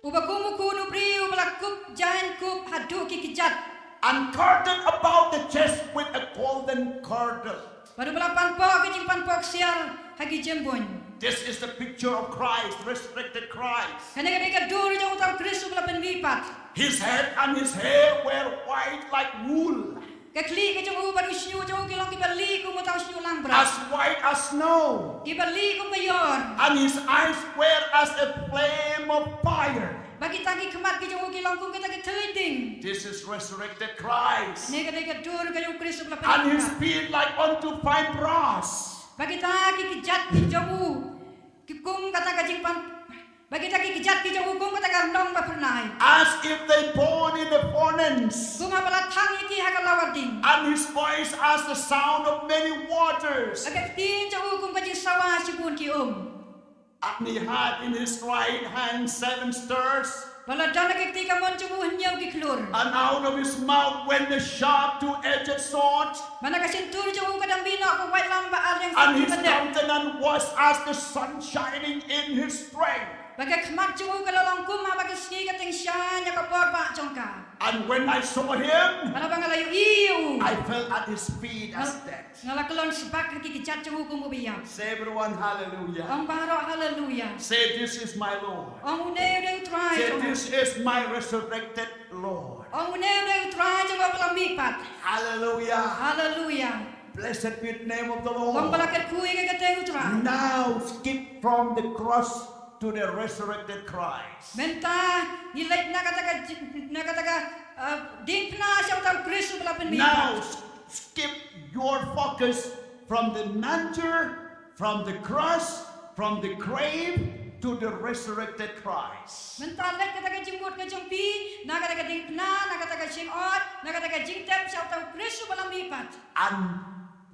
Uba kum u khun u briew ba la kup jaiñ kup haduh ki kjat. And girded about the chest with a golden girdle. Bad uba la panpoh ki jingpanpoh ksiar ha ki jembuñ. This is the picture of Christ, resurrected Christ. Kane ka dei ka dur jong uta u Khrist uba la pynmihpat. His head and his hair were white like wool. Ka khlieh ka jong u bad u shñiuh jong u ki long kiba lieh kum uta u shñiuh langbrot. As white as snow. Kiba lieh kum ka ïor. And his eyes were as a flame of fire. Bad kita ki khmat ki jong u ki long kum kita ki thylliej ding. This is resurrected Christ. Kane ka dei ka dur ka jong u Khrist uba la pynmihpat. And his feet like unto fine brass. Bad kita ki kjat ki jong u ki kum kata ka jingpan Bad kita ki kjat ki jong u kum kata ka rnong ba phyrnai. As if they burn in a furnace. Kum haba la thang ïa ki ha ka lawar ding. And his voice as the sound of many waters. Bad ka ktien jong u kum ka jingsawa shibun ki um. And he had in his right hand seven stars. Bad la don ha ka kti kamon jong u hynñiew ki khlur. And out of his mouth went a sharp two-edged sword. Bad na ka shyntur jong u ka dang mih noh ka waitlam ba ar liang. And his countenance was as the sun shining in his strength. Bad ka khmat jong u ka la long kum haba ka sngi ka tyngshaiñ ïa ka bor bah jong ka. And when I saw him, bad haba nga la ïohi ïa u, I fell at his feet as dead. Nga la kyllon sbak ha ki kjat jong u kum uba ïap. Say, everyone, hallelujah. Ong baroh hallelujah. Say, this is my Lord. Ong, une u dei u Trai jong nga. Say, this is my resurrected Lord. Ong, une u dei u Trai jong nga uba la mihpat. Hallelujah. Hallelujah. Blessed be the name of the Lord. Ong ba la kyrkhu ïa ka kyrteng u Trai. Now skip from the cross to the resurrected Christ. Mynta ngi leit na kata ka ji-, na kata ka, uh, diengphna sha uta u Khrist uba la pynmihpat. Now s-, skip your focus from the manger, from the cross, from the grave to the resurrected Christ. Mynta leit kata ka jingmut ka jong phi na kata ka diengphna, na kata ka jingot, na kata ka jingtep sha uta u Khrist uba la mihpat. And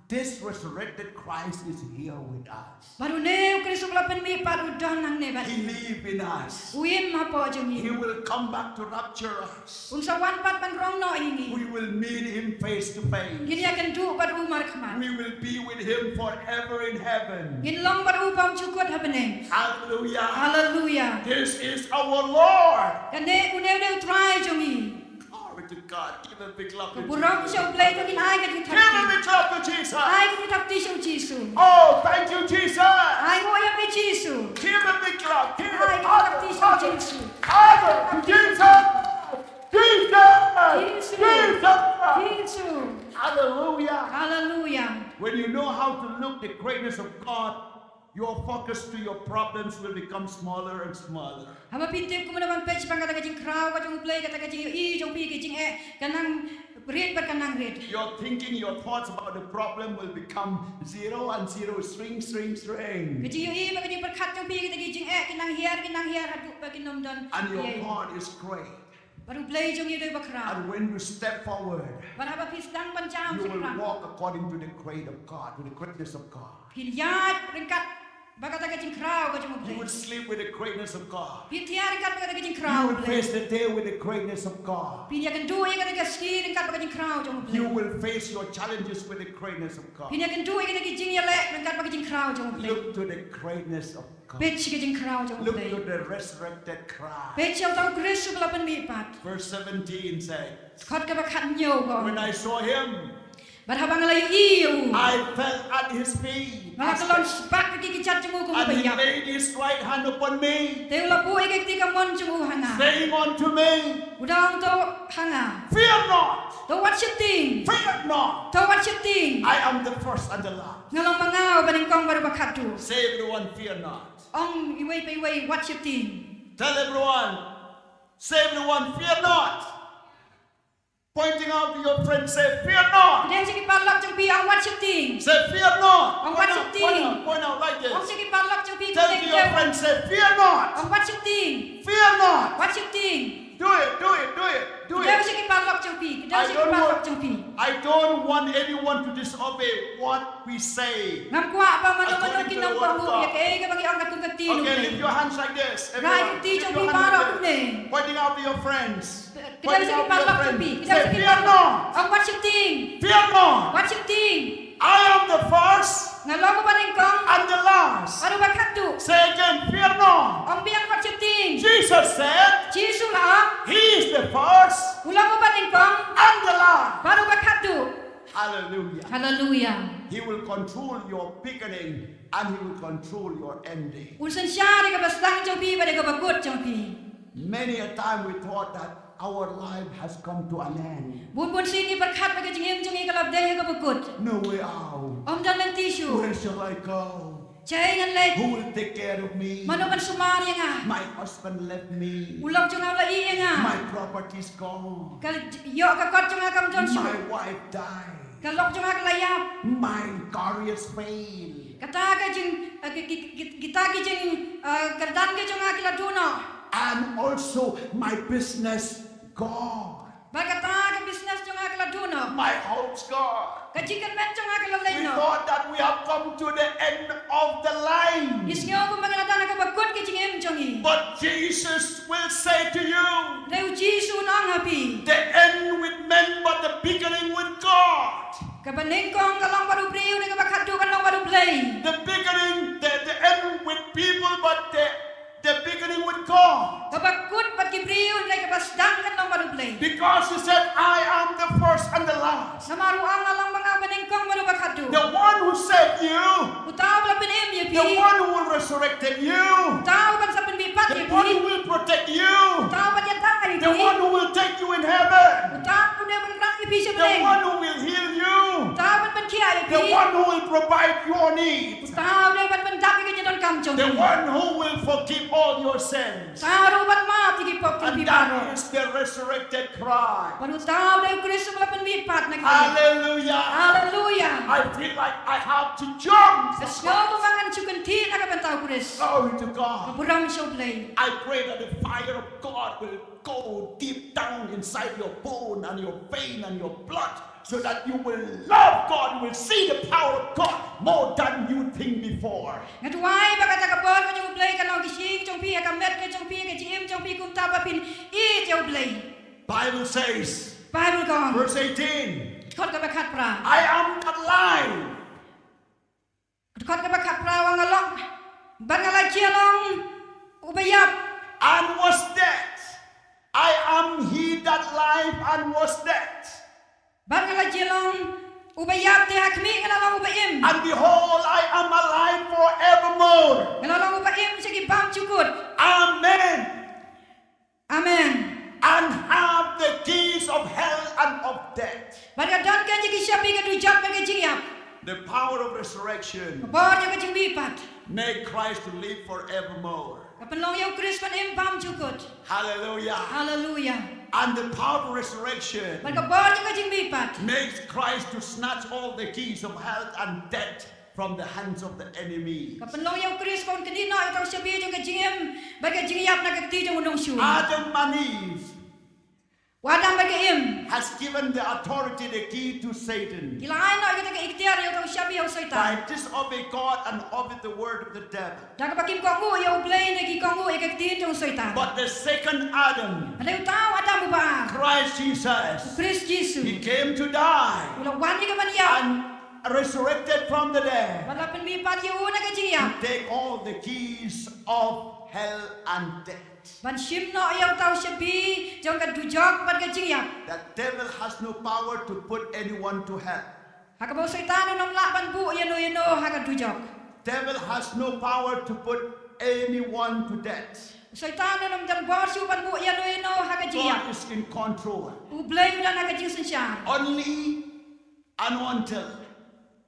this resurrected Christ is here with us. Bad une u Khrist uba la pynmihpat u don hangne bad ngi. He live in us. U im hapoh jong ngi. He will come back to rapture us. Un sa wan pat ban rong noh ïa ngi. We will meet him face to face. Ngin ïakynduh bad u markhmat. We will be with him forever in heaven. Ngin long bad u bymjukut ha bneng. Hallelujah. Hallelujah. This is our Lord. Kane une u dei u Trai jong ngi. Glory to God. Give a big clap to Jesus. Ka burom sha U Blei, to ngin ai ka jingthap kti. Give a big clap to Jesus. Ai ka jingthap kti sha U Jisu. Oh, thank you, Jesus. Ai nguh ïa me Jisu. Give a big clap. Give a big clap. Ai ka jingthap kti sha U Jisu. Father, to Jesus. Jesus. Jisu. Jesus. Jisu. Hallelujah. Hallelujah. When you know how to look the greatness of God, your focus to your problems will become smaller and smaller. Haba phi tip kumno ban peit shaphang kata ka jingkhraw ka jong U Blei, kata ka jingïohi jong phi ka jingeh ka nang rit bad ka nang rit. Your thinking, your thoughts about the problem will become zero and zero, shrink, shrink, shrink. Ka jingïohi bad ka jingpyrkhat jong phi kata ka jingeh ki nang hiar, ki nang hiar haduh ba kin ym don. And your God is great. Bad U Blei jong ngi u dei uba khraw. And when you step forward, bad haba phi sdang ban jam shaphrang, you will walk according to the great of God, to the greatness of God. Phin ïaid ryngkat bad kata ka jingkhraw ka jong U Blei. You will sleep with the greatness of God. Phin thiah ryngkat bad kata ka jingkhraw U Blei. You will face the day with the greatness of God. Phin ïakynduh ïa kata ka sngi ryngkat bad ka jingkhraw jong U Blei. You will face your challenges with the greatness of God. Phin ïakynduh ïa kata ka jingïaleh ryngkat bad ka jingkhraw jong U Blei. Look to the greatness of God. Peit sha ka jingkhraw jong U Blei. Look to the resurrected Christ. Peit sha uta u Khrist uba la pynmihpat. Verse seventeen says, kot kaba khathynñiew ka ong. When I saw him, bad haba nga la ïohi ïa u, I fell at his feet. Nga la kyllon sbak ha ki kjat jong u kum uba ïap. And he laid his right hand upon me. Te u la buh ïa ka kti kamon jong u ha nga. Saying unto me, u da ong, to ha nga, fear not. To wat sheptieng. Fear not. To wat sheptieng. I am the first and the last. Nga long ba nga uba nyngkong bad uba khatduh. Say, everyone, fear not. Ong iwei pa iwei, wat sheptieng. Tell everyone. Say, everyone, fear not. Pointing out Your friend, say, "Fear not." Kdew sha ki paralok jong phi, ong wat sheptieng. Say, "Fear not." Ong wat sheptieng. Point out, point out, point out like this. Ong sha ki paralok jong phi, tell to your friend, say, "Fear not." Ong wat sheptieng. Fear not. Wat sheptieng. Do it, do it, do it, do it. Kdew sha ki paralok jong phi, kdew sha ki paralok jong phi. I don't want anyone to disobey what we say. Ngam kwah ba mano mano kin ym kohnguh ïa kaei kaba ngi ong katkum ka ktien. Okay, lift your hands like this. Everyone, lift your hand like this. Pointing out to your friends. Kdew sha ki paralok jong phi, kdew sha ki paralok. Say, "Fear not." Ong wat sheptieng. Fear not. Wat sheptieng. I am the first. Nga long uba nyngkong. And the last. Bad uba khatduh. Say again, "Fear not." Ong biang, wat sheptieng. Jesus said, Jisu u la ong, He is the first. U long uba nyngkong. And the last. Bad uba khatduh. Hallelujah. Haleluia. He will control your beginning and he will control your ending. Un synshar ïa kaba sdang jong phi bad ïa kaba kut jong phi. Many a time we thought that our life has come to an end. Bun bun sien ngi pyrkhat ba ka jingim jong ngi ka la dei ha kaba kut. No way out. Ym don lynti shuh. Where shall I go? Shaei ngan leit? Who will take care of me? Mano ban sumar ïa nga? My husband left me. U lok jong nga u la ïeh ïa nga. My property is gone. Ka ïoh ka kot jong nga kam don shuh. My wife died. Ka lok jong nga ka la ïap. My career failed. Kata ka jing, eh, ki, ki, ki, kita ki jing, eh, kyrdan ka jong nga ki la duh noh. And also my business gone. Bad kata ka business jong nga ka la duh noh. My home's gone. Ka jingkyrmen jong nga ka la leit noh. We thought that we have come to the end of the line. Ngi sngew kumba ngi la don ha kaba kut ka jingim jong ngi. But Jesus will say to you, hynrei U Jisu un ong ha phi, the end with men, but the beginning with God. Kaba nyngkong ka long bad u briew, ne kaba khatduh ka long bad U Blei. The beginning, the, the end with people, but the The beginning with God. Kaba kut bad ki briew, hynrei kaba sdang kan long bad U Blei. Because he said, "I am the first and the last." Namar u ong nga long ba nga uba nyngkong bad uba khatduh. The one who saved you. Uta uba la pynim ïa phi. The one who will resurrected you. Uta uban sa pynmihpat ïa phi. The one who will protect you. Uta uban ïada ïa phi. The one who will take you in heaven. Uta uban wanrah ïa phi sha bneng. The one who will heal you. Uta uban pynkhiah ïa phi. The one who will provide your need. Uta u dei uban pyndap ïa ka jingdonkam jong phi. The one who will forgive all your sins. Uta u dei uban map ïa ki pop jong phi baroh. And that is the resurrected Christ. Bad uta u dei U Khrist uba la pynmihpat na ka. Hallelujah. Hallelujah. I feel like I have to jump. Nga sngew ba ngan shu kynthih na ka bynta U Khrist. Glory to God. Ka burom sha U Blei. I pray that the fire of God will go deep down inside your bone and your vein and your blood, so that you will love God, you will see the power of God more than you think before. Nga duwai ba kata ka bor ka jong U Blei kan long ha ka ksing jong phi, ha ka met ka jong phi, ha ka jingim jong phi, kumta ba phin ïeit ïa U Blei. Bible says, Bible ka ong. Verse eighteen, dkhot kaba khatphra. I am that life. Dkhot kaba khatphra u ong nga long, bad nga la jia long uba ïap. And was dead. I am he that life and was dead. Bad nga la jia long uba ïap, te ha khmih nga la long uba im. And behold, I am alive forevermore. Nga la long uba im sha ki bymjukut. Amen. Amen. And have the keys of hell and of death. Bad nga don keiñ ïa ki shabi ka dujok bad ka jingïap. The power of resurrection. Ka bor jong ka jingmihpat. Make Christ to live forevermore. Ka pynlong ïa U Khrist ban im bymjukut. Hallelujah. Hallelujah. And the power of resurrection. Bad ka bor jong ka jingmihpat. Makes Christ to snatch all the keys of hell and death from the hands of the enemy. Ka pynlong ïa U Khrist ba un kyndit noh ïa uta u shabi jong ka jingim bad ka jingïap na ka kti jong u nongshun. Adam and Eve. U Adam bad ka Im. Has given the authority, the key to Satan. Ki la ai noh ïa kata ka iktiar, ïa uta u shabi ha u Soitan. By disobey God and obey the word of the devil. Da kaba kim kohnguh ïa U Blei ne ki kohnguh ïa ka ktien jong u Soitan. But the second Adam, hynrei uta u Adam uba ar, Christ Jesus, U Khrist Jisu, he came to die. U la wan ïa ka ban ïap. And resurrected from the dead. Bad la pynmihpat ïa u na ka jingïap. To take all the keys of hell and death. Ban shim noh ïa uta u shabi jong ka dujok bad ka jingïap. That devil has no power to put anyone to hell. Ha kaba u Soitan un ym lah ban buh ïano ïano ha ka dujok. Devil has no power to put anyone to death. U Soitan un ym don bor shuh ban buh ïano ïano ha ka jingïap. God is in control. U Blei u don ha ka jingsynshar. Only and until,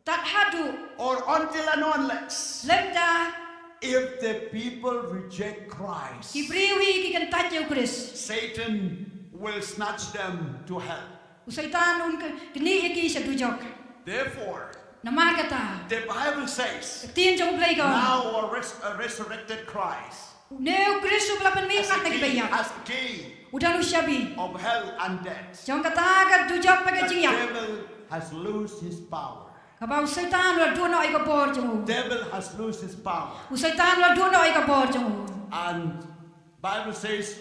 tad haduh, or until and unless, lymda, if the people reject Christ, ki briew hi ki kyntait ïa U Khrist, Satan will snatch them to hell. U Soitan un knieh ïa ki sha dujok. Therefore, Namar kata, the Bible says, ka ktien jong U Blei ka ong, now a, res- a resurrected Christ une u Khrist uba la pynmih mat na kiba ïap, as a king u don u shabi of hell and death. jong kata ka dujok bad ka The jingïap. Devil has lost his power. Kaba u Soitan u la duh noh ïa ka bor jong u. Devil has lost his power. U Soitan u la duh noh ïa ka bor jong u. And Bible says,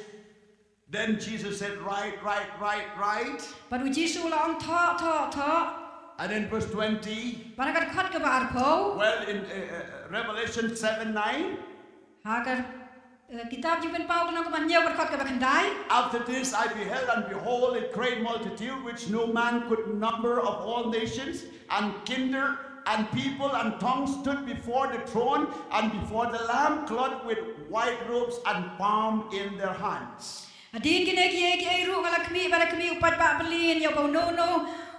then Jesus said, right, right, right, right. Bad u Jisu u la ong, thoh, thoh, thoh. And in verse twenty, Bad ha ka dkhot kaba arphew, well, in uh, uh, Revelation seven nine, ha ka, eh, kitab Jingpynpaw ka lynnong kaba hynñiew ka dkhot kaba khyndai. After this I beheld, and behold, a great multitude which no man could number, of all nations and kindred and people and tongues, stood before the throne and before the Lamb, clothed with white robes and palm in their hands. Hadien kine kiei kiei ruh nga la khmih bad ha khmih u paidbah byllieng ïa uba uno uno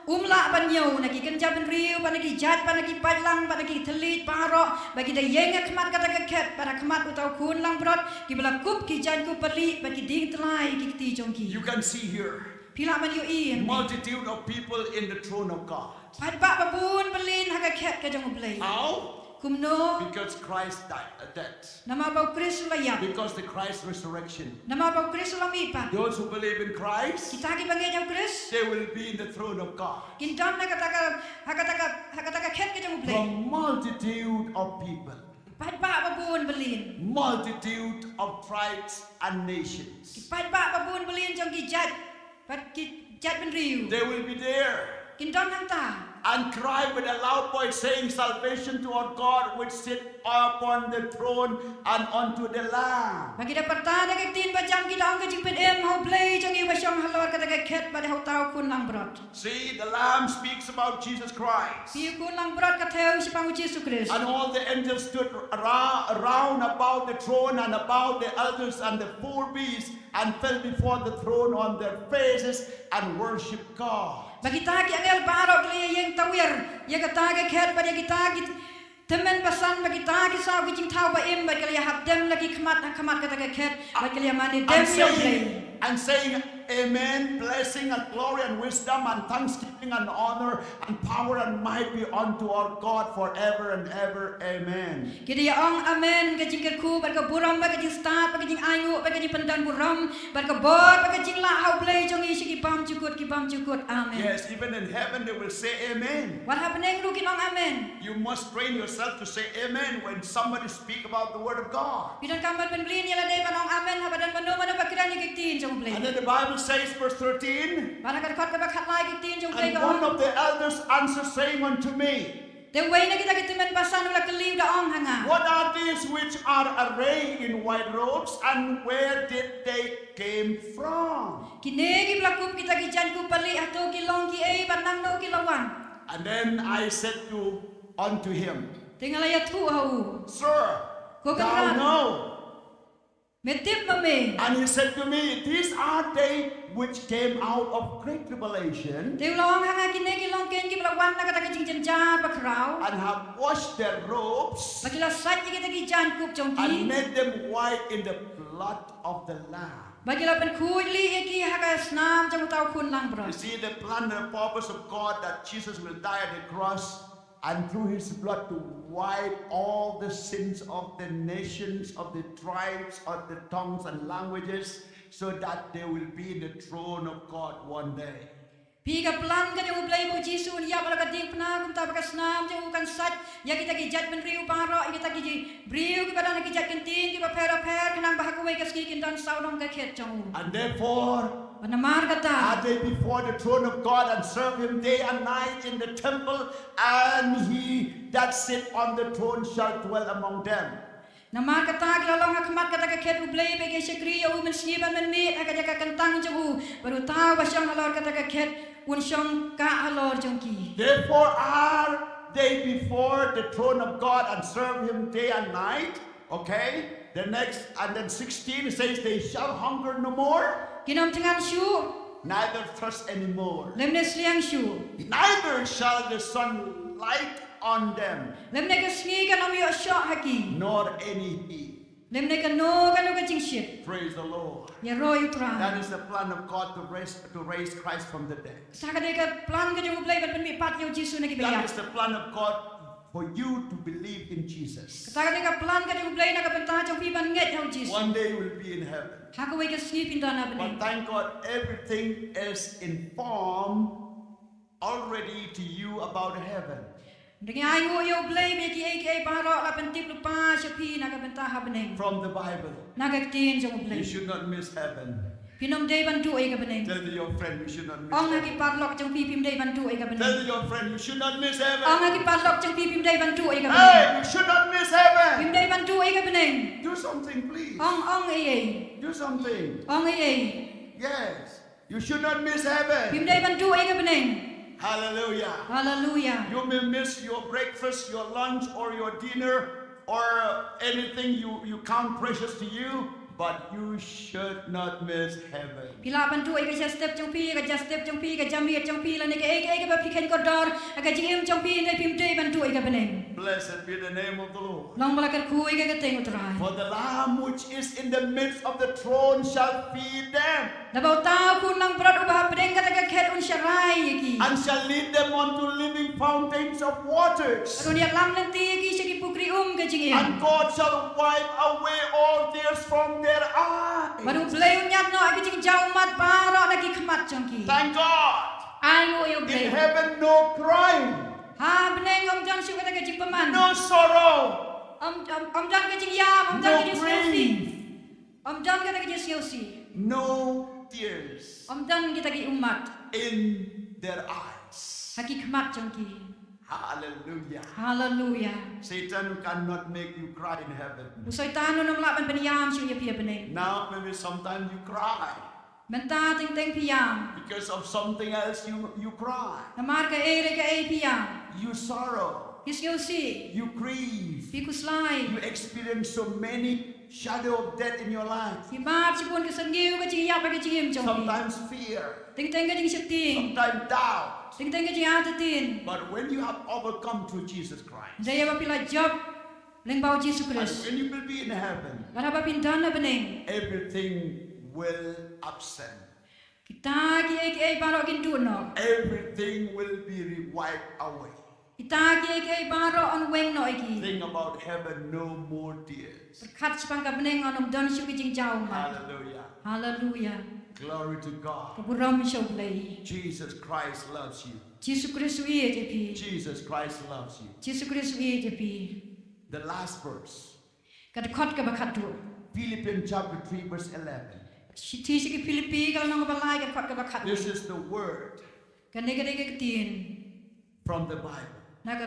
um lah ban ñiew, na ki kynja bynriew bad na ki jait bad na ki paidlang bad na ki thylliej baroh, ba ki da ïeng ha khmat kata ka khet bad ha khmat uta u khun langbrot, kiba la kup ki jaiñkup balieh bad ki dieng tyllai ïa ki kti jong ki. You can see here, Phi lah ban ïohi, multitude of people in the throne of God. paidbah babun byllieng ha ka khet ka jong U Blei. How? Kumno? Because Christ died, uh, dead. Namar ba u Khrist u la ïap. Because the Christ resurrection. Namar ba u Khrist u la mih pat. Those who believe in Christ, Kita kiba ngeit ïa u Khrist they will be in the throne of God. kin don ha kata ka, ha kata ka, ha kata ka khet ka jong U Blei. From multitude of people, Paidbah babun byllieng. Multitude of tribes and nations. Paidbah babun byllieng jong ki jait bad ki jait bynriew. They will be there Kin don hangta. and cry with a loud voice, saying, salvation to our God which sit upon the throne and unto the Lamb. Ba ki da pyrta da ka ktien bajam, ki da ong, ka jingpynim ha U Blei jong ngi uba shong halor kata ka khet bad ha uta u khun langbrot. See, the Lamb speaks about Jesus Christ. Phi, u khun langbrot ka thew shaphang u Jisu Khrist. And all the angels stood around, around about the throne and about the elders and the four beasts, and fell before the throne on their faces and worshipped God. Ba kita ki angel baroh ki la ïeng tawiar ïa kata ka khet bad ïa kita ki tymmen basan bad kita ki saw ki jingthaw ba im, bad ki la ïa hap dem la ki khmat ha khmat kata ka khet bad ki la ïa mane dem ïa U Blei. And saying, Amen, blessing and glory and wisdom and thanksgiving and honor and power and might be unto our God forever and ever. Amen. Ki da ïa ong amen, ka jingkyrkhu bad ka burom bad ka jingstad bad ka jingainguh bad ka jingpyndonkam burom bad ka bor bad ka jinglah ha U Blei jong ngi sha ki bymjukut ki bymjukut. Amen. Yes, even in heaven they will say amen. Wat ha bneng ruh kin ong amen. You must train yourself to say amen when somebody speak about the word of God. Phi donkam ban pynbeit ïa lade ban ong amen haba don mano mano ba kren ïa ka ktien jong U Blei. And then the Bible says, verse thirteen, bad ha ka dkhot kaba khatlai ka ktien jong U Blei ka ong, and one of the elders answered, saying unto me, te uwei na kita ki tymmen basan u la kylli, u da ong ha nga, what are these which are arrayed in white robes, and where did they came from? Kine kiba la kup kita ki jaiñkup balieh, hato ki long kiei bad nangno ki la wan? And then I said to unto him, te nga la ïathuh ha u, Sir, ko kynrad, thou know, me tip ma me? And he said to me, these are they which came out of great tribulation, te u la ong ha nga, kine ki long kein kiba la wan na kata ka jingjynjar bakhraw, and have washed their robes, bad ki la sait ïa kita ki jaiñkup jong ki, and made them white in the blood of the Lamb. Bad ki la pynkhuid lieh ïa ki ha ka snam jong uta u khun langbrot. You see the plan and the purpose of God, that Jesus will die at the cross and through his blood to wipe all the sins of the nations, of the tribes, of the tongues and languages, so that they will be in the throne of God one day. Phi, ka plan ka jong U Blei ba u Jisu un ïap ha la ka diengphna, kumta ba ka snam jong u kan sait ïa kita ki jait bynriew baroh, ïa kita ki briew kiba don ha ki jait kyntien kiba pher bapher, khnang ba ha kawei ka sngi kin don saw nong ka khet jong u. And therefore, bad namar kata, are they before the throne of God and serve him day and night in the temple, and he that sit on the throne shall dwell among them. Namar kata ki la long ha khmat kata ka khet U Blei ba ki shakri ïa u mynsngi bad mynmiet ha ka jaka kyntang jong u, bad uta uba shong halor kata ka khet un shong kah halor jong ki. Therefore are they before the throne of God and serve him day and night. Okay? The next, and then sixteen says, they shall hunger no more, kin ym thngan shuh, neither thirst anymore, lymne sliang shuh, neither shall the sun light on them, lymne ka sngi kan ym ïoh shoh ha ki, nor any heat. Lymne kano kano ka jingshit. Praise the Lord. Ïaroh ïa U Trai. That is the plan of God to raise, to raise Christ from the dead. Kata ka dei ka plan ka jong U Blei ban pynmihpat ïa U Jisu na ki ba ïap. That is the plan of God for you to believe in Jesus. Kata ka dei ka plan ka jong U Blei na ka bynta jong phi ban ngeit ha U Jisu. One day you will be in heaven. Ha kawei ka sngi phin don ha bneng. But thank God everything is informed already to you about heaven. Ngi ainguh ïa U Blei ba kiei kiei baroh la pyntip lypa sha phi na ka bynta ha bneng. From the Bible. Na ka ktien jong U Blei. You should not miss heaven. Phin ym dei ban duh ïa ka bneng. Tell your friend you should not miss heaven. Ong ha ki paralok jong phi phim dei ban duh ïa ka bneng. Tell your friend you should not miss heaven. Ong ha ki paralok jong phi phim dei ban duh ïa ka bneng. Hey, you should not miss heaven. Phim dei ban duh ïa ka bneng. Do something please. Ong ong ei ei. Do something. Ong ei ei. Yes. You should not miss heaven. Phim dei ban duh ïa ka bneng. Hallelujah. Hallelujah. You may miss your breakfast, your lunch, or your dinner, or anything you, you count precious to you, but you should not miss heaven. Phi lah ban duh ïa ka jingstep jong phi, ka jingstep jong phi, ka jingmiet jong phi, lane kaei kaei kaba phi kheiñ kordor ha ka jingim jong phi, hynrei phim dei ban duh ïa ka bneng. Blessed be the name of the Lord. Long ba la kyrkhu ïa ka kyrteng U Trai. For the Lamb which is in the midst of the throne shall feed them. Naba uta u khun langbrot uba hapdeng kata ka khet un sharai ïa ki. And shall lead them unto living fountains of waters. Bad un ïalam lynti ïa ki sha ki pukri um ka jingim. And God shall wipe away all tears from their eyes. Bad U Blei un ñiad noh ïa ki jingjaw ummat baroh na ki khmat jong ki. Thank God. Ainguh ïa U Blei. In heaven no crying. Ha bneng ym don shuh kata ka jingbymman. No sorrow. Ym ym ym don ka jingïap, ym don ka jingsngewsih. Ym don kata ka jingsngewsih. No tears. Ym don kita ki ummat. In their eyes. Ha ki khmat jong ki. Hallelujah. Hallelujah. Satan cannot make you cry in heaven. U Soitan un ym lah ban pynïam shuh ïa phi ha bneng. Now maybe sometimes you cry. Mynta teng teng phi ïam. Because of something else you you cry. Namar kaei re kaei phi ïam. You sorrow. Phi sngewsih. You grieve. Phi khuslai. You experience so many shadow of death in your life. Phi mad shibun ka syngiew ka jingïap ha ka jingim jong phi. Sometimes fear. Teng teng ka jingsheptieng. Sometimes doubt. Teng teng ka jingartatien. But when you have overcome through Jesus Christ. Hynrei haba phi la jop lyngba U Jisu Khrist. And when you will be in heaven. Bad haba phin don ha bneng. Everything will absent. Kita kiei kiei baroh kin duh noh. Everything will be wiped away. Kita kiei kiei baroh yn weng noh ïa ki. Think about heaven, no more tears. Pyrkhat shaphang ka bneng yn ym don shuh ki jingjaw ummat. Hallelujah. Hallelujah. Glory to God. Ka burom sha U Blei. Jesus Christ loves you. Jisu Khrist u ïeit ïa phi. Jesus Christ loves you. Jisu Khrist u ïeit ïa phi. The last verse. Ka dkhot kaba khatduh. Philippians chapter three verse eleven. Shithi sha ki Philippi ka lynnong kaba lai ka dkhot kaba khatduh. This is the word. Kane ka dei ka ktien. From the Bible. Na ka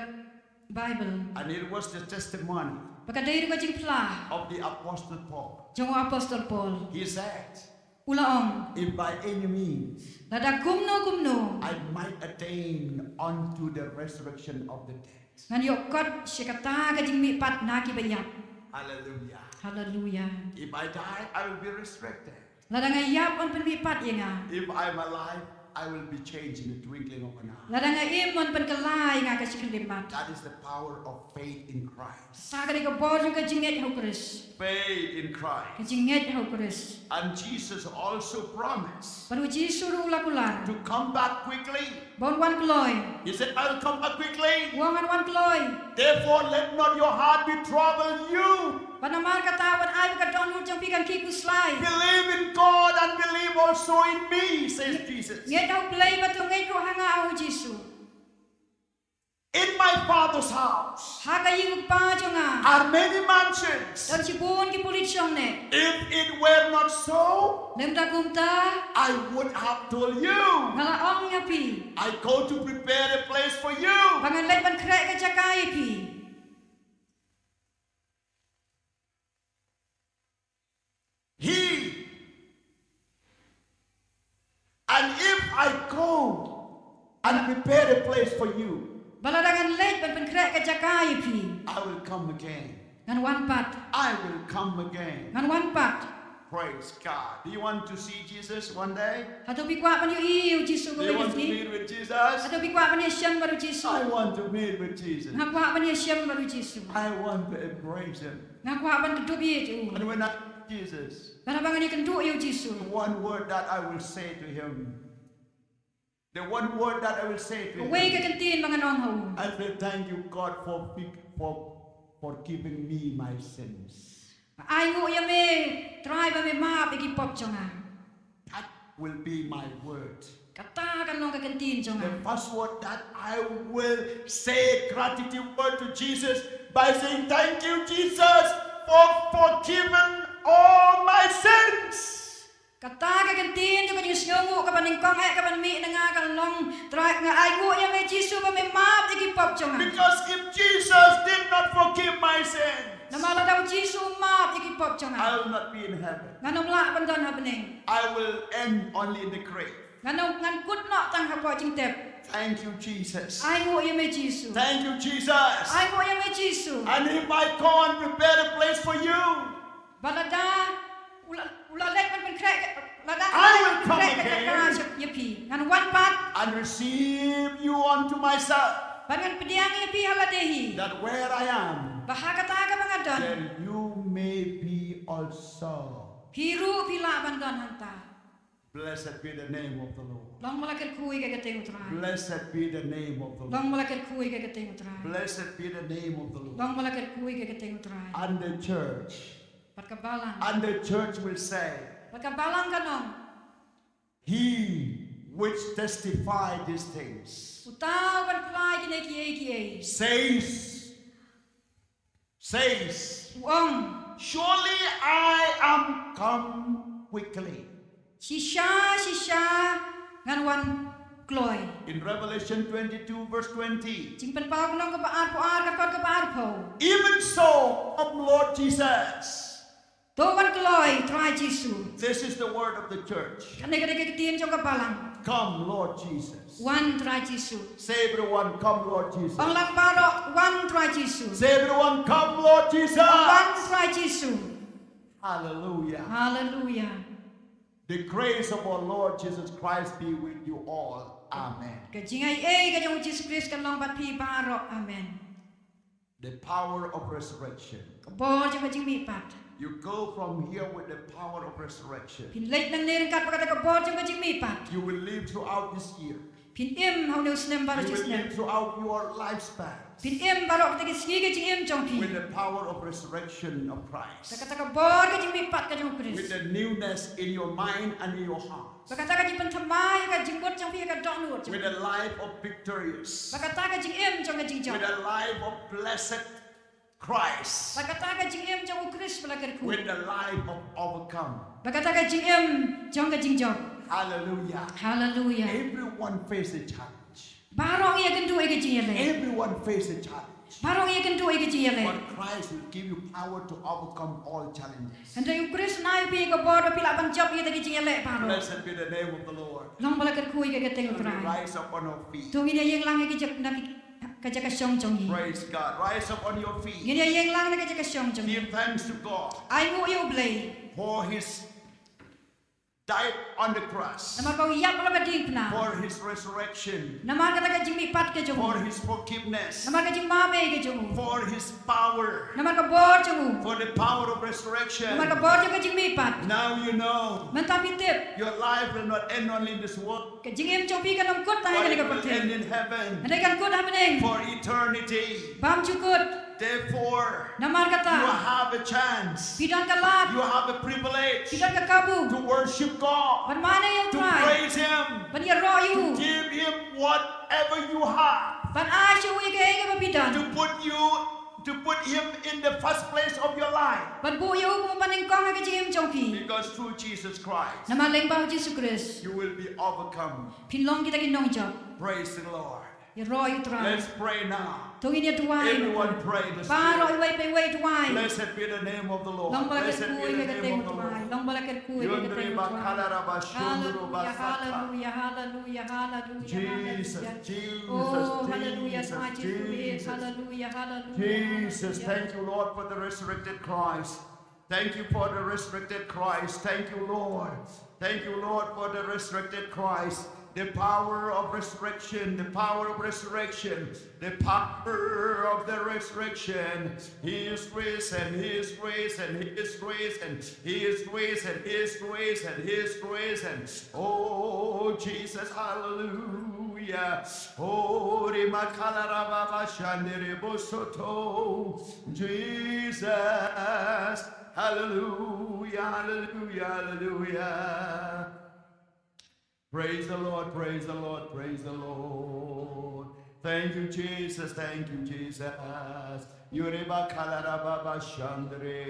Bible. And it was the testimony. Ba ka dei ruh ka jingphla. Of the apostle Paul. Jong u apostol Paul. He said. U la ong. If by any means. Lada kumno kumno. I might attain unto the resurrection of the dead. Ngan ïoh kot sha kata ka jingmihpat na kiba ïap. Hallelujah. Hallelujah. If I die, I will be resurrected. Lada nga ïap yn pynmihpat ïa nga. If I am alive, I will be changed in the twinkling of an eye. Lada nga im yn pynkylla ïa nga ka shi khyllipmat. That is the power of faith in Christ. Sa ka dei ka bor jong ka jingngeit ha u Khrist. Faith in Christ. Ka jingngeit ha u Khrist. And Jesus also promised. Bad u Jisu ruh u la kular. To come back quickly. Ba un wan kloi. He said, I will come back quickly. U ong ngan wan kloi. Therefore, let not your heart be troubled, you. Bad namar kata wat ai ba ka dohnud jong phi kan khih khuslai. Believe in God and believe also in me, says Jesus. Ngeit ha u Blei bad to ngeit ruh ha nga, ong u Jisu. In my father's house. Ha ka ïing u kpa jong nga. Are many mansions. Don shibun ki pulit shongneh. If it were not so. Lymda kumta. I would have told you. Nga la ong ïa phi. I go to prepare a place for you. Ba ngan leit ban khreh ka jaka ïa phi. He, and if I go and prepare a place for you, ba lada ngan leit ban pynkhreh ka jaka ïa phi, I will come again. Ngan wan pat. I will come again. Ngan wan pat. Praise God. Do you want to see Jesus one day? Hato phi kwah ban ïohi ïa u Jisu kawei ka sngi? Do you want to meet with Jesus? Hato phi kwah ban ïashem bad u Jisu? I want to meet with Jesus. Nga kwah ban ïashem bad u Jisu. I want to embrace him. Nga kwah ban kyndup ïa u. And when I Jesus, lada ba ngan ïakynduh ïa u Jisu, the one word that I will say to him, the one word that I will say to him, kawei ka kyntien ba ngan ong ha u, I say, "Thank you, God, for fi-, for forgiving me my sins." Ai nguh ïa me Trai ba me map ïa ki pop jong nga. That will be my word. Kata kan long ka kyntien jong nga. The first word that I will say gratitude word to Jesus by saying, "Thank you, Jesus, for forgiving all my sins." Kata ka kyntien jong ka jingsngewnguh kaba nyngkong eh kaban mih na nga kan long, Trai, nga ai nguh ïa me Jisu ba me map ïa ki pop jong nga. Because if Jesus did not forgive my sins, namar lada u Jisu um map ïa ki pop jong nga, I will not be in heaven. Ngan ym lah ban don ha bneng. I will end only in the grave. Ngan ym, ngan kut noh tang hapoh jingtep. Thank you, Jesus. Ai nguh ïa me Jisu. Thank you, Jesus. Ai nguh ïa me Jisu. And if I go and prepare a place for you, ba lada u la, u la leit ban pynkhreh, lada I will come again, pynkhreh ka jaka ïa phi, ngan wan pat and receive you unto myself, ba ngan pdiang ïa phi ha lade hi, that where I am, ba ha kata kaba nga don, there you may be also. Phi ruh phi lah ban don hangta. Blessed be the name of the Lord. Long ba la kyrkhu ïa ka kyrteng u Trai. Blessed be the name of the Lord. Long ba la kyrkhu ïa ka kyrteng u Trai. Blessed be the name of the Lord. Long ba la kyrkhu ïa ka kyrteng u Trai. And the church, bad ka balang, and the church will say, bad ka balang kan ong, "He which testify these things," uta uban pynlait kine kiei kiei, says, says, u ong, "Surely I am come quickly." Shisha, shisha ngan wan kloi. In Revelation twenty-two, verse twenty, Jingpynpaw Lynnong kaba arphew ar, ka kot kaba arphew. "Even so, come, Lord Jesus." To wan kloi, Trai Jisu. This is the word of the church. Kane ka dei ka ktien jong ka balang. "Come, Lord Jesus." Wan, Trai Jisu. Say, everyone, "Come, Lord Jesus." Ong lang baroh, "Wan, Trai Jisu." Say, everyone, "Come, Lord Jesus." Ong, "Wan, Trai Jisu." Hallelujah. Hallelujah. The grace of our Lord Jesus Christ be with you all. Amen. Ka jingaiei ka jong u Jisu Khrist kan long bad phi baroh. Amen. The power of resurrection. Ka bor jong ka jingmihpat. You go from here with the power of resurrection. Phin leit nangne ryngkat bad kata ka bor jong ka jingmihpat. You will live throughout this year. Phin im ha une u snem baroh shi snem. You will live throughout your lifespan. Phin im baroh kata ka sngi ka jingim jong phi. With the power of resurrection of Christ. Bad kata ka bor ka jingmihpat ka jong u Khrist. With the newness in your mind and in your heart. Bad kata ka jingpynthymmai ha ka jingmut jong phi, ha ka dohnud jong phi. With a life of victorious. Bad kata ka jingim jong ka jingjop. With a life of blessed Christ. Bad kata ka jingim jong u Khrist ba la kyrkhu. With a life of overcome. Bad kata ka jingim jong ka jingjop. Hallelujah. Hallelujah. Everyone face a challenge. Baroh ngi ïakynduh ïa ka jingïaleh. Everyone face a challenge. Baroh ngi ïakynduh ïa ka jingïaleh. But Christ will give you power to overcome all challenges. Hynrei u Khrist un ai ïa phi ka bor ba phi lah ban jop ïa kita ki jingïaleh baroh. Blessed be the name of the Lord. Long ba la kyrkhu ïa ka kyrteng u Trai. Rise up on our feet. To ngin ïa ïeng lang ïa ka jaka, na ki, ka jaka shong jong ngi. Praise God. Rise up on your feet. Ngin ïa ïeng lang na ka jaka shong jong ngi. Give thanks to God. Ai nguh ïa U Blei. For his died on the cross. Namar ba u ïap ha la ka diengphna. For his resurrection. Namar kata ka jingmihpat ka jong u. For his forgiveness. Namar ka jingmap ei ka jong u. For his power. Namar ka bor jong u. For the power of resurrection. Namar ka bor jong ka jingmihpat. Now you know. Mynta phi tip. Your life will not end only in this world. Ka jingim jong phi kan ym kut tang ha kane ka pyrthei. But it will end in heaven. Hynrei kan kut ha bneng. For eternity. Bymjukut. Therefore, namar kata, you have a chance. Phi don ka lad. You have a privilege. Phi don ka kabu. To worship God. Ban mane ïa U Trai. To praise him. Ban ïaroh ïa u. To give him whatever you have. Ban ai sha u ïa kaei kaba phi don. To put you, to put him in the first place of your life. Ban buh ïa u kum u banyngkong ha ka jingim jong phi. Because through Jesus Christ, namar lyngba U Jisu Khrist, you will be overcome. Phin long kita ki nongjop. Praise the Lord. Ïaroh ïa U Trai. Let's pray now. To ngin ïa duwai. Everyone pray this prayer. Baroh iwei pa iwei duwai. Blessed be the name of the Lord. Long ba la kyrkhu ïa ka kyrteng U Trai. Long ba la kyrkhu ïa ka kyrteng U Trai. Hallelujah, hallelujah, hallelujah, hallelujah. Jesus, Jesus, oh, hallelujah, Jesus, Jesus. Hallelujah, hallelujah. Jesus, thank you, Lord, for the resurrected Christ. Thank you for the resurrected Christ. Thank you, Lord. Thank you, Lord, for the resurrected Christ. The power of resurrection, the power of resurrection, the power of the resurrection. He is risen, he is risen, he is risen, he is risen, he is risen, he is risen. Oh, Jesus, hallelujah. Oh, Rimakala Rababa Shandere Bosoto. Jesus, hallelujah, hallelujah, hallelujah. Praise the Lord, praise the Lord, praise the Lord. Thank you, Jesus, thank you, Jesus. Yureba kalarababa shandre.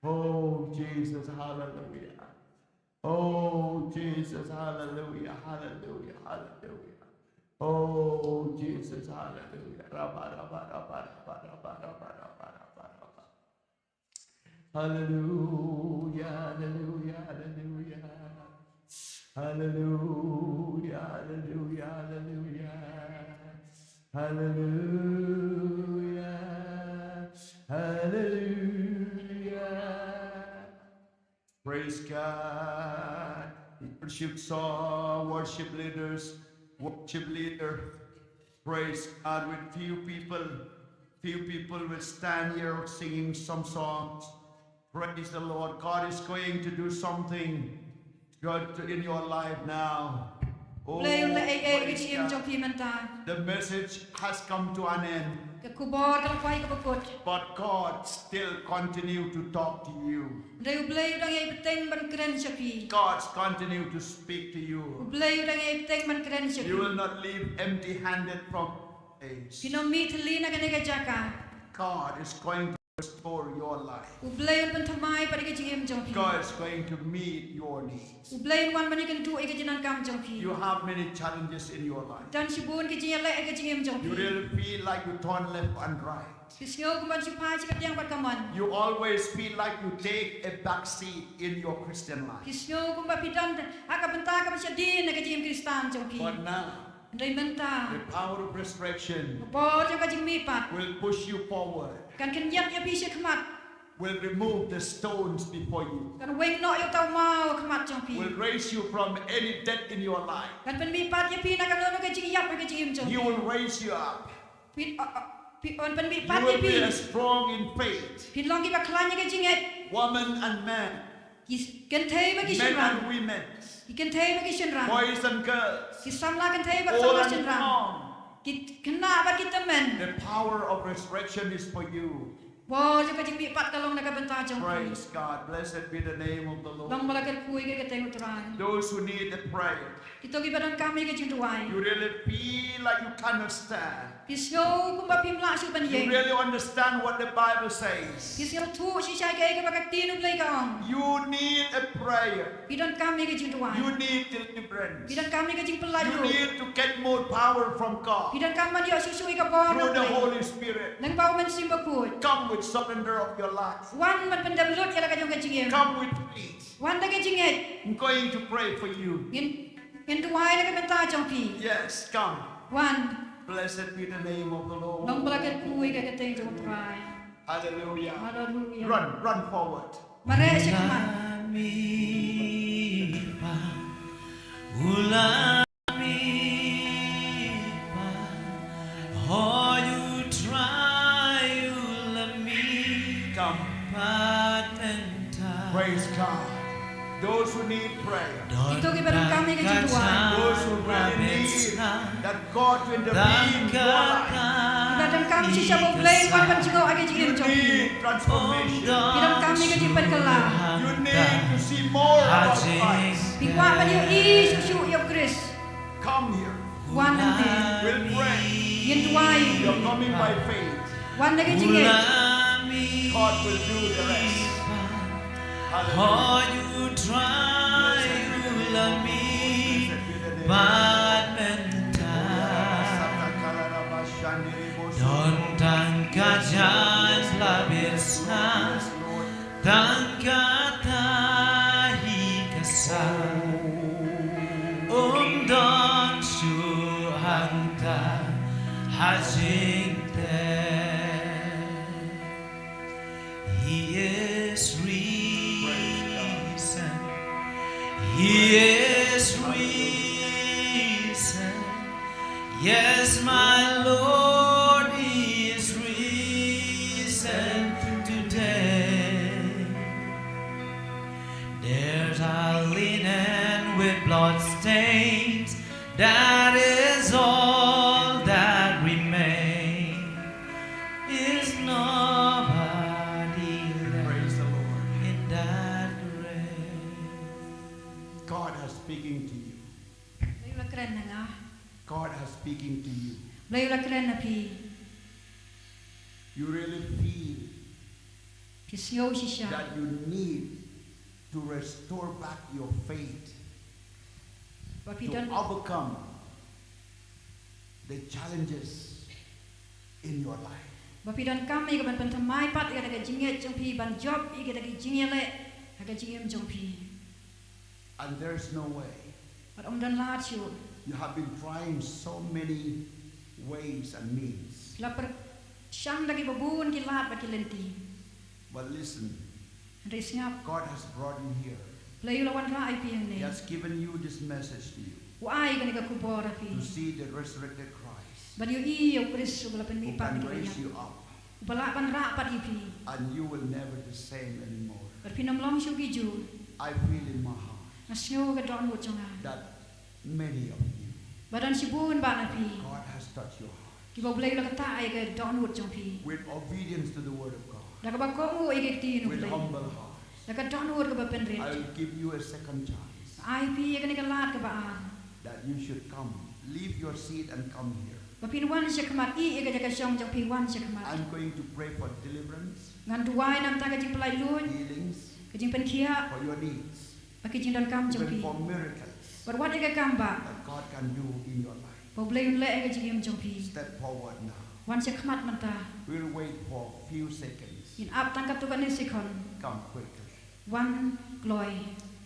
Oh, Jesus, hallelujah. Oh, Jesus, hallelujah, hallelujah, hallelujah. Oh, Jesus, hallelujah. Rabba, rabba, rabba. Hallelujah, hallelujah, hallelujah. Hallelujah, hallelujah, hallelujah. Hallelujah, hallelujah. Praise God. Worship song, worship leaders, worship leader. Praise God with few people. Few people will stand here singing some songs. Praise the Lord. God is going to do something good in your life now. Oh, Blei un leh ei ei ka jingim jong phi mynta. The message has come to an end. Ka khubor ka la poi kaba kut. But God still continue to talk to you. Hynrei U Blei u dang ïai bteng ban kren sha phi. God continue to speak to you. U Blei u dang ïai bteng ban kren sha phi. You will not leave empty-handed from this place. Phin ym mih thylli na kane ka jaka. God is going to restore your life. U Blei un pynthymmai pat ïa ka jingim jong phi. God is going to meet your needs. U Blei un wan ban ïakynduh ïa ka jingdonkam jong phi. You have many challenges in your life. Don shibun ki jingïaleh ha ka jingim jong phi. You really feel like you turn left and right. Phi sngew kumba phi phai sha ka liang bad ka mon. You always feel like you take a back seat in your Christian life. Phi sngew kumba phi don ha ka bynta kaba shadien ha ka jingim Khristan jong phi. But now, Hynrei mynta, the power of resurrection ka bor jong ka jingmihpat will push you forward. Kan kynjat ïa phi sha khmat. Will remove the stones before you. Kan weng noh ïa uta u maw ha khmat jong phi. Will raise you from any death in your life. Kan pynmihpat ïa phi na kano kano ka jingïap ha ka jingim jong phi. He will raise you up. Phi, uh, uh, phi, un pynmihpat ïa phi. You will be strong in faith. Phin long kiba khlaiñ ha ka jingngeit. Women and men. Ki kynthei bad ki shynrang. Men and women. Ki kynthei bad ki shynrang. Boys and girls. Ki samla kynthei bad samla shynrang. Old and young. Ki khynnah bad ki tymmen. The power of resurrection is for you. Bor jong ka jingmihpat ka long na ka bynta jong phi. Praise God. Blessed be the name of the Lord. Long ba la kyrkhu ïa ka kyrteng U Trai. Those who need a prayer. Kito kiba donkam ïa ka jingduwai. You really feel like you cannot stand. Phi sngew kumba phim lah shuh ban ïeng. You really understand what the Bible says. Phi sngewthuh shisha ïa kaei kaba ka ktien U Blei ka ong. You need a prayer. Phi donkam ïa ka jingduwai. You need deliverance. Phi donkam ïa ka jingpyllait ruh. You need to get more power from God. Phi donkam ban ïoh shuh shuh ïa ka bor U Blei. Through the Holy Spirit. Lyngba U Mynsiem Bakhuid. Come with surrender of your life. Wan ban pyndem lut ïa la ka jong ka jingim. Come with faith. Wan da ka jingngeit. I'm going to pray for you. Ngin, ngin duwai na ka bynta jong phi. Yes, come. Wan. Blessed be the name of the Lord. Long ba la kyrkhu ïa ka kyrteng jong U Trai. Hallelujah. Hallelujah. Run, run forward. Mareh sha khmat. Come. Praise God. Those who need prayer. Kito kiba donkam ïa ka jingduwai. Those who really need that God to intervene in your life. Kiba donkam shisha ba U Blei un wan ban jngoh ha ka jingim jong phi. You need transformation. Phi donkam ïa ka jingpynkylla. You need to see more about Christ. Phi kwah ban ïohi shuh shuh ïa U Khrist. Come here. Wan nangta. We'll pray. Ngin duwai. You're coming by faith. Wan da ka jingngeit. God will do the rest. Hallelujah. Don tang ka jaiñ la biang, tang kata hi ka sa. Um don shuh hangta ha jingtep. He is risen. He He is risen. Yes, my Lord is risen today. There's a linen with blood stains. That is all that remains. Is nobody left. Praise the Lord. In that grave. God is speaking to you. Blei u la kren na nga. God is speaking to you. Blei u la kren na phi. You really feel Phi sngew shisha that you need to restore back your faith ba phi to don overcome the challenges in your life. Ba phi donkam ïa ka ban pynthymmai pat ïa ka jingngeit jong phi ban jop ïa ka jingïaleh ha ka jingim jong phi. And there's no way. Bad ym don lad shuh. You have been trying so many ways and means. Phi la pyrshang da kiba bun ki lad bad ki lynti. But listen. Hynrei sngap. God has brought you here. Blei u la wanrah ïa phi hangne. He has given you this message to you. U ai kane ka khubor ha phi. To see the resurrected Christ. Ban ïohi ïa u Khrist uba la pynmihpat na ki baïap. Who can raise you up. Uba lah ban rah pat ïa phi. And you will never the same anymore. Bad phin ym long shuh ki juh. I feel in my heart. Nga sngew ha ka dohnud jong nga. That many of you. Ba don shibun bah na phi. God has touched your heart. Kiba U Blei u la ktah ïa ka dohnud jong phi. With obedience to the word of God. Da kaba kohnguh ïa ka ktien U Blei. With humble hearts. Da ka dohnud kaba pynrit. I will give you a second chance. Ai phi ïa kane ka lad kaba ar. That you should come. Leave your seat and come here. Ba phin wan sha khmat, ïeh ïa ka jaka shong jong phi, wan sha khmat. I'm going to pray for deliverance. Ngan duwai na ka bynta ka jingpynlait luid. Healings. Ka jingpynkhiah. For your needs. Bad ki jingdonkam jong phi. Even for miracles. Bad wat ïa ka kam bah. That God can do in your life. Ba U Blei un leh ha ka jingim jong phi. Step forward now. Wan sha khmat mynta. We'll wait for few seconds. Ngin ap tang katto katne sekon. Come quickly. Wan kloi.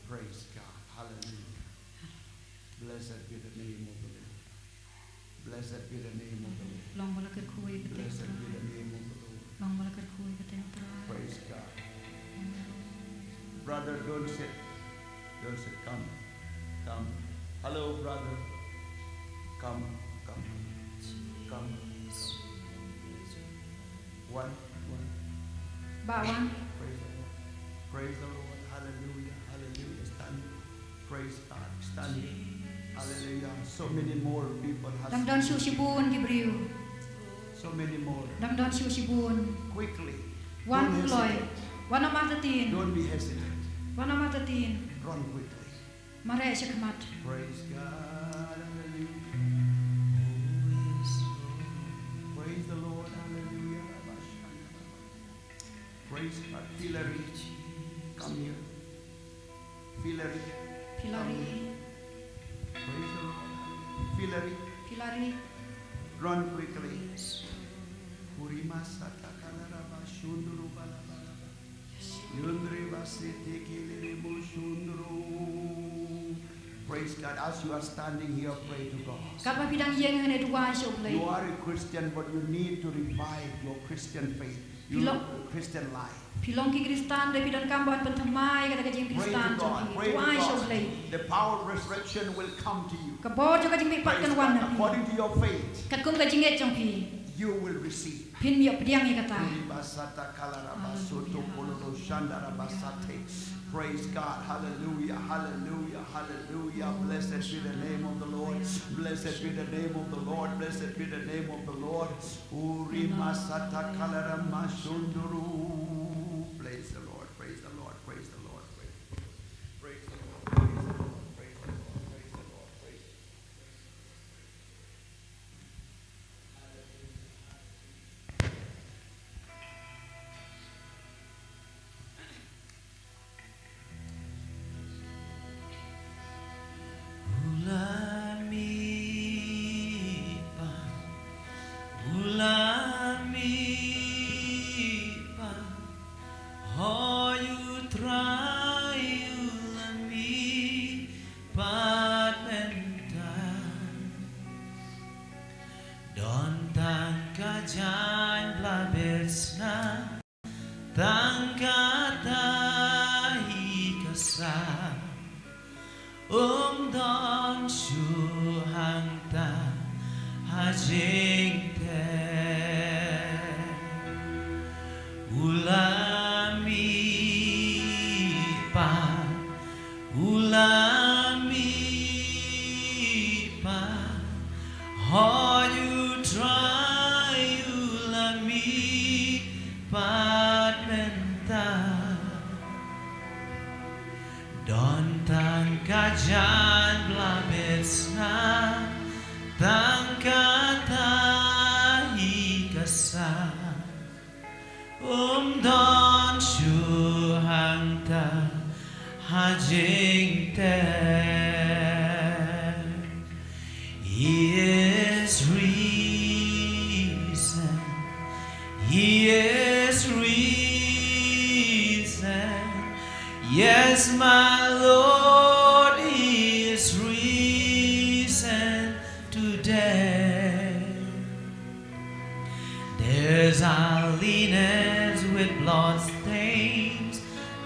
Praise God. Hallelujah. Blessed be the name of the Lord. Blessed be the name of the Lord. Long ba la kyrkhu ïa ka kyrteng Blessed be Trai. The name of the Lord. Long ba la kyrkhu ïa ka kyrteng Trai. Praise God. Brother, don't sit. Don't sit. Come. Come. Hello, brother. Come. Come. Come. One. One. Bah wan. Praise the Lord. Praise the Lord. Hallelujah. Hallelujah. Stand. Praise God. Stand. Hallelujah. So many more people has Dang don shuh shibun ki briew. So many more. Dang don shuh shibun. Quickly. Wan kloi. Don't hesitate. Wan ym artatien. Don't be hesitant. Wan ym artatien. Run quickly. Mareh sha khmat. Praise God. Hallelujah. Praise the Lord. Hallelujah. Praise God. Filari. Come here. Filari. Filari. Come here. Praise the Lord. Filari. Filari. Run quickly. Urima sata kalaraba shunduru balabalaba. Yundri basete kelere bo shunduru. Praise God. As you are standing here, pray to God. Katba phi dang ïeng hangne, duwai sha U Blei. You are a Christian, but you need to revive your Christian faith. Phi long, your Christian life. Phi long ki Khristan, hynrei phi donkam ban pynthymmai ïa ka jingkhristan jong phi. Pray to God. Duwai sha U Blei. The power of resurrection will come to you. Ka bor jong ka jingmihpat kan wan ha phi. Praise God. According to your faith, katkum ka jingngeit jong phi, you will receive. Phin ïoh pdiang ïa kata. Uribasata kalarabasuto koloro shandarabasate. Praise God. Hallelujah. Hallelujah. Hallelujah. Blessed be the name of the Lord. Blessed be the name of the Lord. Blessed be the name of the Lord. Uri masata kalara masunduru. Praise the Lord. Praise the Lord. Praise the Lord. Praise the Lord. Praise the Lord. Praise the Lord. Praise the Lord. Praise the Lord. U la mihpat, u la mihpat, hooid u Trai u la mihpat mynta. Don tang ka jaiñ ba la bit sna, tang kata hi ka sam. Um don shuh hangta ha jingtep. U la mih pat, u la mih pat, hooid u Trai u la mih pat mynta. Don tang ka jaiñ ba la bit snam, tang kata hi ka sa. Um don shuh hangta ha jingtep. He is risen. He is risen. Yes, my Lord, He is risen today. There's our linens with blood stains.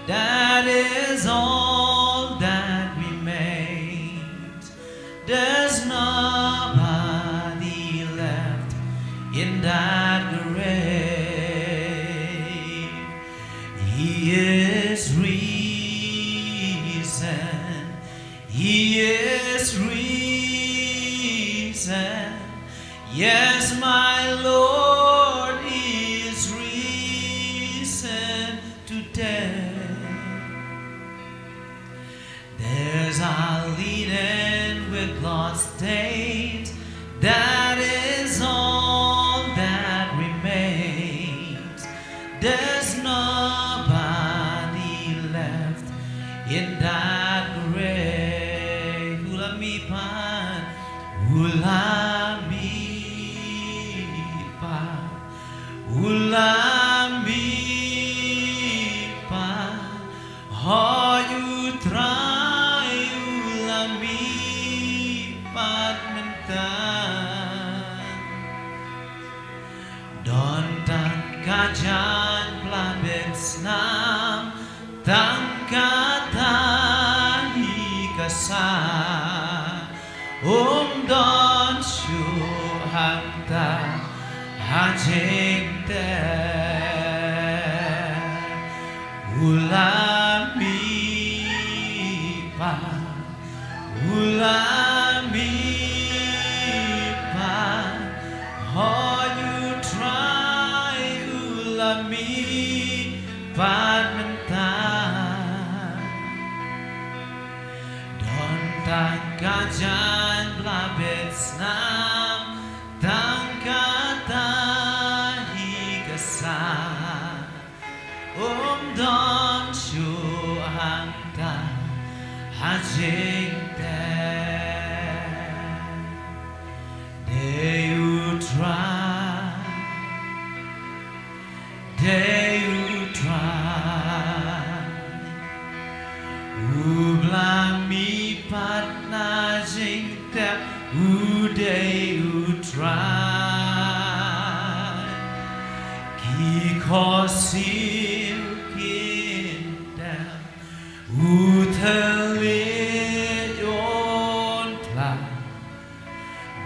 That is all that remains. There's nobody left in that grave. He is risen. He is risen. Yes, my Lord is risen today. There's our linen with blood stains. That is all that remains. There's nobody left in that grave. U la mih pat, u la mih pat, u la mih pat. Hooid u Trai u la mih pat mynta. Don tang ka jaiñ ba la bit snam, tang kata hi ka sa. Um don shuh hangta ha jingtep. U la mih pat, u la mih pat, hooid u Trai u la mih pat mynta. Don tang ka jaiñ ba la bit snam, tang kata hi ka sa. Um don shuh hangta ha jingtep. Dei u Trai, dei u Trai, u ba la mih pat na jingtep, u dei u Trai. Ki khohsiew kin dem, u thylliej un phla,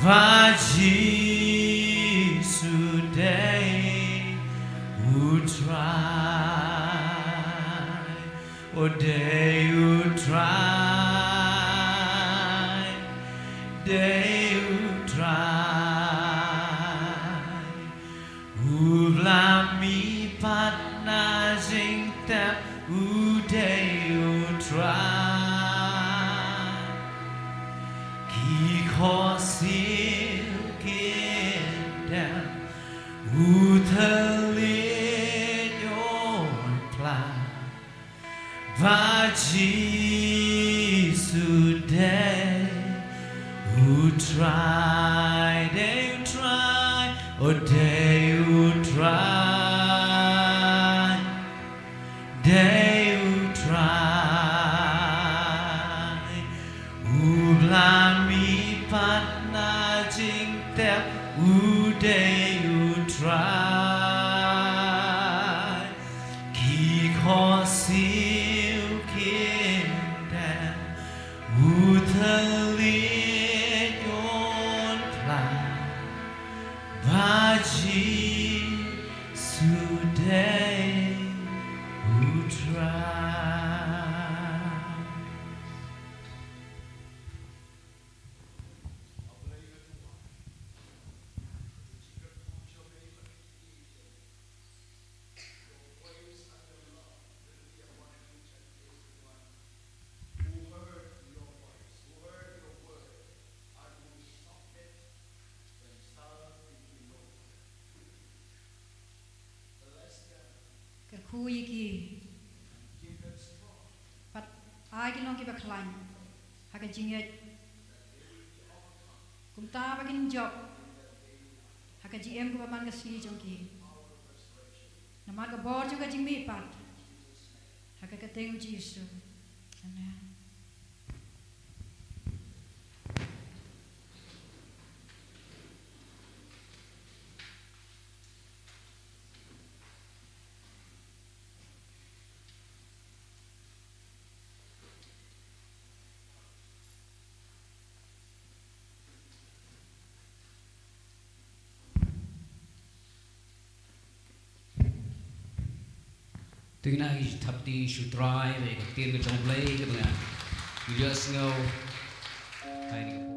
ba Jisu dei u Trai. O dei u Trai, dei u Trai, u ba la mih pat na jingtep, u dei u Trai. Ki khohsiew kin dem, u thylliej un phla, ba Jisu dei u Trai, dei u Trai, o dei u Trai, dei u Trai, u ba la mih pat na jingtep, u dei u Trai. Ki khohsiew kin dem, u Ïa ki, bad ai ki long kiba khlaiñ ha ka jingngeit, kumta ba kin jop ha ka jingim kaba man ka sngi jong ki, namar ka bor jong ka jingmihpat, ha ka kyrteng u Jisu. Amen. Te ngin ïa thap kti sha U Trai, ïa ka ktien ka jong U Blei kaba ngi ïohsngew. Hai ni ka